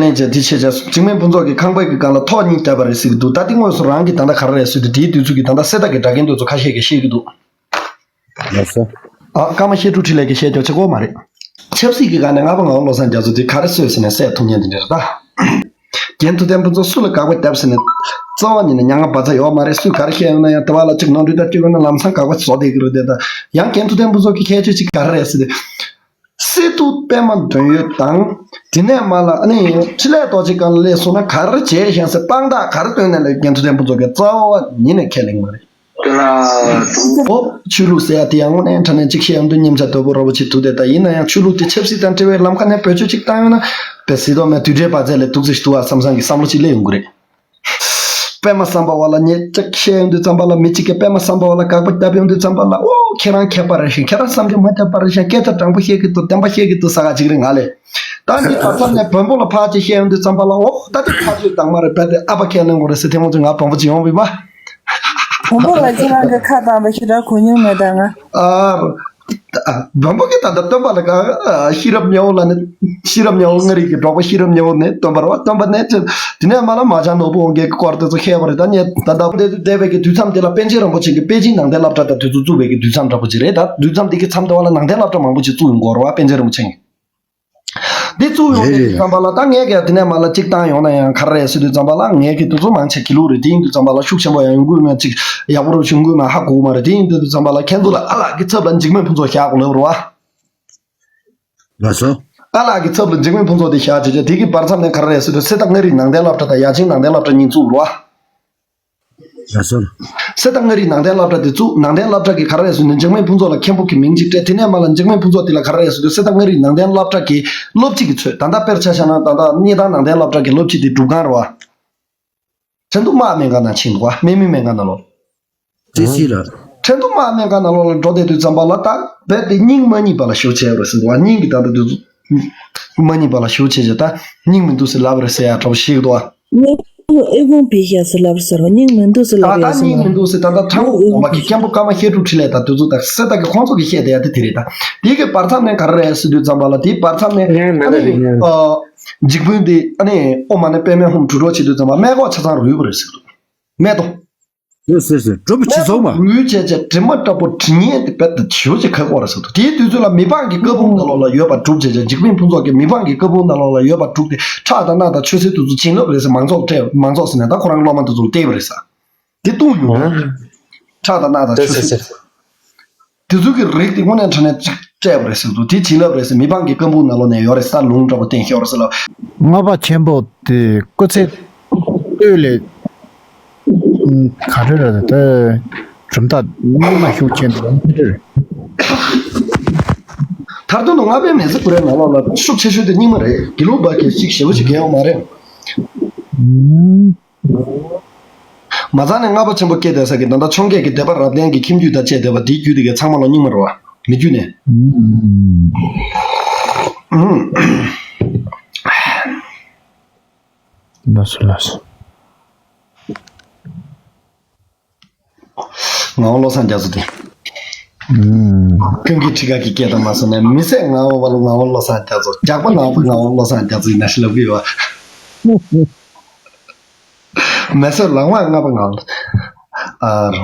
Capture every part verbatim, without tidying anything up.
ལན་བྱས་དེ་བྱས་བྱས་འཇིགས་མེད་ཕུན་ཚོགས་ཀྱིས་ཁང་པའི་གི་སྒང་ལ་ཐོག་གཉིས་བཏབ་པ་རེད་ཟེར་གྱི་འདུག་ད་དེ་དངོས་སུ་རང་གིས་ད་ལྟ་ག་རེ་རེད་ཟེར་དུས་དེའི་དུས་ཚོད་ཀྱི་ད་ལྟ་གསལ་བརྡ་གི་སྒྲ་རྒྱན་དེ་ཚོ་ཁ་ཤས་ཀྱིས་བཤད་ཀྱི་འདུག་ལགས་སོ། ཨ་ཀརྨ་བཤད་སྒྲུབ་འཕྲིན་ལས་ཀྱིས་བཤད་རྒྱུ་བྱེད་དགོས་མ་རེད། ཆབ་སྲིད་ཀྱི་སྒང་ནས་ལྔ་པ་ངག་དབང་བློ་བཟང་རྒྱ་མཚོ་དེ་ག་རེ་གསོས་ཟེར་ནས་བསད་ཐུབ་མཁན་དེ་འདྲ་རེད་ད། རྒན་ཐུབ་བསྟན་ཕུན་ཚོགས་སུ་ལ་དགག་པ་བརྒྱབ་ཟེར་ནས། རྩ་བ་ཉིད་ནས་མྱ་ངན་བ་ཚ་ཡོད་མ་རེད། སུས་ག་རེ་བཤད་ཡོང་ན་ཡང་དེ་བ་ལ་གཅིག་ནོར་འཁྲུལ་ལྟ་སྐྱོ་གི་ན་ལམ་སང་དགག་པ་བཟོ་བསྡད་ཀྱི་རེད་དེ། ད་ཡང་རྒན་ཐུབ་བསྟན་ཕུན་ཚོགས་ཀྱི་ཁྱད་ཆོས་གཅིག་ག་རེ་རེད་ཟེར་ཏེ། སི་ཏུ་པད་མ་འདོན་ཡོད་དང་། དེ་ནས་མ་ལ་ཨ་ནི་འཕྲིན་ལས་རྡོ་རྗེ་སྒང་ལ་སླེབས་སོང་ན་ག་རེ་བྱས་ཤེས་ཟེར་དཔང་རྟགས་ག་རེ་སྟོན་ནས་ལས་རྒན་ཐུབ་བསྟན་ཕུན་ཚོགས་ཀྱི་རྩ་བ་ཉིད་ནས་ཁས་ལེན་མ་རེད། ཨོ། ཆོས་ལུགས་ཟེར་ཡ་དེ་ཡང་དངོས་གནས་དྲང་གནས་གཅིག་བཤད་ཡོང་དུས་སྙིང་རྗེ་དོད་པོ་རོ་པོ་ཅིག་འདུག་སྟེ། ད་ཡིན་ན་ཡང་ཆོས་ལུགས་དེ་ཆབ་སྲིད་དང་འབྲེལ་བའི་ལམ་ཁ་ནས་བེད་སྤྱོད་ཅིག་བཏང་ཡོང་ན། བེ་སྲིད་དོ་མེད་དུས་དྲན་པ་ཚད་ལས་སྡུག་ཙམ་ཞིག་འདུག་ཨ་བསམ་བསམ་གྱི་བསམ་བློ་ཅིག་སླེབས་ཡོང་གི་རེད། པད་མ་བསམ་པ་བ་ལ་ཉེ་ཅག་བཤད་ཡོང་དུས་ཙམ་པ་ལ། མི་གཅིག་གིས་པད་མ་བསམ་པ་བ་ལ་དགག་པ་བརྒྱབ་ཡོང་དུས་ཙམ་པ་ལ། ཨོ། ཁྱེད་རང་མཁས་པ་རེད་ཤག་ཁྱེད་རང་བསམ་རྒྱུ་མ་ཁྱབ་པ་རེད་ཤག་སྐད་ཆ་དྲང་པོ་བཤད་ཀྱི་འདུག་བདེན་པ་བཤད་ཀྱི་འདུག་ཟེར་ག་ཅིག་རེད་ང་ལས། ད་འདི་བར་མཚམས་ནས་བོན་པོ་ལ་ཕར་ཅིག་བཤད་ཡོང་དུས་ཙམ་པ་ལ། ཨོ། ད་དེ་ཕར་ཅིག་དང་མ་རེད། རྦད་དེ་ཨ་ཕ་ཁས་ལེན་དགོས་རེད་ཟེར། དེ་མོ་ཚོ་ང་བོན་པོ་ཅིག་ཡོང་བས་པ། བོན་པོ་ལ་ཁྱེད་རང་གི་ཁ་བཏང་བ་ཞེ་དྲག་གོ་མྱོང་མེད་ད་ང་། ཨ། བོན་པོ་གི་ད་ལྟ་སྟོན་པ་ལ་ག་ཤེས་རབ་མྱེའོ་ལ་ནི། ཤེས་རབ་མྱེའོ་མངའ་རིས་ཀྱི་གྲོགས་པོ་ཤེས་རབ་མྱེའོ་ནི་སྟོན་པ་རེད་པ། སྟོན་པ་ནས་ཅི། དེ་ནས་མ་ལ་མ་ཇ་ནོར་བུ་དབང་རྒྱལ་གྱི་སྐོར་དེ་ཚོ་བཤད་པ་རེད། ད་ནས་ད་ལྟ་འདས་པའི་གི་དུས་མཚམས་དེ་ལ་པཎ་ཆེན་རིན་པོ་ཆེ་གིས་པེ་ཅིན་ནང་བསྟན་སློབ་གྲྭ་དང་དེ་ཚོ་བཙུགས་པའི་གི་དུས་མཚམས་འདྲ་པོ་ཅིག་རེད། ད་དུས་མཚམས་དེ་གི་མཚམས་དེ་བ་ལ་ནང་བསྟན་སློབ་གྲྭ་མང་པོ་ཅིག་བཙུགས་ཡོང་གི་ཡོད་རེད་པ། པཎ་ཆེན་རིན་པོ་ཆེ་གིས། འདི་གཙུག་ཡོང་རེད་རེད་རེད། བསམ་པ་ལ། ད་ངས་ཀྱང་དེ་ནས་མ་ལ་གཅིག་བཏང་ཡོང་ན་ཡང་ག་རེ་རེད་ཟེར་དུས་ཙམ་པ་ལ། ངས་ཀྱི་དེ་ཚོ་མང་ཆེ་དགེ་ལུགས་རེད། དེ་ཡིན་དུས་ཙམ་པ་ལ་ཤུགས་ཆེན་པོ་ཡང་ཡོང་གི་མེད། ཅིག་ཡག་པོ་རུ་བྱུང་གི་མེད། ཧ་གོ་གི་མ་རེད། དེ་ཡིན་དུས་ཙམ་པ་ལ་ཁྱེད་ཚོ་ལ་ཨ་ལགས་ཀྱི་ཚབ་ལ་འཇིགས་མེད་ཕུན་ཚོགས་བཞག་དགོས་ལབ་རེད་པ། ལགས་སོ། ཨ་ལགས་ཀྱི་ཚབ་ལ་འཇིགས་མེད་ཕུན་ཚོགས་དེ་བཞག་བྱས་བྱས། དེ་གི་བར་མཚམས་ནས་ག་རེ་རེད་ཟེར་དུས། སེ་ཐང་མངའ་རིས་ནང་བསྟན་སློབ་གྲྭ་དང་ཡ་ཆེན་ནང་བསྟན་སློབ་གྲྭ་གཉིས་བཙུགས་རེད་པ། ལགས་སོ། སེ་ཐང་མངའ་རིས་ནང་བསྟན་སློབ་གྲྭ་དེ་བཙུགས། ནང་བསྟན་སློབ་གྲྭ་གིས་ག་རེ་རེད་ཟེར་ན། འཇིགས་མེད་ཕུན་ཚོགས་ལ་མཁན་པོ་གི་མིང་ཅིག་སྤྲད། དེ་ནས་མ་ལ་འཇིགས་མེད་ཕུན་ཚོགས་དེ་ལ་ག་རེ་རེད་ཟེར་དུས། སེ་ཐང་མངའ་རིས་ནང་བསྟན་སློབ་གྲྭ་གི་སློབ་སྤྱི་གི་ཚོད། ད་ལྟ་དཔེར་ཆ་བཞག་ན་ད་ལྟ་སྙེ་ཐང་ནང་བསྟན་སློབ་གྲྭ་གི་སློབ་སྤྱི་དེ་སྒྲུབ་ཁང་རེད་པ། ཁྲེན་ཏུ་དམག་སྨན་ཁང་ནང་ཕྱིན་འདུག་པ། སྨན་མི་སྨན་ཁང་ནང་ལོགས། ཏི་སི་ལ། ཁྲེན་ཏུ་དམག་སྨན་ཁང་ནང་ལོགས་ལ་འགྲོ་བསྡད་དུས་ཙམ་པ་ལ། ད་རྦད་དེ་སྙིང་མ་ཉིད་པ་ལ་ཞེ་པོ་བྱས་པ་རེད་ཟེར་འདུག་པ། སྙིང་གི་ད་ལྟ་དུས་མ་ཉིད་པ་ལ་ཞེ་པོ་བྱས་བྱས། ད་སྙིང་མི་འདུག་ཟེར་ལབ་པ་རེད་ཟེར་ཡ་འདྲ་པོ་ཞིག་འདུག་པ། སྙིང་ཨེ་ཁུང་བི་ཤ་ཟེར་ལབ་ཟེར་བ། སྙིང་མི་འདུག་ཟེར་ལབ་ད་ཡ་ད་ཟེར་སྙིང་མི་འདུག་ཟེར། ད་ད་ཁྲང་ཨེ་ཁུང་བི་ཤ། མཁན་པོ་ཀརྨ་བཤད་སྒྲུབ་འཕྲིན་ལས་དང་དེ་ཚོ་དང་སེ་ཐང་གི་ཁོང་ཚོ་གིས་བཤད་བསྡད་ཡ་དེ་དེ་རེད། ད་དེ་གི་བར་མཚམས་ནས་ག་རེ་རེད་ཟེར་དུས་ཙམ་པ་ལ། དེའི་བར་མཚམས་ནས་ཨ་ནི་ཨ། འཇིགས་མེད་དེ་ཨ་ནི་ཨོཾ་མ་ཎི་པདྨེ་ཧཱུྃ་དྲུག་སྒྲོག་བྱེད་དུས་ཙམ་པ་སྨད་ཁོག་ཆ་ཚང་རུལ་བ་རེད་ཟེར་འདུག་སྨད་དོ། ཟེར་ཟེར་ཟེར། གྲུབ་ཕྱི་ཚོགས་མ། རུལ་བྱས་བྱས་དྲི་མ་འདྲ་པོ་དྲི་ངན་དེ་རྦད་དེ་ཞེ་པོ་ཅིག་ཁ་ཁོག་རེད་ཟེར་འདུག་དེའི་དུས་ཚོད་ལ་མི་ཕམ་གྱི་བཀའ་འབུམ་ནང་ལོགས་ལ་ཡོད་པ་དྲུག་བྱས་བྱས། འཇིགས་མེད་ཕུན་ཚོགས་ཀྱིས་མི་ཕམ་གྱི་བཀའ་འབུམ་ནང་ལོགས་ལ་ཡོད་པ་དྲུག་དེ་ཁྲག་དང་རྣག་དང་ཆུ་སེར་དེ་ཚོ་བྱིན་རླབས་རེད་ཟེར་མང་ཚོགས་སྤྲད། མང་ཚོགས་ཟེར་ནས་ད་ཁོ་རང་སློབ་མ་དེ་ཚོ་ལ་སྤྲད་པ་རེད་ཟེར། དེ་བཏུང་ཡོང་། ཨ། ཁྲག་དང་རྣག་དང་ཆུ་སེར། དེ་ཚོ་གི་རིགས་དེ་དངོས་གནས་དྲང་གནས་གཅིག་སྤྲད་པ་རེད་ཟེར་འདུག་དེ་བྱིན་རླབས་རེད་ཟེར། མི་ཕམ་གྱི་བཀའ་འབུམ་ནང་ལོགས་ནས་ཡོད་རེད་ཟེར། ལུང་འདྲ་པོ་བསྟན་ཤོར་རེད་ཟེར་ལབ། ལྔ་པ་ཆེན་པོ་དེ་སྐུ་ཚེ་སྟོད་ལས་ག་རེ་རེད། དེ་གྲུབ་མཐའ་རྙིང་མ་ཤུགས་ཆེན་པོ་རེད། མཐར་དོན་དུ་ལྔ་པའི་མེ་བཟའ་ཀུ་རེ་ནང་ལོགས་ལ་ཤུགས་ཆེ་ཤོས་དེ་རྙིང་མ་རེད། དགེ་ལུགས་པ་གི་ཅིག་ཞེ་པོ་ཅིག་གལ་ཡོད་མ་རེད། མ་རྩ་ནས་ལྔ་པ་ཆེན་པོ་སྐད་བསྡད་ས་གི་ད་ལྟ་འཕྱོངས་རྒྱས་ཀྱི་སྡེ་པ་རབ་བརྟན་གྱི་ཁྱིམ་རྒྱུད་དང་བཅས་བསྡད་པ་དེའི་རྒྱུད་དེ་གའི་ཚང་མ་ལ་རྙིང་མ་རེད་པ། མི་རྒྱུད་ནས། ལགས་སོ་ལགས་སོ། ངག་དབང་བློ་བཟང་རྒྱ་མཚོ་དེ། ཀུན་གྱི་ཁྲི་ཁ་གི་སྐད་དང་མ་སོང་ནས། མི་ཟད་ངག་དབང་བ་ལ་ངག་དབང་བློ་བཟང་རྒྱ་མཚོ། རྒྱགས་པ་ནག་པོ་ངག་དབང་བློ་བཟང་རྒྱ་མཚོ་ཡིན་ན་ཞེས་ལབ་ཀྱི་ཡོད། མེ་སོར་ལག་མ་ལྔ་པ་ངང་། ཨ།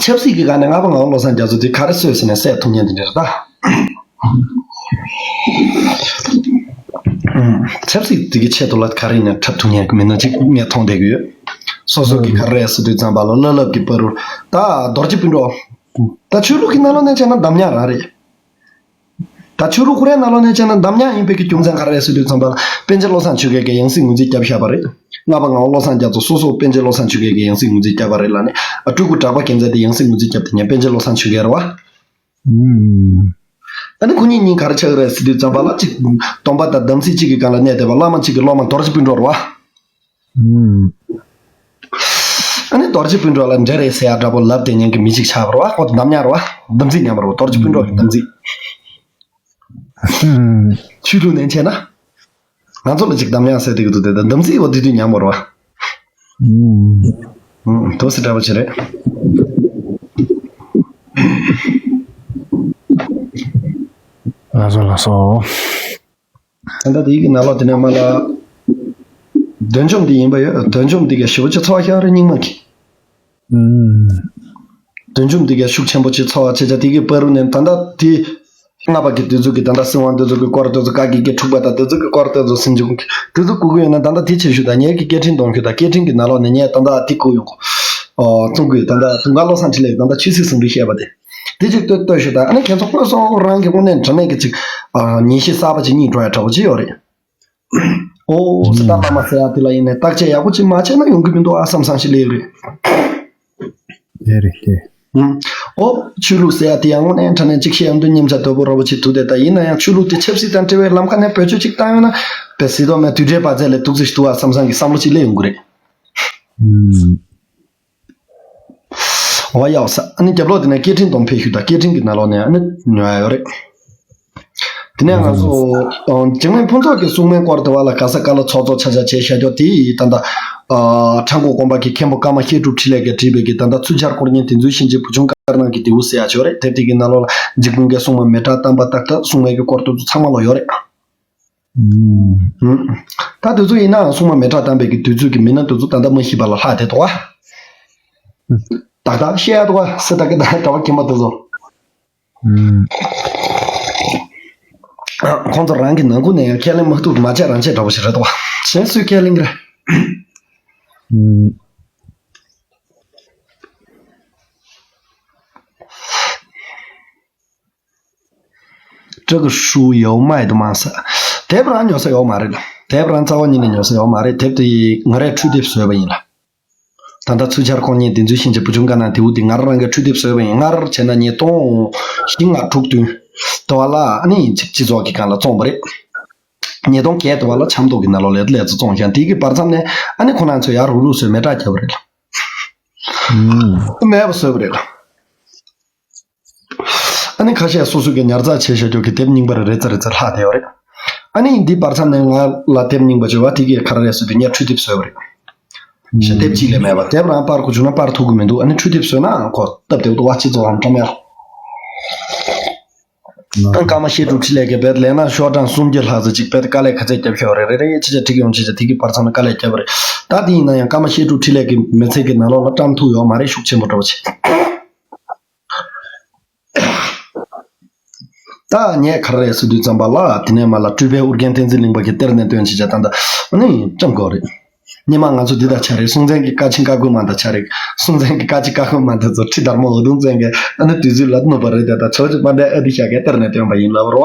ཆབ་སྲིད་ཀྱི་སྒང་ནས་ལྔ་པ་ངག་དབང་བློ་བཟང་རྒྱ་མཚོ་དེ་ག་རེ་གསོས་ཟེར་ནས་བསད་ཐུབ་མཁན་དེ་འདྲ་རེད་ད། ཆབ་སྲིད་དེ་གི་ཆེད་དུ་ལ་ག་རེ་ཡིན་ན་འཁྲབ་ཐུབ་མཁན་གྱི་མི་སྣ་ཅིག་ངས་མཐོང་བསྡད་ཀྱི་ཡོད། སོ་སོ་གི་ག་རེ་ཟེར་དུས་ཙམ་པ་ལ་བླ་སློབ་ཀྱི་བར་དུ་ད་རྡོ་རྗེ་སྤུན་གྲོགས། ད་ཆོས་ལུགས་ཀྱི་ནང་ལོགས་ནས་བྱས་ན་འདམ་ཉག་རང་རེད། ད་ཆོས་ལུགས་ཁོ་རའི་ནང་ལོགས་ནས་བྱས་ན་འདམ་ཉག་ཡིན་པའི་གི་རྒྱུ་མཚན་ག་རེ་རེད་ཟེར་དུས་ཙམ་པ་ལ། པཎ་ཆེན་བློ་བཟང་ཆོས་རྒྱན་གྱིས་ཡང་སྲིད་ངོས་འཛིན་བརྒྱབ་བཞག་པ་རེད། ལྔ་པ་ངག་དབང་བློ་བཟང་རྒྱ་མཚོ་སོ་སོ་པཎ་ཆེན་བློ་བཟང་ཆོས་རྒྱན་གྱིས་ཡང་སྲིད་ངོས་འཛིན་བརྒྱབ་པ་རེད་ལབ་ནས། ཨ། སྤྲུལ་སྐུ་གྲགས་པ་རྒྱལ་མཚན་དེ་ཡང་སྲིད་ངོས་འཛིན་བརྒྱབ་དེ་ཉན་པཎ་ཆེན་བློ་བཟང་ཆོས་རྒྱན་རེད་པ། ཨུམ། ཨ་ནི་ཁོ་གཉིས་གཉིས་ག་རེ་ཆགས་ཀྱི་རེད་ཟེར་དུས་ཙམ་པ་ལ། གཅིག་སྟོན་པ་དང་དམ་ཚིག་གཅིག་གི་སྒང་ལ་གནས་བསྡད་པ། བླ་མ་གཅིག་གི་སློབ་མ་རྡོ་རྗེ་སྤུན་གྲོགས་རེད་པ། ཨུམ། ཨ་ནི་རྡོ་རྗེ་སྤུན་གྲོགས་ལ་འདྲེ་རེད་ཟེར་ཡ་འདྲ་པོ་ལབ་བསྡད་མཁན་གྱི་མི་གཅིག་ཆགས་པ་རེད་པ། ཁོ་འདམ་ཉག་རེད་པ། དམ་ཚིག་ཉམས་པ་རེད་པ། རྡོ་རྗེ་སྤུན་གྲོགས་ཀྱི་དམ་ཚིག་ཨུམ། ཆོས་ལུགས་ནས་བྱས་ན། ང་ཚོ་ལ་ཅིག་འདམ་ཉག་ཟེར་བསྡད་ཀྱི་འདུག་དེ་ད་དམ་ཚིག་པ་དེ་དུས་ཉམས་པ་རེད་པ། ཨུམ། ཨུམ། དོ་སི་འདྲ་པོ་ཅིག་རེད། ལགས་སོ་ལགས་སོ། ད་ལྟ་དེའི་གི་ནང་ལོགས་དེ་ནས་མ་ལ། བདུད་འཇོམས་དེ་ཡིན་པ་ཡོད། བདུད་འཇོམས་དེ་ག་ཞེ་པོ་ཅིག་ཚོར་བ་ཤར་རེད་སྙིང་མ་གི། ཨུམ། བདུད་འཇོམས་དེ་ག་ཤུགས་ཆེན་པོ་ཅིག་ཚོར་བ་ཆེ་ཆ་དེ་གི་བར་དུ་ནས་ད་ལྟ་དེ། སྔགས་པ་གི་དེ་ཚོ་གི་ད་ལྟ་སྲིད་དབང་དེ་ཚོ་གི་སྐོར་དེ་ཚོ་བཀའ་བརྒྱུད་ཀྱི་འཁྲུག་པ་དང་དེ་ཚོ་གི་སྐོར་དེ་ཚོ་སེམས་ཆུང་གི་དེ་ཚོ་གོ་གི་ཡོད་ན། ད་ལྟ་དེ་བྱེད་ཤུགས་དང་ངེད་ཀྱི་སྐད་འཕྲིན་གཏོང་ཤུགས་དང་སྐད་འཕྲིན་གྱི་ནང་ལོགས་ནས་ངས་ད་ལྟ་དེ་གོ་ཡོང་གོ། ཨོ་གཙང་ཁུལ་ད་ལྟ་དུང་དཀར་བློ་བཟང་འཕྲིན་ལས་ཀྱི་ད་ལྟ་ཆོས་སྲིད་ཟུང་འབྲེལ་བཤད་པ་དེ། དེ་ཅིག་ལྟོས་ལྟོས་ཤིག་དང་། ཨ་ནི་ཁྱེད་ཚོ་དངོས་སུ་རང་གི་དངོས་གནས་དྲང་གནས་ཀྱི་ཅིག་ཨ་ཉན་ཤེས་གསར་པ་ཅིག་རྙེད་འགྲོ་ཡ་འདྲ་པོ་ཅིག་ཡོད་རེད། ཨོ་ཙི་ཏ་བླ་མ་ཟེར་ཡ་དེ་ལ་ཡིན་ནའི་བརྟག་དཔྱད་ཡག་པོ་ཅིག་མ་བྱས་ན་ཡོང་གི་མི་འདུག་ཨ་བསམ་བསམ་ཞིག་སླེབས་རེད། དེ་རེད་དེ། ཨོ་ཆོས་ལུགས་ཟེར་ཡ་དེ་ཡང་དངོས་གནས་དྲང་གནས་ཅིག་བཤད་ཡོང་དུས་སྙིང་རྗེ་དོད་པོ་འདྲ་པོ་ཅིག་འདུག་སྟེ། ད་ཡིན་ན་ཡང་ཆོས་ལུགས་དེ་ཆབ་སྲིད་དང་འབྲེལ་བའི་ལམ་ཁ་ནས་བེད་སྤྱོད་ཅིག་བཏང་ཡོང་ན་དཔེ་སྲིད་དོ་མའི་དུས་དྲན་པ་ཚེ་ལས་སྡུག་ཙམ་ཞིག་འདུག་ཨ་བསམ་བསམ་གྱི་བསམ་བློ་ཅིག་སླེབས་ཡོང་གི་རེད། ཨུམ། འོ་ཡག་ས། ཨ་ནི་རྒྱབ་ལོགས་དེ་ནས་སྐད་འཕྲིན་གཏོང་ཕེབས་ཤུགས་དང་སྐད་འཕྲིན་གྱི་ནང་ལོགས་ནས་ཨ་ནི་ཉོ་ཡ་ཡོད་རེད། དེ་ནས་ང་ཚོ་འཇིགས་མེད་ཕུན་ཚོགས་ཀྱི་གསུང་མོལ་སྐོར་དེ་བ་ལ་ག་ས་ག་ལ་ཚོགས་ཚོགས་ཆ་ཆ་བྱས་བཞག་རྒྱུ་དེ་ཡིས་ད་ལྟ་ཁྲ་འགོ་དགོན་པ་གི་མཁན་པོ་ཀརྨ་བཤད་སྒྲུབ་འཕྲིན་ལས་ཀྱིས་བྲིས་པའི་གི་ད་ལྟ་ཚུལ་འཆར་དཀོན་གཉེར་བདུད་འཛིན་གཤིན་རྗེ་བུ་ཆུང་བཀའ་གནང་གི་ལྡེའུ་ཟེར་ཡ་ཅིག་ཡོད་རེད། དེབ་དེ་གི་ནང་ལོགས་ལ་འཇིགས་མེད་ཀྱི་གསུང་མ་མེ་སྲེག་བཏང་པ་ཏག་ཏག་གསུང་མོལ་གྱི་སྐོར་དེ་ཚོ་ཚང་མ་ལོག་ཡོད་རེད། ད་དེ་ཚོ་ཡིན་ནའང་སྲུང་མ་མེ་སྲེག་བཏང་པའི་གི་དུས་ཚོད་ཀྱི་མི་སྣ་དེ་ཚོ་ད་ལྟ་མ་ཤི་བ་ལ་ལྷག་བསྡད་འདུག་བ། ཏག་ཏག་བཤད་ཡ་འདུག་བ། སི་ཏ་གི་ད་གྲྭ་པ་རྒན་པ་དེ་ཚོ། ཁོང་ཚོ་རང་གི་ནང་ཁུལ་ནས་ཡང་ཁས་ལེན་མ་ཐུབ། མ་བྱས་རང་བྱས་འདྲ་པོ་ཞིག་རེད་འདུག་བ། གཞན་སུས་ཁས་ལེན་གི་རེད། སྤྲ་གི་ཧྲུའུ་ཡོད་མ་ཡི་དུ་མང་ས། དེབ་རང་ཉོ་ས་ཡོད་མ་རེད་ལ། དེབ་རང་རྩ་བ་ཉིད་ནས་ཉོ་ས་ཡོད་མ་རེད། དེབ་དེ་ང་རས་འཕྲུལ་དེབ་བཟོས་པ་ཡིན་ལ། ད་ལྟ་ཚུལ་འཆར་དཀོན་གཉེར་བདུད་འཛིན་གཤིན་རྗེ་བུ་ཆུང་བཀའ་གནང་དེའུ་དེ་ང་རང་རང་གི་འཕྲུལ་དེབ་བཟོས་པ་ཡིན། སྔར་བྱས་ན་ཉིས་སྟོང་བཞི་ལྔ་དྲུག་བདུན་དུ་བ་ལ་ཨ་ནི་སྤྱི་ཚོགས་ཀྱི་སྒང་ལ་བཙོང་བ་རེད། ཉིས་སྟོང་བརྒྱད་དུ་བ་ལ་ཆབ་མདོ་གི་ནང་ལོགས་ལ་ལས་ཚོ་བཙོང་ཞིང་། དེའི་གི་བར་མཚམས་ནས་ཨ་ནི་ཁོ་རང་ཚོས་ཡར་རུག་རུག་བཟོས་མེ་སྲེག་བརྒྱབ་པ་རེད་ལ། མེད་པ་བཟོས་པ་རེད་ལ། ཨ་ནི་ཁ་ཤས་སོ་སོ་གི་ཉར་ཚགས་བྱས་བཞག་རྒྱུ་གི་དེབ་རྙིང་པ་རེ་རེ་ཙམ་རེ་ཙམ་ལྷག་བསྡད་ཡོད་རེད། ཨ་ནི་འདི་བར་མཚམས་ནས་ང་ལ་དེབ་རྙིང་པ་བྱོས་པ་དེ་གས་ག་རེ་རེད་ཟེར་དུས་ངས་འཕྲུལ་དེབ་བཟོས་པ་རེད། ཞེ་དེབ་གཅིག་ལས་མེད་པ། དེབ་རང་པར་དགོས་བྱུང་ན་པར་ཐུབ་ཀྱི་མི་འདུག་ཨ་ནི་འཕྲུལ་དེབ་བཟོས་ན་ཁོ་སྟབས་བདེ་པོ་འདུག་བ། སྤྱི་ཚོགས་ལ་འགྲོ་མེད་ལ། ཨ་ཀརྨ་བཤད་སྒྲུབ་འཕྲིན་ལས་ཀྱི་བེད་ལས་ན་ཤོག་གྲངས་སུམ་བརྒྱ་ལྷག་ཙམ་ཅིག་བེད་དཀའ་ལས་ག་ཚད་བརྒྱབ་ཤོག་རེ་རེ་རེ་ཅི་བྱ་ཁྲིག་ཡོང་ཅི་བྱ་དེ་གི་བར་མཚམས་ན་དཀའ་ལས་བརྒྱབ་པ་རེད། ད་དེ་ཡིན་ན་ཡང་ཀརྨ་བཤད་སྒྲུབ་འཕྲིན་ལས་ཀྱི་མི་ཚེ་གི་ནང་ལོགས་ལ་བཀྲམ་ཐུབ་ཡོད་མ་རེད། ཤུགས་ཆེན་པོ་འདྲ་པོ་བྱེད། ད་ངས་ག་རེ་རེད་ཟེར་དུས་ཙམ་པ་ལ་དེ་ནས་མ་ལ་སྤྲུལ་པའི་ཨོ་རྒྱན་བསྟན་འཛིན་གླིང་པ་གི་གཏེར་ནས་བཏོན་བྱེད་བྱ་ད་ད་ནི་ཅང་དགོས་རེད། སྔོན་མ་ང་ཚོ་འདི་དང་ཆ་རེད། སྲོང་བཙན་གྱི་བཀའ་ཆེན་བཀའ་བསྒོ་མ་དང་ཆ་རེད། སྲོང་བཙན་གྱི་བཀའ་ཆེན་བཀའ་བསྒོ་མ་དེ་ཚོ་ཁྲི་དར་མ་འུ་དུམ་བཙན་གྱི་ཨ་ནི་དུས་ཚོད་ལ་ནུབ་པ་རེད་དེ། ད་ཆོས་ཀྱི་དཔལ་ལྡན་ཨ་ཏི་ཤ་གའི་གཏེར་ནས་བཏོན་པ་ཡིན་ལབ་རོ།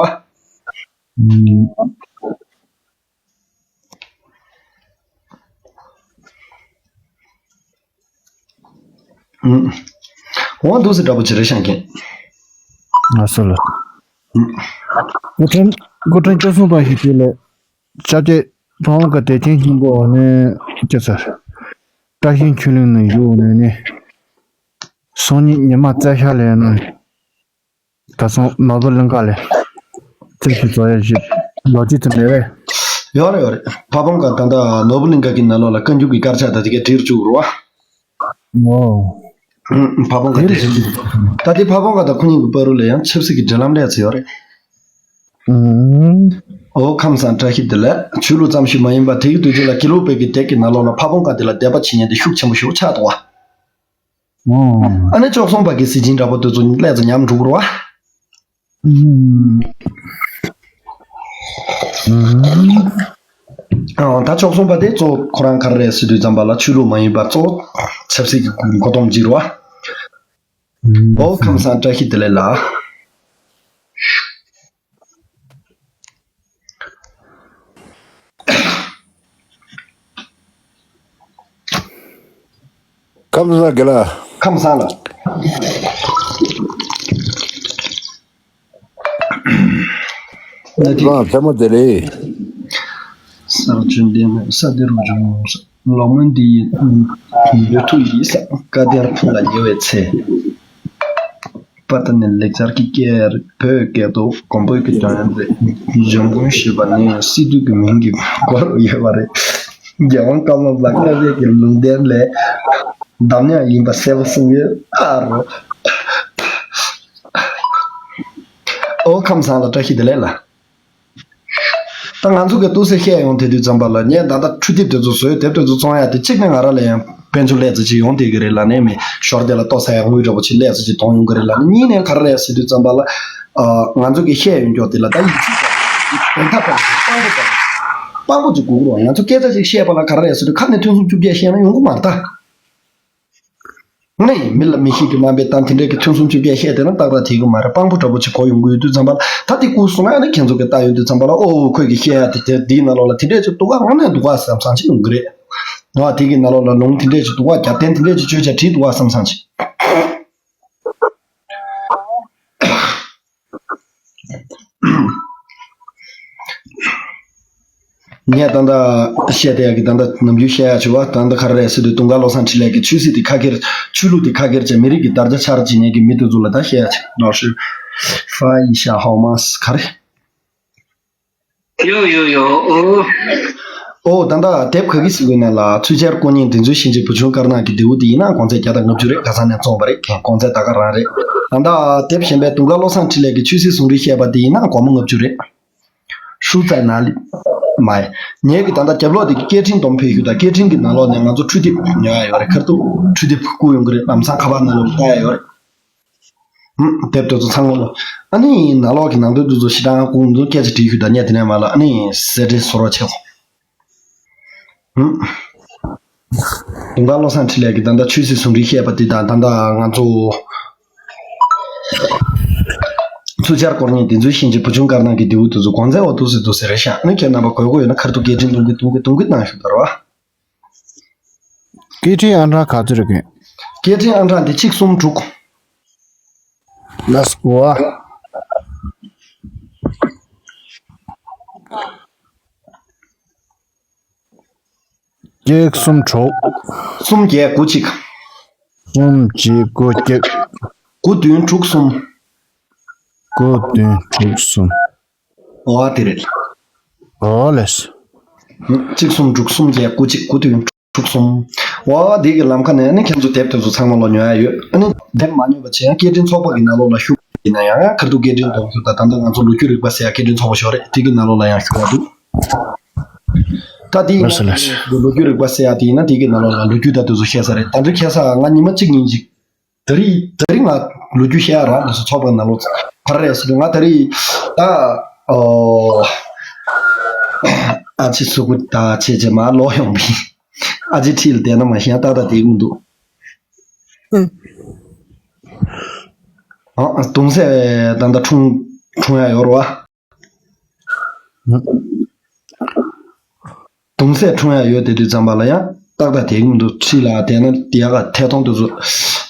འོང་འདུག་སེ་འདྲ་པོ་ཅིག་རེད་ཤག་མཁན། ང་ཚོ་ལ། སྐུ་ཕྲེང་སྐུ་ཕྲེང་བཅུ་གསུམ་པ་ཞིག་དེ་ལས་སྐྱབས་རྗེ་ཕ་བོང་ཁ་བདེ་ཆེན་སྙིང་པོ་ནས་སྐྱབས་སར་བཀྲ་ཤིས་ཆོས་གླིང་ནས་བཞུགས་ནས་ནས་སང་ཉིན་ཉི་མ་རྩ་ཤར་ལས་ནས། ད་སང་ནོར་བུ་གླིང་ག་ལས་ཚིག་ཞིག་རྫོགས་ཡ་ཞིག་ལོ་རྒྱུས་དུ་མེད་པས། ཡོད་རེད་ཡོད་རེད། ཕ་བོང་ཁ་ད་ལྟ་ནོར་བུ་གླིང་ག་གི་ནང་ལོགས་ལ་བཀའ་འགྱུར་གྱི་དཀར་ཆག་ད་དེ་གའི་བྲིས་བཅུག་རོ། ཨོ། ཕ་བོང་ཁ་དེ་རེད། ད་དེ་ཕ་བོང་ཁ་དང་ཁོ་གཉིས་ཀྱི་བར་རུ་ལ་ཡང་ཆབ་སྲིད་ཀྱི་འབྲེལ་ལམ་ལས་ཚེ་ཡོད་རེད། ཨོ་ཁམས་བཟང་བཀྲ་ཤིས་བདེ་ལེགས། ཆོས་ལུགས་ཙམ་ཞིག་མ་ཡིན་པར་དེ་གི་དུས་ཚོད་ལ་དགེ་ལུགས་པའི་གི་སྡེ་གི་ནང་ལོགས་ལ་ཕ་བོང་ཁ་དེ་ལ་དད་པ་བྱེད་མཁན་དེ་ཤུགས་ཆེན་པོ་ཞིག་ཆགས་འདུག་བ། ཨ་ནི་བཅུ་གསུམ་པ་གི་གཟི་བྱིན་འདྲ་པོ་དེ་ཚོ་སླད་ཙམ་ཉམས་འགྲོ་གི་རེད་བ། ཨ་ད་བཅུ་གསུམ་པ་དེ་གཙོ་བོ་ཁོ་རང་ག་རེ་རེད་ཟེར་དུས་ཙམ་པ་ལ་ཆོས་ལུགས་མ་ཡིན་པ་གཙོ་བོ་ཆབ་སྲིད་ཀྱི་མགོ་རྡོག་ཅིག་རེད་བ། ཨོ་ཁམས་བཟང་བཀྲ་ཤིས་བདེ་ལེགས་ལགས། ཁམས་བཟང་དགེ་ལགས། ཁམས་བཟང་ལགས། ན་དེ། ལགས་ཚེ་མོ་བདེ་ལེགས། ས་རུ་བྱོན་ལྡན་མོད་ས་འདི་རུ་བྱོན་མོད་ས། ལོ་མོན་འདི་ཡི་འདོད་ཐུག་ཡིས་ས། བཀའ་གཏེར་ཕུག་ལ་ཉེ་བའི་ཚེ། པ་ཏི་ནི་ལེགས་སྦྱར་གྱི་སྐད་བོད་སྐད་དུ་གོང་བུ་གི་དོན་རེད། འཇམ་མགོན་ཞེས་པ་ནི་སི་ཏུ་གི་མིང་གི་མགོར་ཡོད་པ་རེད། རྒྱལ་དབང་ཀརྨ་པ་ལྔ་པའི་གི་ལུང་བསྟན་ལས་གདམས་ངག་ཡིན་པ་གསལ་པོ་གསུངས་ཡོད་ཨ་རོ། ཨོ་ཁམས་བཟང་ལགས་བཀྲ་ཤིས་བདེ་ལེགས་ལགས། ད་ང་ཚོ་གི་ཏུ་སེ་བཤད་ཡོང་དེ་དུས་ཙམ་པ་ལ་ངས་ད་ལྟ་འཕྲུལ་དེབ་དེ་ཚོ་བཟོས། དེབ་དེ་ཚོ་བཙོང་ཡ་དེ་གཅིག་ནས་ང་རང་ལ་ཡང་དཔལ་འབྱོར་ལེགས་ཚ་ཅིག་ཡོང་དེ་གི་རེད་ལ། ནས་མི་ཞོར་དེ་ལ་ལྟོ་ཟ་ཡ་དངུལ་འདྲ་པོ་ཅིག་ལེགས་ཚ་ཅིག་གཏོང་ཡོང་གི་རེད་ལ། ནས་གཉིས་ནས་ག་རེ་རེད་ཟེར་དུས་ཙམ་པ་ལ། ཨ། ང་ཚོ་གི་བཤད་ཡོང་ཀྱོག་དེ་ལ་ད་ཡིག་ཆ་དང་དེ་འཐབ་པ་དཔང་པོ་དང་དཔང་པོ་ཅིག་དགོས་ཀྱི་རེད། ང་ཚོ་སྐད་ཆ་ཅིག་བཤད་པ་ལ་ག་རེ་རེད་ཟེར་དུས་ཁ་ནས་ཐུན་གསུམ་བཅོ་བརྒྱད་བཤད་ན་ཡོང་གི་མ་རེད་ད། ནས་མི་ལ་མི་ཤེས་ཀྱི་རྣམ་པའི་གཏམ་དེ་འདྲས་ཀྱི་ཐུན་གསུམ་བཅོ་བརྒྱད་བཤད་བསྡད་ན་ཏག་ཏག་བྱེད་ཀྱི་མ་རེད། དཔང་པོ་འདྲ་པོ་ཅིག་གོ་ཡོང་གི་ཡོད་དུས་ཙམ་པ་ལ། ད་དེ་བསྐུར་སོང་ན་ནི་ཁྱེད་ཚོ་གི་ལྟ་ཡོང་དུས་ཙམ་པ་ལ། ཨོ། ཁོས་ཀྱི་བཤད་ཡ་དེ་དེ་འདིའི་ནང་ལོགས་ལ་དེ་འདྲས་ཅིག་འདུག་ག། དངོས་གནས་འདུག་ག་བསམ་བསམ་ཅིག་ཡོང་གི་རེད། ཨ། དེ་གི་ནང་ལོགས་ལ་ལུང་དེ་འདྲས་ཅིག་འདུག་ག། རྒྱབ་རྟེན་དེ་འདྲས་ཅིག་བཅོལ་བྱ་བྲིས་འདུག་ག་བསམ་བསམ་ཅིག་ངས་ད་ལྟ་བཤད་བསྡད་ཡག་གི། ད་ལྟ་ནམ་རྒྱུན་བཤད་ཡག་བྱུང་བ། ད་ལྟ་ག་རེ་རེད་ཟེར་དུས། དུང་དཀར་བློ་བཟང་འཕྲིན་ལས་ཀྱི་ཆོས་སྲིད་དེ་ཁ་སྒེར། ཆོས་ལུགས་དེ་ཁ་སྒེར་བྱས། མི་རིགས་ཀྱི་དར་ཆ་འཕྱར་བྱེད་མཁན་གྱི་མི་དེ་ཚོ་ལ་ད་བཤད་ཡག་བྱུང་། ལགས་སོ། ཧྥ་ཡི་ཤ་ཧའོ་མཱས་ག་རེ། ཡོ་ཡོ་ཡོ། ཨོ། ཨོ། ད་ལྟ་དེབ་ག་གི་ཟེར་དགོས་ན་ལ། ཚུལ་འཆལ་དཀོན་གཉེར་བདེན་རྫུན་ཤན་འབྱེད་བུ་ཆུང་དཀར་ནག་གི་རྡེའུ་དེ་ཡིན་ན་གོང་ཚད་བརྒྱ་དང་ལྔ་བཅུ་རེད། ཁ་སང་ནས་བཙོངས་པ་རེད། གོང་ཚད་ད་ག་རང་རེད། ད་ལྟ་དེབ་གཞན་པའི་དུང་དཀར་བློ་བཟང་འཕྲིན་ལས་ཀྱི་ཆོས་སྲིད་ཟུང་འབྲེལ་བཤད་པ་དེ་ཡིན་ན་སྒོར་མོ་ལྔ་བཅུ་རེད། ཧྲུའུ་ཙའི་ན་ལི་མའི། ངེད་ཀྱི་ད་ལྟ་རྒྱབ་ལོགས་དེ་གི་སྐད་འཕྲིན་སྡོམ་ཕུལ་ཞུ་དང་། སྐད་འཕྲིན་གྱི་ནང་ལོགས་ནས་ང་ཚོ་འཕྲུལ་དེབ་ཉོ་ཡ་ཡོད་རེད། ཁ་ཐུག་འཕྲུལ་དེབ་བསྐུར་ཡོང་གི་རེད། ལམ་སང་ཁ་པར་ནང་ལ་ལྟ་ཡ་ཡོད་རེད། ཧུམ། དེབ་དེ་ཚོ་ཚང་མ་ལོ། ཨ་ནི་ནང་ལོགས་ཀྱི་ནང་དོན་དེ་ཚོ་ཞེ་དྲག་ཁུངས་དེ་ཚོ་སྐད་ཆ་དྲིས་ཞུ་དང་། ཉན་དེ་ནས་མ་ལ་ཨ་ནི་གསལ་འགྲེལ་བཟོ་རོགས་བྱེད་གོ། ཧུམ། དུང་དཀར་བློ་བཟང་འཕྲིན་ལས་ཀྱིས་ད་ལྟ་ཆོས་སྲིད་ཟུང་འབྲེལ་བཤད་པ་དེ་དང་། ད་ལྟ་ང་ཚོ་ཚུལ་འཆལ་དཀོན་གཉེར་བདེན་རྫུན་ཤན་འབྱེད་བུ་ཆུང་དཀར་ནག་གི་རྡེའུ་དེ་ཚོ་གོང་ཚད་འོ་འདུག་སེ་འདུག་སེ་རེད་ཤག། ཨ་ནི་ཁྱེད་རྣམ་པ་དགོས་མཁོ་ཡོད་ན་ཁ་ཐུག་སྐད་འཕྲིན་གཏོང་གི་གཏོང་གི་གཏོང་གི་གནང་ཞུ་དང་ར། སྐད་འཕྲིན་ཨང་གྲངས་ག་ཚོད་རེད་གི། སྐད་འཕྲིན་ཨང་གྲངས་དེ་གཅིག་གསུམ་དྲུག། ལགས་སོ། གཅིག་གསུམ་དྲུག། གསུམ་བརྒྱད་དགུ་གཅིག། གསུམ་གཅིག་དགུ་གཅིག། དགུ་བདུན་དྲུག་གསུམ། དགུ་བདུན་དྲུག་གསུམ། འོ་དེ་རེད། འོ་ལགས། གཅིག་གསུམ་དྲུག། གསུམ་བརྒྱད་དགུ་གཅིག། དགུ་བདུན་དྲུག་གསུམ། འོ་འདི་གི་ལམ་ཁ་ནས་ཨ་ནི་ཁྱེད་ཚོ་དེབ་དེ་ཚོ་ཚང་མ་ལོ་ཉོ་ཡ་ཡོད། ཨ་ནི་དེབ་མ་ཉོས་པ་བྱས་ཡང་སྐད་འཕྲིན་ཚོགས་པ་གི་ནང་ལོགས་ལ་ཞུགས་ཡིན་ན་ཡང་ཁ་ཐུག་སྐད་འཕྲིན་གཏོང་ཞུ་དང་། ད་ལྟ་ང་ཚོ་ལོ་རྒྱུས་རིག་པ་ཟེར་ཡ་སྐད་འཕྲིན་ཚོགས་པ་ཞིག་ཡོད་རེད། དེ་གི་ནང་ལོགས་ལ་ཡང་ཞུགས་ཡ་འདུག། ད་དེ་ཡིན་ན་ལགས་སོ་ལགས་སོ། ལོ་རྒྱུས་རིག་པ་ཟེར་ཡ་དེ་ཡིན་ན་དེ་གི་ནང་ལོགས་ལ་ལོ་རྒྱུས་ད་དེ་ཚོ་བཤད་ས་རེད། ད་དུང་ཁ་སང་ང་ཉི་མ་གཅིག་གཉིས་ཅིག། ད་རེས་ད་རེས་ང་ལོ་རྒྱུས་བཤད་ཡ་རག་མ་སོང་། ཚོགས་པ་ནང་ལོགས་ག་རེ་རེད་ཟེར་དུས། ང་ད་རེས་ད་ཨོ་ཨ་ཅེ་སུ་གུ་ད་ཆེ་ཆེ་མ་ལོག་ཡོང་བི། ཨ་ཅེ་ཁྲིད་ལ་བསྡད་ན་མ་ཤེས་ཡ་ཏག་ཏག་དེ་གུན་འདུག། ཨ་གདུང་སྲས་ད་ད་འཁྲུངས་འཁྲུངས་ཡ་ཡོད་རེད་བ། གདུང་སྲས་འཁྲུངས་ཡ་ཡོད་དེ་དུས་ཙམ་པ་ལ་ཡང་ཏག་ཏག་དེ་གི་མི་འདུག། ཁྲིད་ལ་དེ་ན་དེ་ཡ་ག་ཐད་གཏོང་དེ་ཚོ་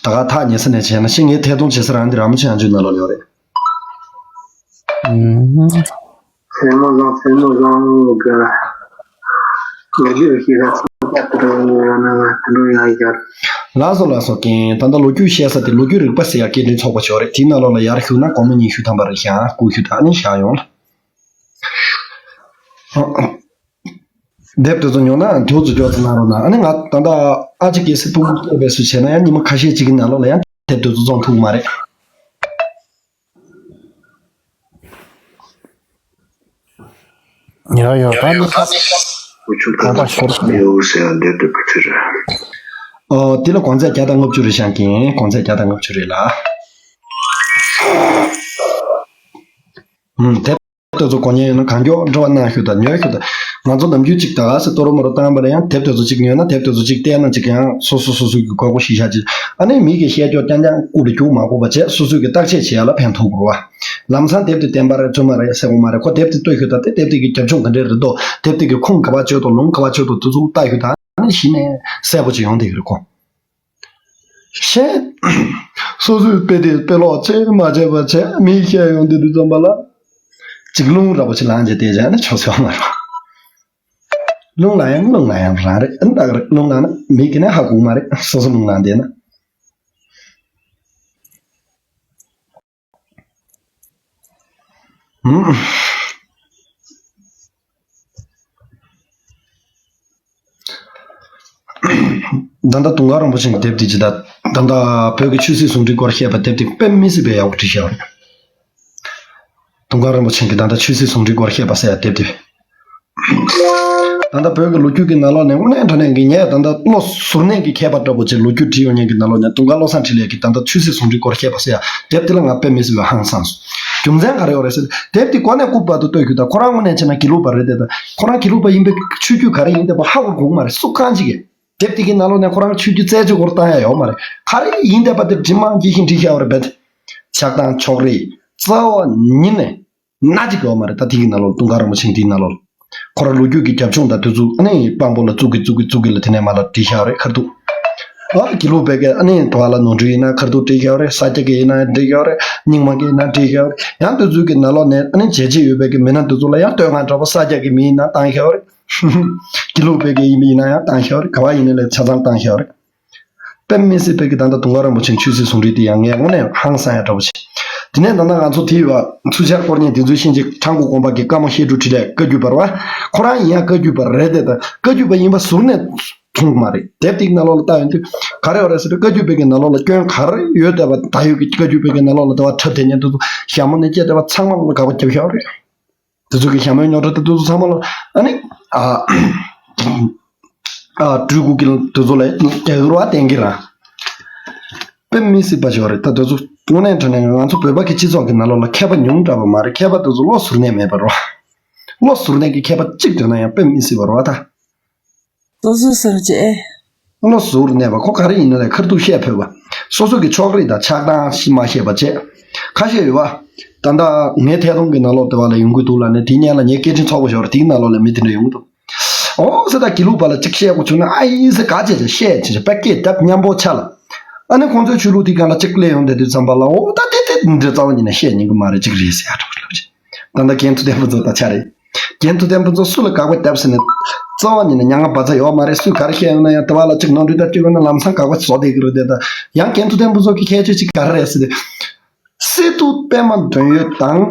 ད་ག་ཐག་ཉེ་ས་ནས་བྱས་ན་ཤེས། ངའི་ཐད་གཏོང་བྱེད་ས་རང་དེ་ར་མོ་ཆེ་ཡང་ཆུ་ནང་ལ་ཡོད་རེད། ཨུམ། སེམས་མོ་བཟང་། སེམས་མོ་བཟང་གི། ལོ་རྒྱུས་ཤེས་ས་ཚོ་པ་དེ་འདྲ་ཡོད་ན་ང་དེ་འདྲ་ཡང་ཡར། ལགས་སོ་ལགས་སོ། རྒན་ད་ལྟ་ལོ་རྒྱུས་བཤད་ས་དེ་ལོ་རྒྱུས་རིག་པ་ཟེར་ཡ་སྐད་འཕྲིན་ཚོགས་པ་ཞིག་ཡོད་རེད། དེའི་ནང་ལོགས་ལ་ཡར་ཞུགས་ན་སྒོར་མོ་ཉི་ཤུ་ཐམ་པ་རེད་ཤག། བསྐུར་ཞུ་དང་ཨ་ནི་བཞག་ཡོང་ལ། དེབ་དེ་ཚོ་ཉོ་ན་མགྱོགས་ཙམ་མགྱོགས་ཙམ་གནང་རོགས་གནང་། ཨ་ནི་ང་ད་ལྟ་ཨ་ཅེ་གེ་སི་སྤུ་གུ་སྐྱེས་པའི་སུ་བྱས་ན་ཡང་ཉི་མ་ཁ་ཤས་ཅིག་གི་ནང་ལོགས་ལ་ཡང་དེབ་དེ་ཚོ་བཙོང་ཐུབ་ཀྱི་མ་རེད། ཡ་ཡ། ད་ནི་གོང་པ་ཤོར་ཡོད་ཟེར་ཡ་འདི་འདྲ་པོ་ཅིག་རེད། ཨོ་དེ་ལ་གོང་ཚད་བརྒྱ་དང་ལྔ་བཅུ་རེད་ཤག། རྒན་གོང་ཚད་བརྒྱ་དང་ལྔ་བཅུ་རེད་ལ། ཨུམ། དེབ་དེ་ཚོ་གོ་མཁན་ཡོད་ན་གང་མགྱོགས་འབྲེལ་བ་གནང་ཞུ་དང་ཉོ་ཞུ་དང་། ང་ཚོ་ནམ་རྒྱུན་ཅིག་ད་ག་སེ་ཏོ་རོ་མོ་རོ་བཏང་བ་ལ་ཡང་དེབ་དེ་ཚོ་ཅིག་ཉོས་ན་དེབ་དེ་ཚོ་ཅིག་བལྟས་ན་ཅིག་ཡང་སོ་སོ་སོ་སོ་གི་དགོས་མཁོ་ཤེས་ཤག་ཅིག། ཨ་ནི་མི་གི་བཤད་ཀྱོག་རྐྱང་རྐྱང་རྐུ་རུ་རྒྱུག་མ་དགོས་པ་བྱས་སོ་སོ་གི་བརྟག་དཔྱད་བྱེད་ཡ་ལ་ཕན་ཐོགས་དགོས་རེད་བ། ལམ་སང་དེབ་དེ་བདེན་པ་རེད་རྫུན་མ་རེད་ཟེར་དགོས་མ་རེད། ཁོ་དེབ་དེ་ལྟོས་ཞུ་དང་། དེ་དེབ་དེ་གི་རྒྱབ་ལྗོངས་ག་འདྲས་རེད་འདུག། དེབ་དེ་གི་ཁུངས་ག་པར་བཅོལ་འདུག། ལུང་ག་པར་བཅོལ་འདུག། དེ་ཚོ་ལྟ་ཞུ་དང་། ཨ་ནི་གཞི་ནས་གསལ་པོ་ཅིག་ཡོང་བསྡད་ཀྱི་རེད་ཁོ། ཤེས། སོ་སོའི་དཔེ་དེ་དཔེ་ཀློག་ཅིག་མ་བྱས་པ་བྱས་མིས་བཤད་ཡོང་དུས་དུས་ཙམ་པ་ལ། ཅིག་རླུང་ར་པོ་ཅིག་ལངས་བྱས་བསྡད་བྱས་ནས་ཆོག་ཆོག་མ་རེད། རླུང་ལངས་ཡང་རླུང་ལངས་ཡང་རང་རེད། ཨ་ནི་ད་ག་རེད། རླུང་ལངས་ན་མི་གིས་ནི་ཧ་གོ་གི་མ་རེད། སོ་སོ་རླུང་ལངས་བསྡད་ན། ཧུམ། ད་ལྟ་དུང་དཀར་རིན་པོ་ཆེ་གི་དེབ་དེ་ཇི་ལྟར། ད་ལྟ་བོད་ཀྱི་ཆོས་སྲིད་ཟུང་འབྲེལ་སྐོར་བཤད་པ་དེབ་དེ་དཔེ་མི་སྲིད་པའི་ཡག་པོ་བྲིས་བཞག་རེད། དུང་དཀར་རིན་པོ་ཆེ་གི་ད་ལྟ་ཆོས་སྲིད་ཟུང་འབྲེལ་སྐོར་བཤད་པ་ཟེར་ཡ་དེབ་དེ། ད་ལྟ་བོད་ཀྱི་ལོ་རྒྱུས་ཀྱི་ནང་ལོགས་ནས་དངོས་གནས་དྲང་གནས་ཀྱི་ངས་ད་ལྟ་བློ་ཟུར་གནས་ཀྱི་མཁས་པ་འདྲ་པོ་ཅིག་ལོ་རྒྱུས་བྲིས་ཡོང་མཁན་གྱི་ནང་ལོགས་ནས་དུང་དཀར་བློ་བཟང་འཕྲིན་ལས་ཀྱིས་ད་ལྟ་ཆོས་སྲིད་ཟུང་འབྲེལ་སྐོར་བཤད་པ་ཟེར་ཡ་དེབ་དེ་ལ་ང་དཔེ་མི་སྲིད་པའི་ཧང་སངས་སོང་། རྒྱུ་མཚན་ག་རེ་ཡོད་རེད་ཟེར་དེབ་དེ་གོ་ནས་ལྐུགས་པ་དུ་ལྟོས་རྒྱུ་དང་ཁོ་རང་དངོས་གནས་བྱས་ན་དགེ་ལུགས་པ་རེད་དེ་དང་ཁོ་རང་དགེ་ལུགས་པ་ཡིན་པའི་ཆོས་བརྒྱུད་ག་རེ་ཡིན་དེ་པ་ཧ་གོ་དགོས་མ་རེད་སུ་གང་ཅིག་གིས། དེབ་དེ་གི་ནང་ལོགས་ནས་ཁོ་རང་ཆོས་བརྒྱུད་རྩད་གཅོད་སྐོར་བཏང་ཡ་ཡོད་མ་རེད། ག་རེ་ཡིན་བསྡད་པ་དེ་འབྲི་མང་ཇི་བཞིན་བྲིས་བཞག་པ་རེད་བེད། ཆགས་སྡང་ཕྱོགས་རིས་རྩ་བ་ཉིད་ནས་སྣ་གཅིག་ཡོད་མ་རེད། ད་དེ་གི་ནང་ལོགས་དུང་དཀར་རིན་པོ་ཆེ་དེའི་ནང་ལོགས་ཁོ་རང་ལོ་རྒྱུས་ཀྱི་རྒྱབ་ལྗོངས་དང་དེ་ཚོ་ཨ་ནི་དཔང་པོ་ལ་བཙུགས་གི་བཙུགས་གི་བཙུགས་གི་ལ་དེ་ནས་མ་ལ་བྲིས་བཞག་རེད་ཁར་འདུག་ཨ་དགེ་ལུགས་པའི་གི་ཨ་ནི་དོ་བ་ལ་ནོར་འཁྲུལ་ཡིན་ན་ཁར་འདུག་བྲིས་བཞག་རེད། ས་སྐྱ་གི་ཡིན་ན་བྲིས་བཞག་རེད། རྙིང་མ་གི་ཡིན་ན་བྲིས་བཞག་རེད། ཡང་དེ་ཚོའི་གི་ནང་ལོགས་ནས་ཨ་ནི་བྱས་རྗེས་ཡོད་པའི་གི་མི་སྣ་དེ་ཚོ་ལ་ཡང་བསྟོད་བསྔགས་འདྲ་པོ་ས་སྐྱ་གི་མི་ཡིན་ན་བཏང་བཞག་རེད། དགེ་ལུགས་པའི་གི་ཡིན་པ་ཡིན་ན་ཡང་བཏང་བཞག་རེད། ག་བ་ཡིན་ན་ལས་ཆ་ཚང་བཏང་བཞག་རེད། དཔེ་མི་སྲིད་པའི་གི་ད་ལྟ་དུང་དཀར་རིན་པོ་ཆེ་ཆོས་སྲིད་ཟུང་འབྲེལ་དེ་ཡང་ངས་དངོས་གནས་ཧང་སང་ཡ་འདྲ་པོ་ཆེ། དེ་ནས་ད་ལྟ་ང་ཚོ་དེ་ཡོད་ཚུལ་འཆར་སྐོར་ཉན་དེ་ཚོའི་ཤེས་བྱེད་ཁྲང་ཀོ་དགོན་པ་གི་བཀའ་མོ་བཤད་སྒྲུབ་འཕྲིན་ལས་བཀའ་བརྒྱུད་པ་རེད་བ། ཁོ་རང་ཡིན་ཡང་བཀའ་བརྒྱུད་པ་རེད་དེ་ད་བཀའ་བརྒྱུད་པ་ཡིན་པ་ཟུར་ནས་མཐོང་གི་མ་རེད། དེབ་དེའི་ནང་ལོགས་ལ་ལྟ་ཡོང་དུས་ག་རེ་ཡོད་རེད་ཟེར་དུས་བཀའ་བརྒྱུད་པའི་གི་ནང་ལོགས་ལ་སྐྱོན་ག་རེ་ཡོད་བསྡད་པ་ད་ཡོད་གི་བཀའ་བརྒྱུད་པའི་གི་ནང་ལོགས་ལ་ལྟ་བ་འཁྲབ་བསྡད་མཁན་དེ་ཚོ་ཞྭ་མོ་ནས་སྐྱེས་བསྡད་པ་ཚང་མ་ལ་དགག་པ་རྒྱབ་ཤོག་རེད། དེ་ཚོ་གི་ཞྭ་མོའི་རྙོག་དྲ་དེ་ཚོ་ཚང་མ་ལ་ཨ་ནི་ཨ་ཨ་སྤྲུལ་སྐུ་གི་དེ་ཚོ་ལ་རྒྱག་རུ་བ་བསྟན་གི་ར། དཔེ་མི་སྲིད་པ་ཞིག་རེད། ད་དེ་ཚོ་དངོས་གནས་དྲང་གནས་ང་ཚོ་བོད་པ་གི་སྤྱི་ཚོགས་ཀྱི་ནང་ལོགས་ལ་མཁས་པ་ཉུང་དྲགས་པ་མ་རེད། མཁས་པ་དེ་ཚོ་བློ་གཟུར་གནས་མེད་པ་རེད། བློ་གཟུར་གནས་ཀྱི་མཁས་པ་གཅིག་འདོན་ན་ཡང་དཔེ་མི་སྲིད་པ་རེད་བ་ད། སོ་སོའི་སེམས་ཀྱི་ཨེ། བློ་གཟུར་གནས་པ་ཁོ་ག་རེ་ཡིན་ན་ལས་ཁར་ཐུག་བཤད་ཕོད་པ། སོ་སོ་གི་ཕྱོགས་རིས་དང་ཆགས་སྡང་ཤི་མ་ཤེས་པ་བྱས། ཁ་ཤས་ཡོད་བ། ད་ལྟ་ངའི་ཐད་གཏོང་གི་ནང་ལོགས་དེ་བ་ལ་ཡོང་གི་འདུག་ལ་ནས་དེ་ཉན་ལ་ངའི་སྐད་འཕྲིན་ཚོགས་པ་ཞོར་དེའི་ནང་ལོགས་ལ་མི་དེ་འདྲ་ཡོང་གི་འདུག་ཨོ་ཟེར་ད་དགེ་ལུགས་པ་ལ་གཅིག་བཤད་དགོས་བྱུང་ན་ཨ་ཡིན་ཟེར་ག་བྱས་ཀྱང་བཤད་བྱས་བྱས་པད་སྐད་བརྡབ་མཉམ་པོ་ཆ་ལ། ཨ་ནི་ཁོང་ཚོའི་ཆོས་ལུགས་དེ་གང་ལ་གཅིག་སླེབས་ཡོང་བསྡད་དུས་ཙམ་པ་ལ་ཨོ་ད་དེ་དེ་འདྲ་རྩ་བ་ཉིད་ནས་བཤད་ཉན་གི་མ་རེད་གཅིག་རེད་ཟེར་ཡ་འདྲ་པོ་ལབ་བྱས། ད་ལྟ་རྒན་ཐུ་བསྟན་པ་ཚོ་ད་ཆ་རེད། རྒན་ཐུ་བསྟན་པ་ཚོ་སུ་ལ་དགག་པ་བརྒྱབ་ཟེར་ནས་རྩ་བ་ཉིད་ནས་མྱ་ངན་བ་ཚ་ཡོད་མ་རེད། སུས་ག་རེ་བཤད་ཡོང་ན་ཡང་དེ་བ་ལ་གཅིག་ནོར་འཁྲུལ་ལྟ་སྐྱོ་གི་ན་ལམ་སང་དགག་པ་བཟོ་བསྡད་ཀྱི་རེད་དེ། ད་ཡང་རྒན་ཐུ་བསྟན་པ་ཚོ་གི་ཁྱད་ཆོས་གཅིག་ག་རེ་རེད་ཟེར་ཏེ། སི་ཏུ་པད་མ་འདོན་ཡོད་དང་།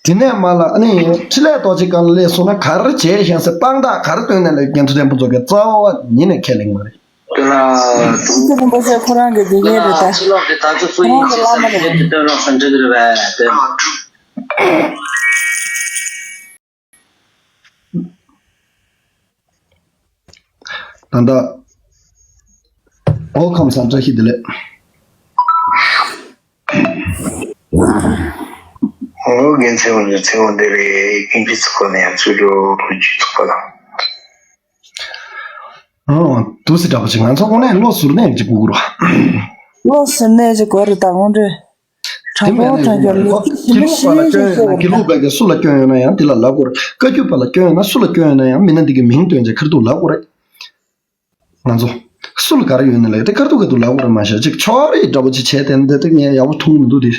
དེ་ནས་མ་ལ་ཨ་ནི་འཕྲིན་ལས་རྡོ་རྗེ་སྒང་ལ་སླེབས་སོང་ན་ག་རེ་བྱས་ཤག་ཟེར་དཔང་རྟགས་ག་རེ་སྟོན་ནས་ལ་རྒན་ཐུ་བསྟན་པ་ཚོ་གི་རྩ་བ་ཉིད་ནས་ཁས་ལེན་མ་རེད། དེ་ལ་ཐུགས་རྗེ་རིན་པོ་ཆེ་ཁོ་རང་གི་འདི་གས་རེད་ད། ཕྱི་ལོགས་ཀྱི་དར་ཚོ་སུ་ཡིན་ཅི་ཟེར་ན་ཁྱེད་ཀྱི་སྟོན་རོགས་སུ་འགྲིག་གི་རེད་པས་དེ། ད་ལྟ་ཨོ་ཁམས་བཟང་བཀྲ་ཤིས་བདེ་ལེགས། ཨོ་རྒན་ཚེ་དབང་ཚེ་དབང་བདེ་ལེགས། ཀུན་གྱི་ཚོགས་པ་ནས་ཡང་ཚུར་འགྲོ་ཀུན་གྱི་ཚོགས་པ་དང་། ཨོ་དུ་སི་འདྲ་པོ་ཅིག་ང་ཚོ་དངོས་གནས་བློ་གཟུར་གནས་ཅིག་དགོས་ཀྱི་རེད། བློ་གཟུར་གནས་ཅིག་དགོས་རེད་ད་དངོས་འབྲེལ། དྲང་པོ་དྲང་རྒྱ་ལོ་དགེ་ལུགས་པ་ལ་སྐྱོན་ཡོད་ན་དགེ་ལུགས་པ་གིས་སུ་ལ་སྐྱོན་ཡོད་ན་ཡང་དེ་ལ་ལབ་དགོས་རེད། བཀའ་བརྒྱུད་པ་ལ་སྐྱོན་ཡོད་ན་སུ་ལ་སྐྱོན་ཡོད་ན་ཡང་མི་སྣ་འདི་གི་མིང་བཏོན་བྱས་ཁར་ཐུག་ལབ་དགོས་རེད། ང་ཚོ་སུ་ལ་ག་རེ་ཡོད་ན་ལབ་དེ་ཁར་ཐུག་ག་ཐུག་ལབ་དགོས་རེད། མ་གཞི་ཅིག་ཕྱོགས་རིས་འདྲ་པོ་ཅིག་བྱས་དེ་འདི་དེ་ངས་ཡག་པོ་མཐོང་གི་མི་འདུག་དེ་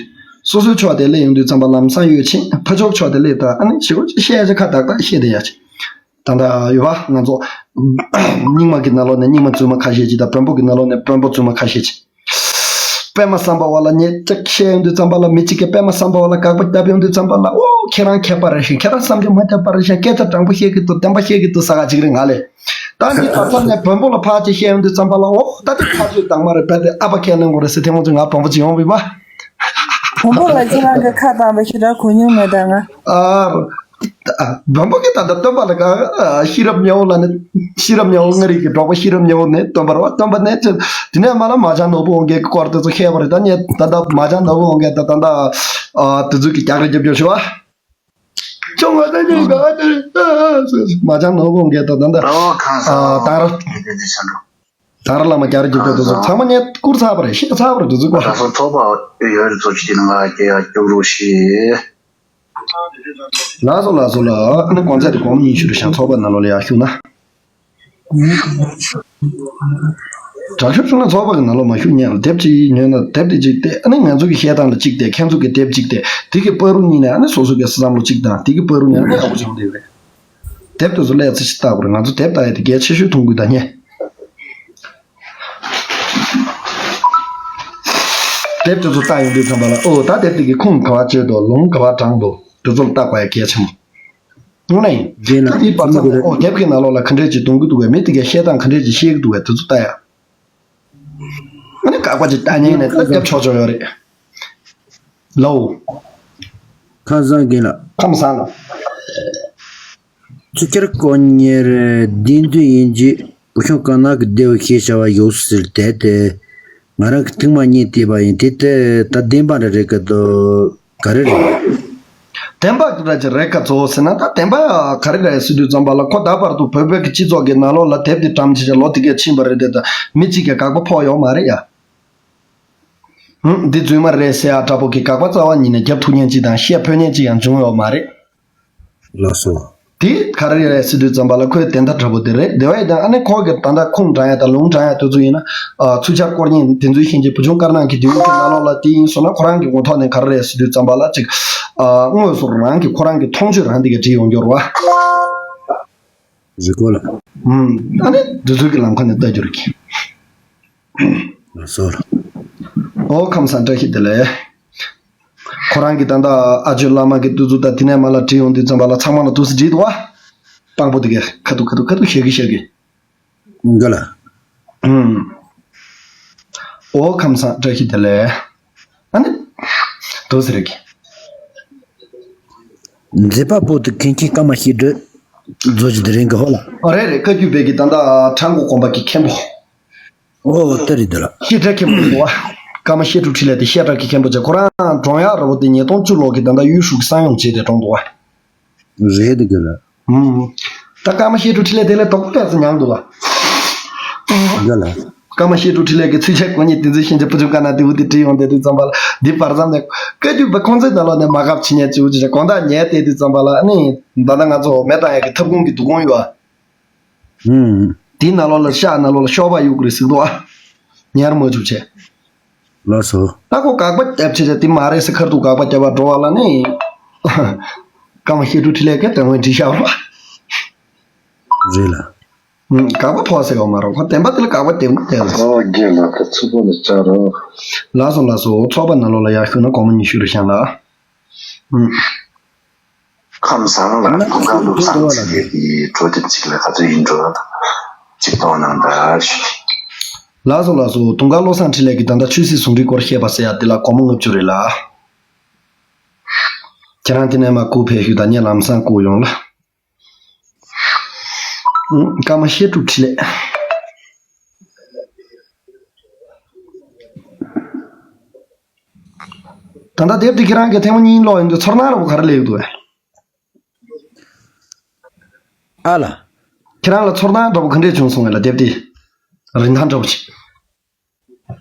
སོ་སོའི་ཕྱོགས་དེ་སླེབས་ཡོང་དུས་ཙམ་པ་ལམ་སང་ཡོད་ཕྱིན་ཕར་ཕྱོགས་ཕྱོགས་དེ་སླེབས་ད་ཨ་ནི་ཞེ་པོ་ཅིག་བཤད་ཡ་ཅིག་ཁ་བཏགས་བཏགས་བཤད་བསྡད་ཡ་ཅིག་ད་ལྟ་ཡོད་པ་ང་ཚོ་རྙིང་མ་གི་ནང་ལོགས་ནས་རྙིང་མ་རྫུན་མ་ཁ་ཤས་ཅིག་དང་བོན་པོ་གི་ནང་ལོགས་ནས་བོན་པོ་རྫུན་མ་ཁ་ཤས་ཅིག་པད་མ་བསམ་པ་བ་ལ་ཉེས་ཅིག་བཤད་ཡོང་དུས་ཙམ་པ་ལ་མི་གཅིག་གིས་པད་མ་བསམ་པ་བ་ལ་དགག་པ་བརྒྱབ་ཡོང་དུས་ཙམ་པ་ལ་ཨོ་ཁྱེད་རང་མཁས་པ་རེད་ཤག་ཁྱེད་རང་བསམ་རྒྱུ་མ་ཁྱབ་པ་རེད་ཤག་སྐད་ཆ་དྲང་པོ་བཤད་ཀྱི་འདུག་བདེན་པ་བཤད་ཀྱི་འདུག་ཟེར་ག་ཅིག་རེད་ང་ལས། ད་འདི་ད་ལྟ་ནས་བོན་པོ་ལ་ཕར་ཅིག་བཤད་ཡོང་དུས་ཙམ་པ་ལ་ཨོ་ད་དེ་ཕར་ཚུར་དང་མ་རེད་པས་དེ་ཨ་ཕ་ཁས་ལེན་དགོས་རེད་ཟེར་ཐེངས་མང་ཚོ་ང་བོན་པོ་ཅིག་ཡོང་བས་པ། བོན་པོ་ལ་ཁྱེད་རང་གི་ཁ་བཏང་བའི་ཤི་དྲག་གོ་མྱོང་མེད་ད་ང་། ཨ། བོན་པོ་གི་ད་ལྟ་སྟོན་པ་ལ་ག་ཤེས་རབ་སྙིང་པོ་ལ་ནི་ཤེས་རབ་སྙིང་པོ་ལྔ་རིག་གི་འབྲོག་པ་ཤེས་རབ་སྙིང་པོ་ནི་སྟོན་པ་རེད་བ། སྟོན་པ་ནི་ཅི་དེ་ནས་མ་ལ་མ་བྱང་ནོར་བུ་དབང་རྒྱལ་གི་སྐོར་དེ་ཚོ་བཤད་པ་རེད། ད་ནི་ད་ལྟ་མ་བྱང་ནོར་བུ་དབང་རྒྱལ་ད་ད་ལྟ་དེ་ཚོ་གི་རྒྱག་རེས་རྒྱབ་རྒྱབ་ཤི་བ། ཁྱོད་ང་ད་ནི་ག་དེ་མ་བྱང་ནོར་བུ་དབང་རྒྱལ་ད་ད་ད་ད་ར་ད་ར་བླ་མ་རྒྱ་རི་རྒྱུག་པ་དེ་ཚོ་ཚང་མ་ངས་བསྐུར་ཚར་བ་རེད། བཤད་ཚར་བ་རེད་དེ་ཚོ་བ། ད་སོ་ཚོགས་པ་ཡོད་རེད་ཚོ་ཅི་ནང་ལ་སྐྱེ་ཡ་སྐྱོ་རུ་ཤི། ལགས་སོ་ལགས་སོ་ལགས། ཨ་ནི་གོང་ཚད་དེ་གོང་མ་ཉི་ཤུ་རེད་ཤག་ཚོགས་པ་ནང་ལོགས་ལ་ཡར་ཞུགས་ན། དྲག་ཤོས་བྱུང་ན་ཚོགས་པ་གི་ནང་ལོགས་མ་ཞུགས་ཉན་ལ་དེབ་ཅིག་ཉོས་ན་དེབ་དེ་ཅིག་སྟེ་ཨ་ནི་ང་ཚོ་གི་བཤད་སྟངས་ལ་གཅིག་སྟེ་ཁྱེད་ཚོ་གི་དེབ་གཅིག་སྟེ་དེ་གི་བར་རུ་གཉིས་ནས་ཨ་ནི་སོ་སོ་གི་བསམ་བློ་གཅིག་དང་དེ་གི་བར་རུ་ཉན་ན་ཡག་པོ་བྱུང་བསྡད་ཡོད་རེད། དེབ་དེ་ཚོ་ལས་ཚེ་ཞིག་བལྟ་དགོས་རེད། ང་ཚོ་དེབ་ལྟ་ཡ་དེ་གལ་ཆེ་ཤོས་མཐོང་གི་ད་ཉེ། དེབ་དེ་ཚོ་ལྟ་ཡོང་དུས་ཙམ་པ་ལ་ཨོ་ད་དེབ་དེ་གི་ཁུངས་ག་བ་བཅོལ་འདུག་ལུང་ག་བ་དྲངས་འདུག་དེ་ཚོ་ལ་བལྟ་དགོས་ཡ་གལ་ཆེན་པོ། དངོས་གནས་ཡིན། རྗེས་ལ་ད་དེའི་བར་མཚམས་ལ་ཨོ་དེབ་ཀྱི་ནང་ལོགས་ལ་ག་འདྲས་ཅིག་གཏོང་གི་འདུག་གས་མི་དེ་གས་བཤད་སྟངས་ག་འདྲས་ཅིག་བཤད་ཀྱི་འདུག་གས་དེ་ཚོ་ལྟ་ཡ། ཨ་ནི་དགག་པ་ཅིག་ལྟ་ཉན་ནས་ད་རྒྱབ་ཆོག་ཆོག་ཡོད་རེད། ལའོ། ཁམས་བཟང་རྒན་ལགས། ཁམས་བཟང་ལགས། ཚུལ་འཆར་དཀོན་གཉེར་བདེན་རྫུན་དབྱེ་འབྱེད་བུ་ཆུང་དཀར་ནག་གི་ལྡེའུ་ཞེས་བྱ་བ་ཡོད་ཟེར་ཏེ། དེ་ང་རང་གི་ཐེངས་མ་གཉིས་བལྟས་པ་ཡིན། དེ་ལྟ་ད་བདེན་པ་འདྲ་རེད་ག་དོ། ག་རེ་རེད། བདེན་པ་འདྲ་ཅིག་རེད་ག་ཚོ་ཟེར་ན། ད་བདེན་པ་ག་རེ་རེད་ཟེར་དུས་ཙམ་པ་ལ། ཁོ་ད་བར་དུ་བོད་པའི་གི་སྤྱི་ཚོགས་ཀྱི་ནང་ལོགས་ལ་དེབ་དེ་བཀྲམ་བྱས་བྱས་ལོ་དེ་གས་ཕྱིན་པ་རེད་དེ། ད་མི་གཅིག་གིས་དགག་པ་ཕོག་ཡོད་མ་རེད་ཡ། ཧུམ། འདི་རྫུན་མ་རེད་ཟེར་ཡ་འདྲ་པོ་གི་དགག་པ་རྩ་བ་ཉིད་ནས་རྒྱབ་ཐུབ་མཁན་གཅིག་དང་བཤད་ཕོད་མཁན་གཅིག་ཡང་བྱུང་ཡོད་མ་རེད། ལགས་སོ། དེ་ག་རེ་རེད་ཟེར་དུས་ཙམ་པ་ལ། ཁོའི་བདེན་མཐའ་འདྲ་པོ་དེ་རེད། དེ་བས་ཀྱང་ཨ་ནི་ཁོ་གི་ད་ལྟ་ཁུངས་དྲངས་ཡ་དང་ལུང་དྲངས་ཡ་དེ་ཚོ་ཡིན་ན། ཨ། ཚུལ་འཆར་དཀོན་གཉེར་བདེན་རྫུན་དབྱེ་འབྱེད་བུ་ཆུང་དཀར་ནག་གི་ལྡེའུ་གི་ནང་ལོགས་ལ་དེ་ཡིན་སོང་ན། ཁོ་རང་གི་ངོ་ཐོག་ནས་ག་རེ་རེད་ཟེར་དུས་ཙམ་པ་ལ་ཅིག་ཨ། དངོས་སུ་རང་གི་ཁོ་རང་གི་མཐོང་ཆོས་རང་དེ་གས་བྲིས་ཡོང་རྒྱུ་རེད་བ། རེད་གོ་ལ། ཧུམ། ཨ་ནི་འདི་ཚོའི་གི་ལམ་ཁ་ནས་ལྟ་རྒྱུ་རེད་གི། ལགས་སོ། ཨོ་ཁམས་བཟང་། བཀྲ་ཤིས་བདེ་ལེགས། ཁོ་རང་གིས་ད་ལྟ་ཨ་ཇོ་བླ་མ་གི་བསྡུས་གཙུག་དང་དེ་ནས་མར་ལ་བྲིས་ཡོང་དུས་ཙམ་པ་ལ་ཚང་མ་ལ་འདུག་སེ་བྲིས་འདུག་བ། དཔང་པོ་དེ་གས་ཁ་ཐུག་ཁ་ཐུག་ཁ་ཐུག་བཤད་གི་བཤད་གི། འགའ་ལ། ཨུམ། ཨོ་ཁམས་བཟང་། བཀྲ་ཤིས་བདེ་ལེགས། ཨ་ནི། འདུག་སེ་རེད་གི། མཛད་པ་པོ་དེ་མཁན་ཆེན་ཀརྨ་བཤད་སྒྲུབ་རྫོགས་ཀྱི་དེ་རིང་གི་ཧོ་ལ། ཨ་རེད་རེད། བཀའ་བརྒྱུད་པའི་གི་ད་ལྟ་ཁྲ་འགུ་དགོན་པ་གི་མཁན་པོ། ཨོ་དེ་རེད་དེ་ལ། བཤད་སྒྲ་མཁན་པོ་འདུག་བ། ཀརྨ་བཤད་སྒྲུབ་འཕྲིན་ལས་དེ་བཤད་སྒྲ་གི་མཁན་པོ་བྱས། ཁོ་རང་གྲོངས་ཡག་ར་བོ་དེ་ཉིས་སྟོང་བཅུ་ལོ་གི་ད་ལྟ་ཡུལ་ཤུལ་གི་ས་ཡོམ་བྱས་ཏེ་གྲོངས་འདུག་བ། རེད་དེ་ག་ལ། ཧུམ། ད་ཀརྨ་བཤད་སྒྲུབ་འཕྲིན་ལས་དེ་ལས་དོག་པོ་ཏོག་ཙམ་མྱངས་འདུག་བ། ག་ལ། ཀརྨ་བཤད་སྒྲུབ་འཕྲིན་ལས་ཀྱི་ཚུལ་འཆར་དཀོན་གཉེར་བདེན་རྫུན་དབྱེ་འབྱེད་བུ་ཆུང་དཀར་ནག་ལྡེའུ་དེ་བྲིས་ཡོང་དེ་དུས་ཙམ་པ་ལ། འདི་བར་མཚམས་ནས་བཀའ་བརྒྱུད་པ་ཁོང་ཚོའི་ནང་ལོགས་ནས་མ་དགའ་བྱེད་མཁན་ཅིག་འུ་ཅག་དགོང་དག་ཉལ་བསྡད་དུས་ཙམ་པ་ལ་ནི། ད་ལྟ་ང་ཚོ་མེ་བཏང་ཡག་གི་ཐབ་ཁུང་གི་སྡུག་ཁུང་ཡོད་ཨ། ཧུམ། དེའི་ནང་ལོགས་ལ་ཤག་ནང་ལོགས་ལ་ཤོག་སྦག་གཡུག་གི་རེད་ཟེར་འདུག་ཨ། ཉར་མ་བཅུག་བྱས། ལགས་སོ། ད་ཁོ་དགག་པ་བརྒྱབ་བྱས་བྱས་དེ་མ་རེད་ཟེར་ཁ་ཐུག་དགག་པ་བརྒྱབ་པ་འགྲོ་བ་ལ་ནི། ཀརྨ་བཤད་སྒྲུབ་འཕྲིན་ལས་ཀྱིས་དོན་དངོས་བྲིས་བཞག་པ། རེད་ལ། ཨུམ། དགག་པ་ཕོག་ཟེར་བ་མ་རེད། ཁོ་བདེན་པ་དེ་ལ་དགག་པ་བརྒྱབ་ན་བསྡད་ལ། ཨོ་རྒན་ལགས། ད་ཚུགས་པ་ནས་བཅར་རོགས། ལགས་སོ་ལགས་སོ། ཚོགས་པ་ནང་ལོགས་ལ་ཡར་ཞུགས་ན་སྒོར་མོ་ཉི་ཤུ་རེ་བཞག་ལ། ཨུམ། ཁམས་བཟང་ལགས། དུང་དཀར་བློ་བཟང་འཕྲིན་ལས་ཀྱི་བྲོ་འདེབས་ཅིག་ལ་ག་ཚོད་ཡིན་འགྲོ་ཅིག་གཏོང་གནང་ད། ལགས་སོ་ལགས་སོ། དུང་དཀར་བློ་བཟང་འཕྲིན་ལས་ཀྱིས་ད་ལྟ་ཆོས་སྲིད་ཟུང་འབྲེལ་སྐོར་བཤད་པ་ཟེར་ཡ་དེ་ལ་སྒོར་མོ་ལྔ་བཅུ་རེད་ལ། ཁྱེད་རང་དེ་ནས་མར་སྒུག་ཕེབས་ཤོག་དང་། ངས་ལམ་སང་སྒུག་ཡོང་ལ། ཀརྨ་བཤད་སྒྲུབ་འཕྲིན་ལས། ད་ལྟ་དེབ་དེ་ཁྱེད་རང་གིས་ཐེངས་མ་གཉིས་ཀློག་ཡོང་དུས་ཚོར་སྣང་འདྲ་པོ་ག་རེ་སླེབས་འདུག་གས། ཨ་ལ། ཁྱེད་རང་ལ་ཚོར་སྣང་འདྲ་པོ་ག་འདྲས་བྱུང་སོང་ངས་ལ་དེབ་དེ། རིན་ཐང་འདྲ་པོ་ཅིག་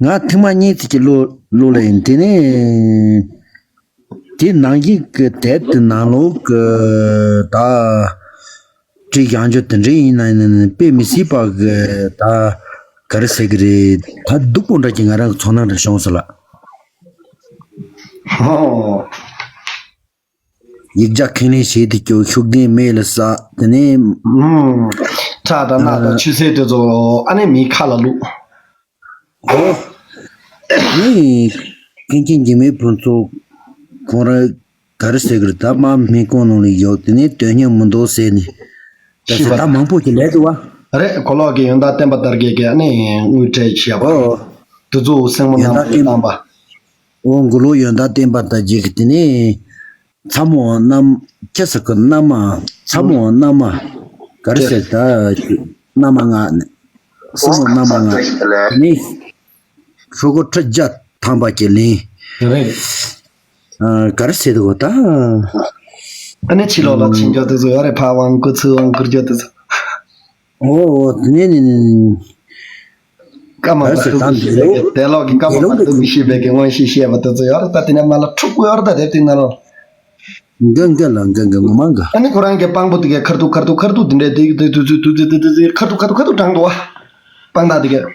ང་ཐེངས་མ་གཉིས་ཙམ་ཅིག་ཀློག་ཀློག་ལ་ཡིན། དེ་ནས་དེ་ནང་བཞིན་གྱི་དེབ་དེ་ནང་ལོགས་ཀྱི་ད་བྲིས་བཞག་རྒྱུ་དེ་འདྲ་ཡིན་ན་ཡིན་ན་དཔེ་མི་སྲིད་པ་གི་ད་ག་རེ་ཟེར་གི་རེད། ད་སྡུག་པོ་འདྲ་ཅིག་ང་རང་གི་ཚོར་སྣང་འདྲ་བྱུང་སོང་ལ། ཧོ། ཡིག་བརྒྱ་ཁས་ལེན་བྱེད་དུ་བཅུག་ཤུགས་ལྡན་མེ་ལ་བསྲེགས། དེ་ནས། ཧུམ། ཁྲག་དང་རྣག་དང་ཆུ་སེར་དེ་ཚོ་ཨ་ནི་མིའི་ཁ་ལ་བླུགས། ཨོ། ནི། མཁན་ཆེན་འཇིགས་མེད་ཕུན་ཚོགས་ཁོང་རང་ག་རེ་ཟེར་གི་རེད། ད་མར་སྨན་ཁང་ནང་ལ་བཞག་དེ་ནས་དོན་སྙིང་མི་འདུག་ཟེར་ནས། ད་ཤི་བ་ཟེར་ད་མང་པོ་ཞིག་ལས་འདུག་བ། རེད། མགོ་ལོག་གི་ཡོན་བདག་བསྟན་པ་དར་རྒྱས་ཀྱིས་ཨ་ནི་དངུལ་སྤྲད་བྱས་པ། ཨོ། དེ་ཚོ་སྲིང་མོ་ཡོན་བདག་རྣམས་ཀྱིས་བསྟན་བཏང་པ། ཨོ། མགོ་ལོག་ཡོན་བདག་བསྟན་པ་དར་རྒྱས་ཀྱིས་དེ་ནས། ཚ་མོ་མནའ་མ། ཁྱེད་ཟེར་གི་མནའ་མ། ཚ་མོ་མནའ་མ། ག་རེ་ཟེར་ད། མནའ་མ་ལྔ་ནི། སྲིང་མོ་མནའ་མ་ལྔ། དེ་ནས་ཧྲུལ་པོ་ཁྲི་བརྒྱ་ཐམ་པ་ཅིག་ལེན། རེད། ཨ། ག་རེ་ཟེར་འདུག་ད། ཨ་ནི་ཕྱི་ལོགས་ལ་ཕྱིན་རྒྱུ་དེ་ཚོ་ཡོད་རེད། ཕ་དབང་སྐུ་ཚེ་དབང་བསྐུར་རྒྱུ་དེ་ཚོ། ཨོ་ཨོ། དེ་ནས་ནི་ནི། ཀརྨ་པ་ཐུབ་ཀྱིས་བཤད་པའི་གི། དེ་ལོག་གི་ཀརྨ་པ་ཐུབ་ཀྱིས་བཤད་པའི་གི་མངོན་ཤེས་བཤད་པ་དེ་ཚོ་ཡོད་རེད། ད་དེ་ནས་མར་ལ་འཁྲུག་པོ་ཡོད་རེད། ད་དེབ་དེའི་ནང་ལ། འགའ་འགའ་ལ་འགའ་འགའ་ངོ་མ་འགའ། ཨ་ནི་ཁོ་རང་གི་དཔང་པོ་དེ་གས་ཁ་ཐུག་ཁ་ཐུག་ཁ་ཐུག་དེ་འདྲས་དེ་དེ་དུས་ཚོད་དུས་ཚོད་དེ་དེ་དེ་ཁ་ཐུག་ཁ་ཐུག་ཁ་ཐུག་དྲངས་འདུག་བ། དཔང་རྟགས་དེ་གས།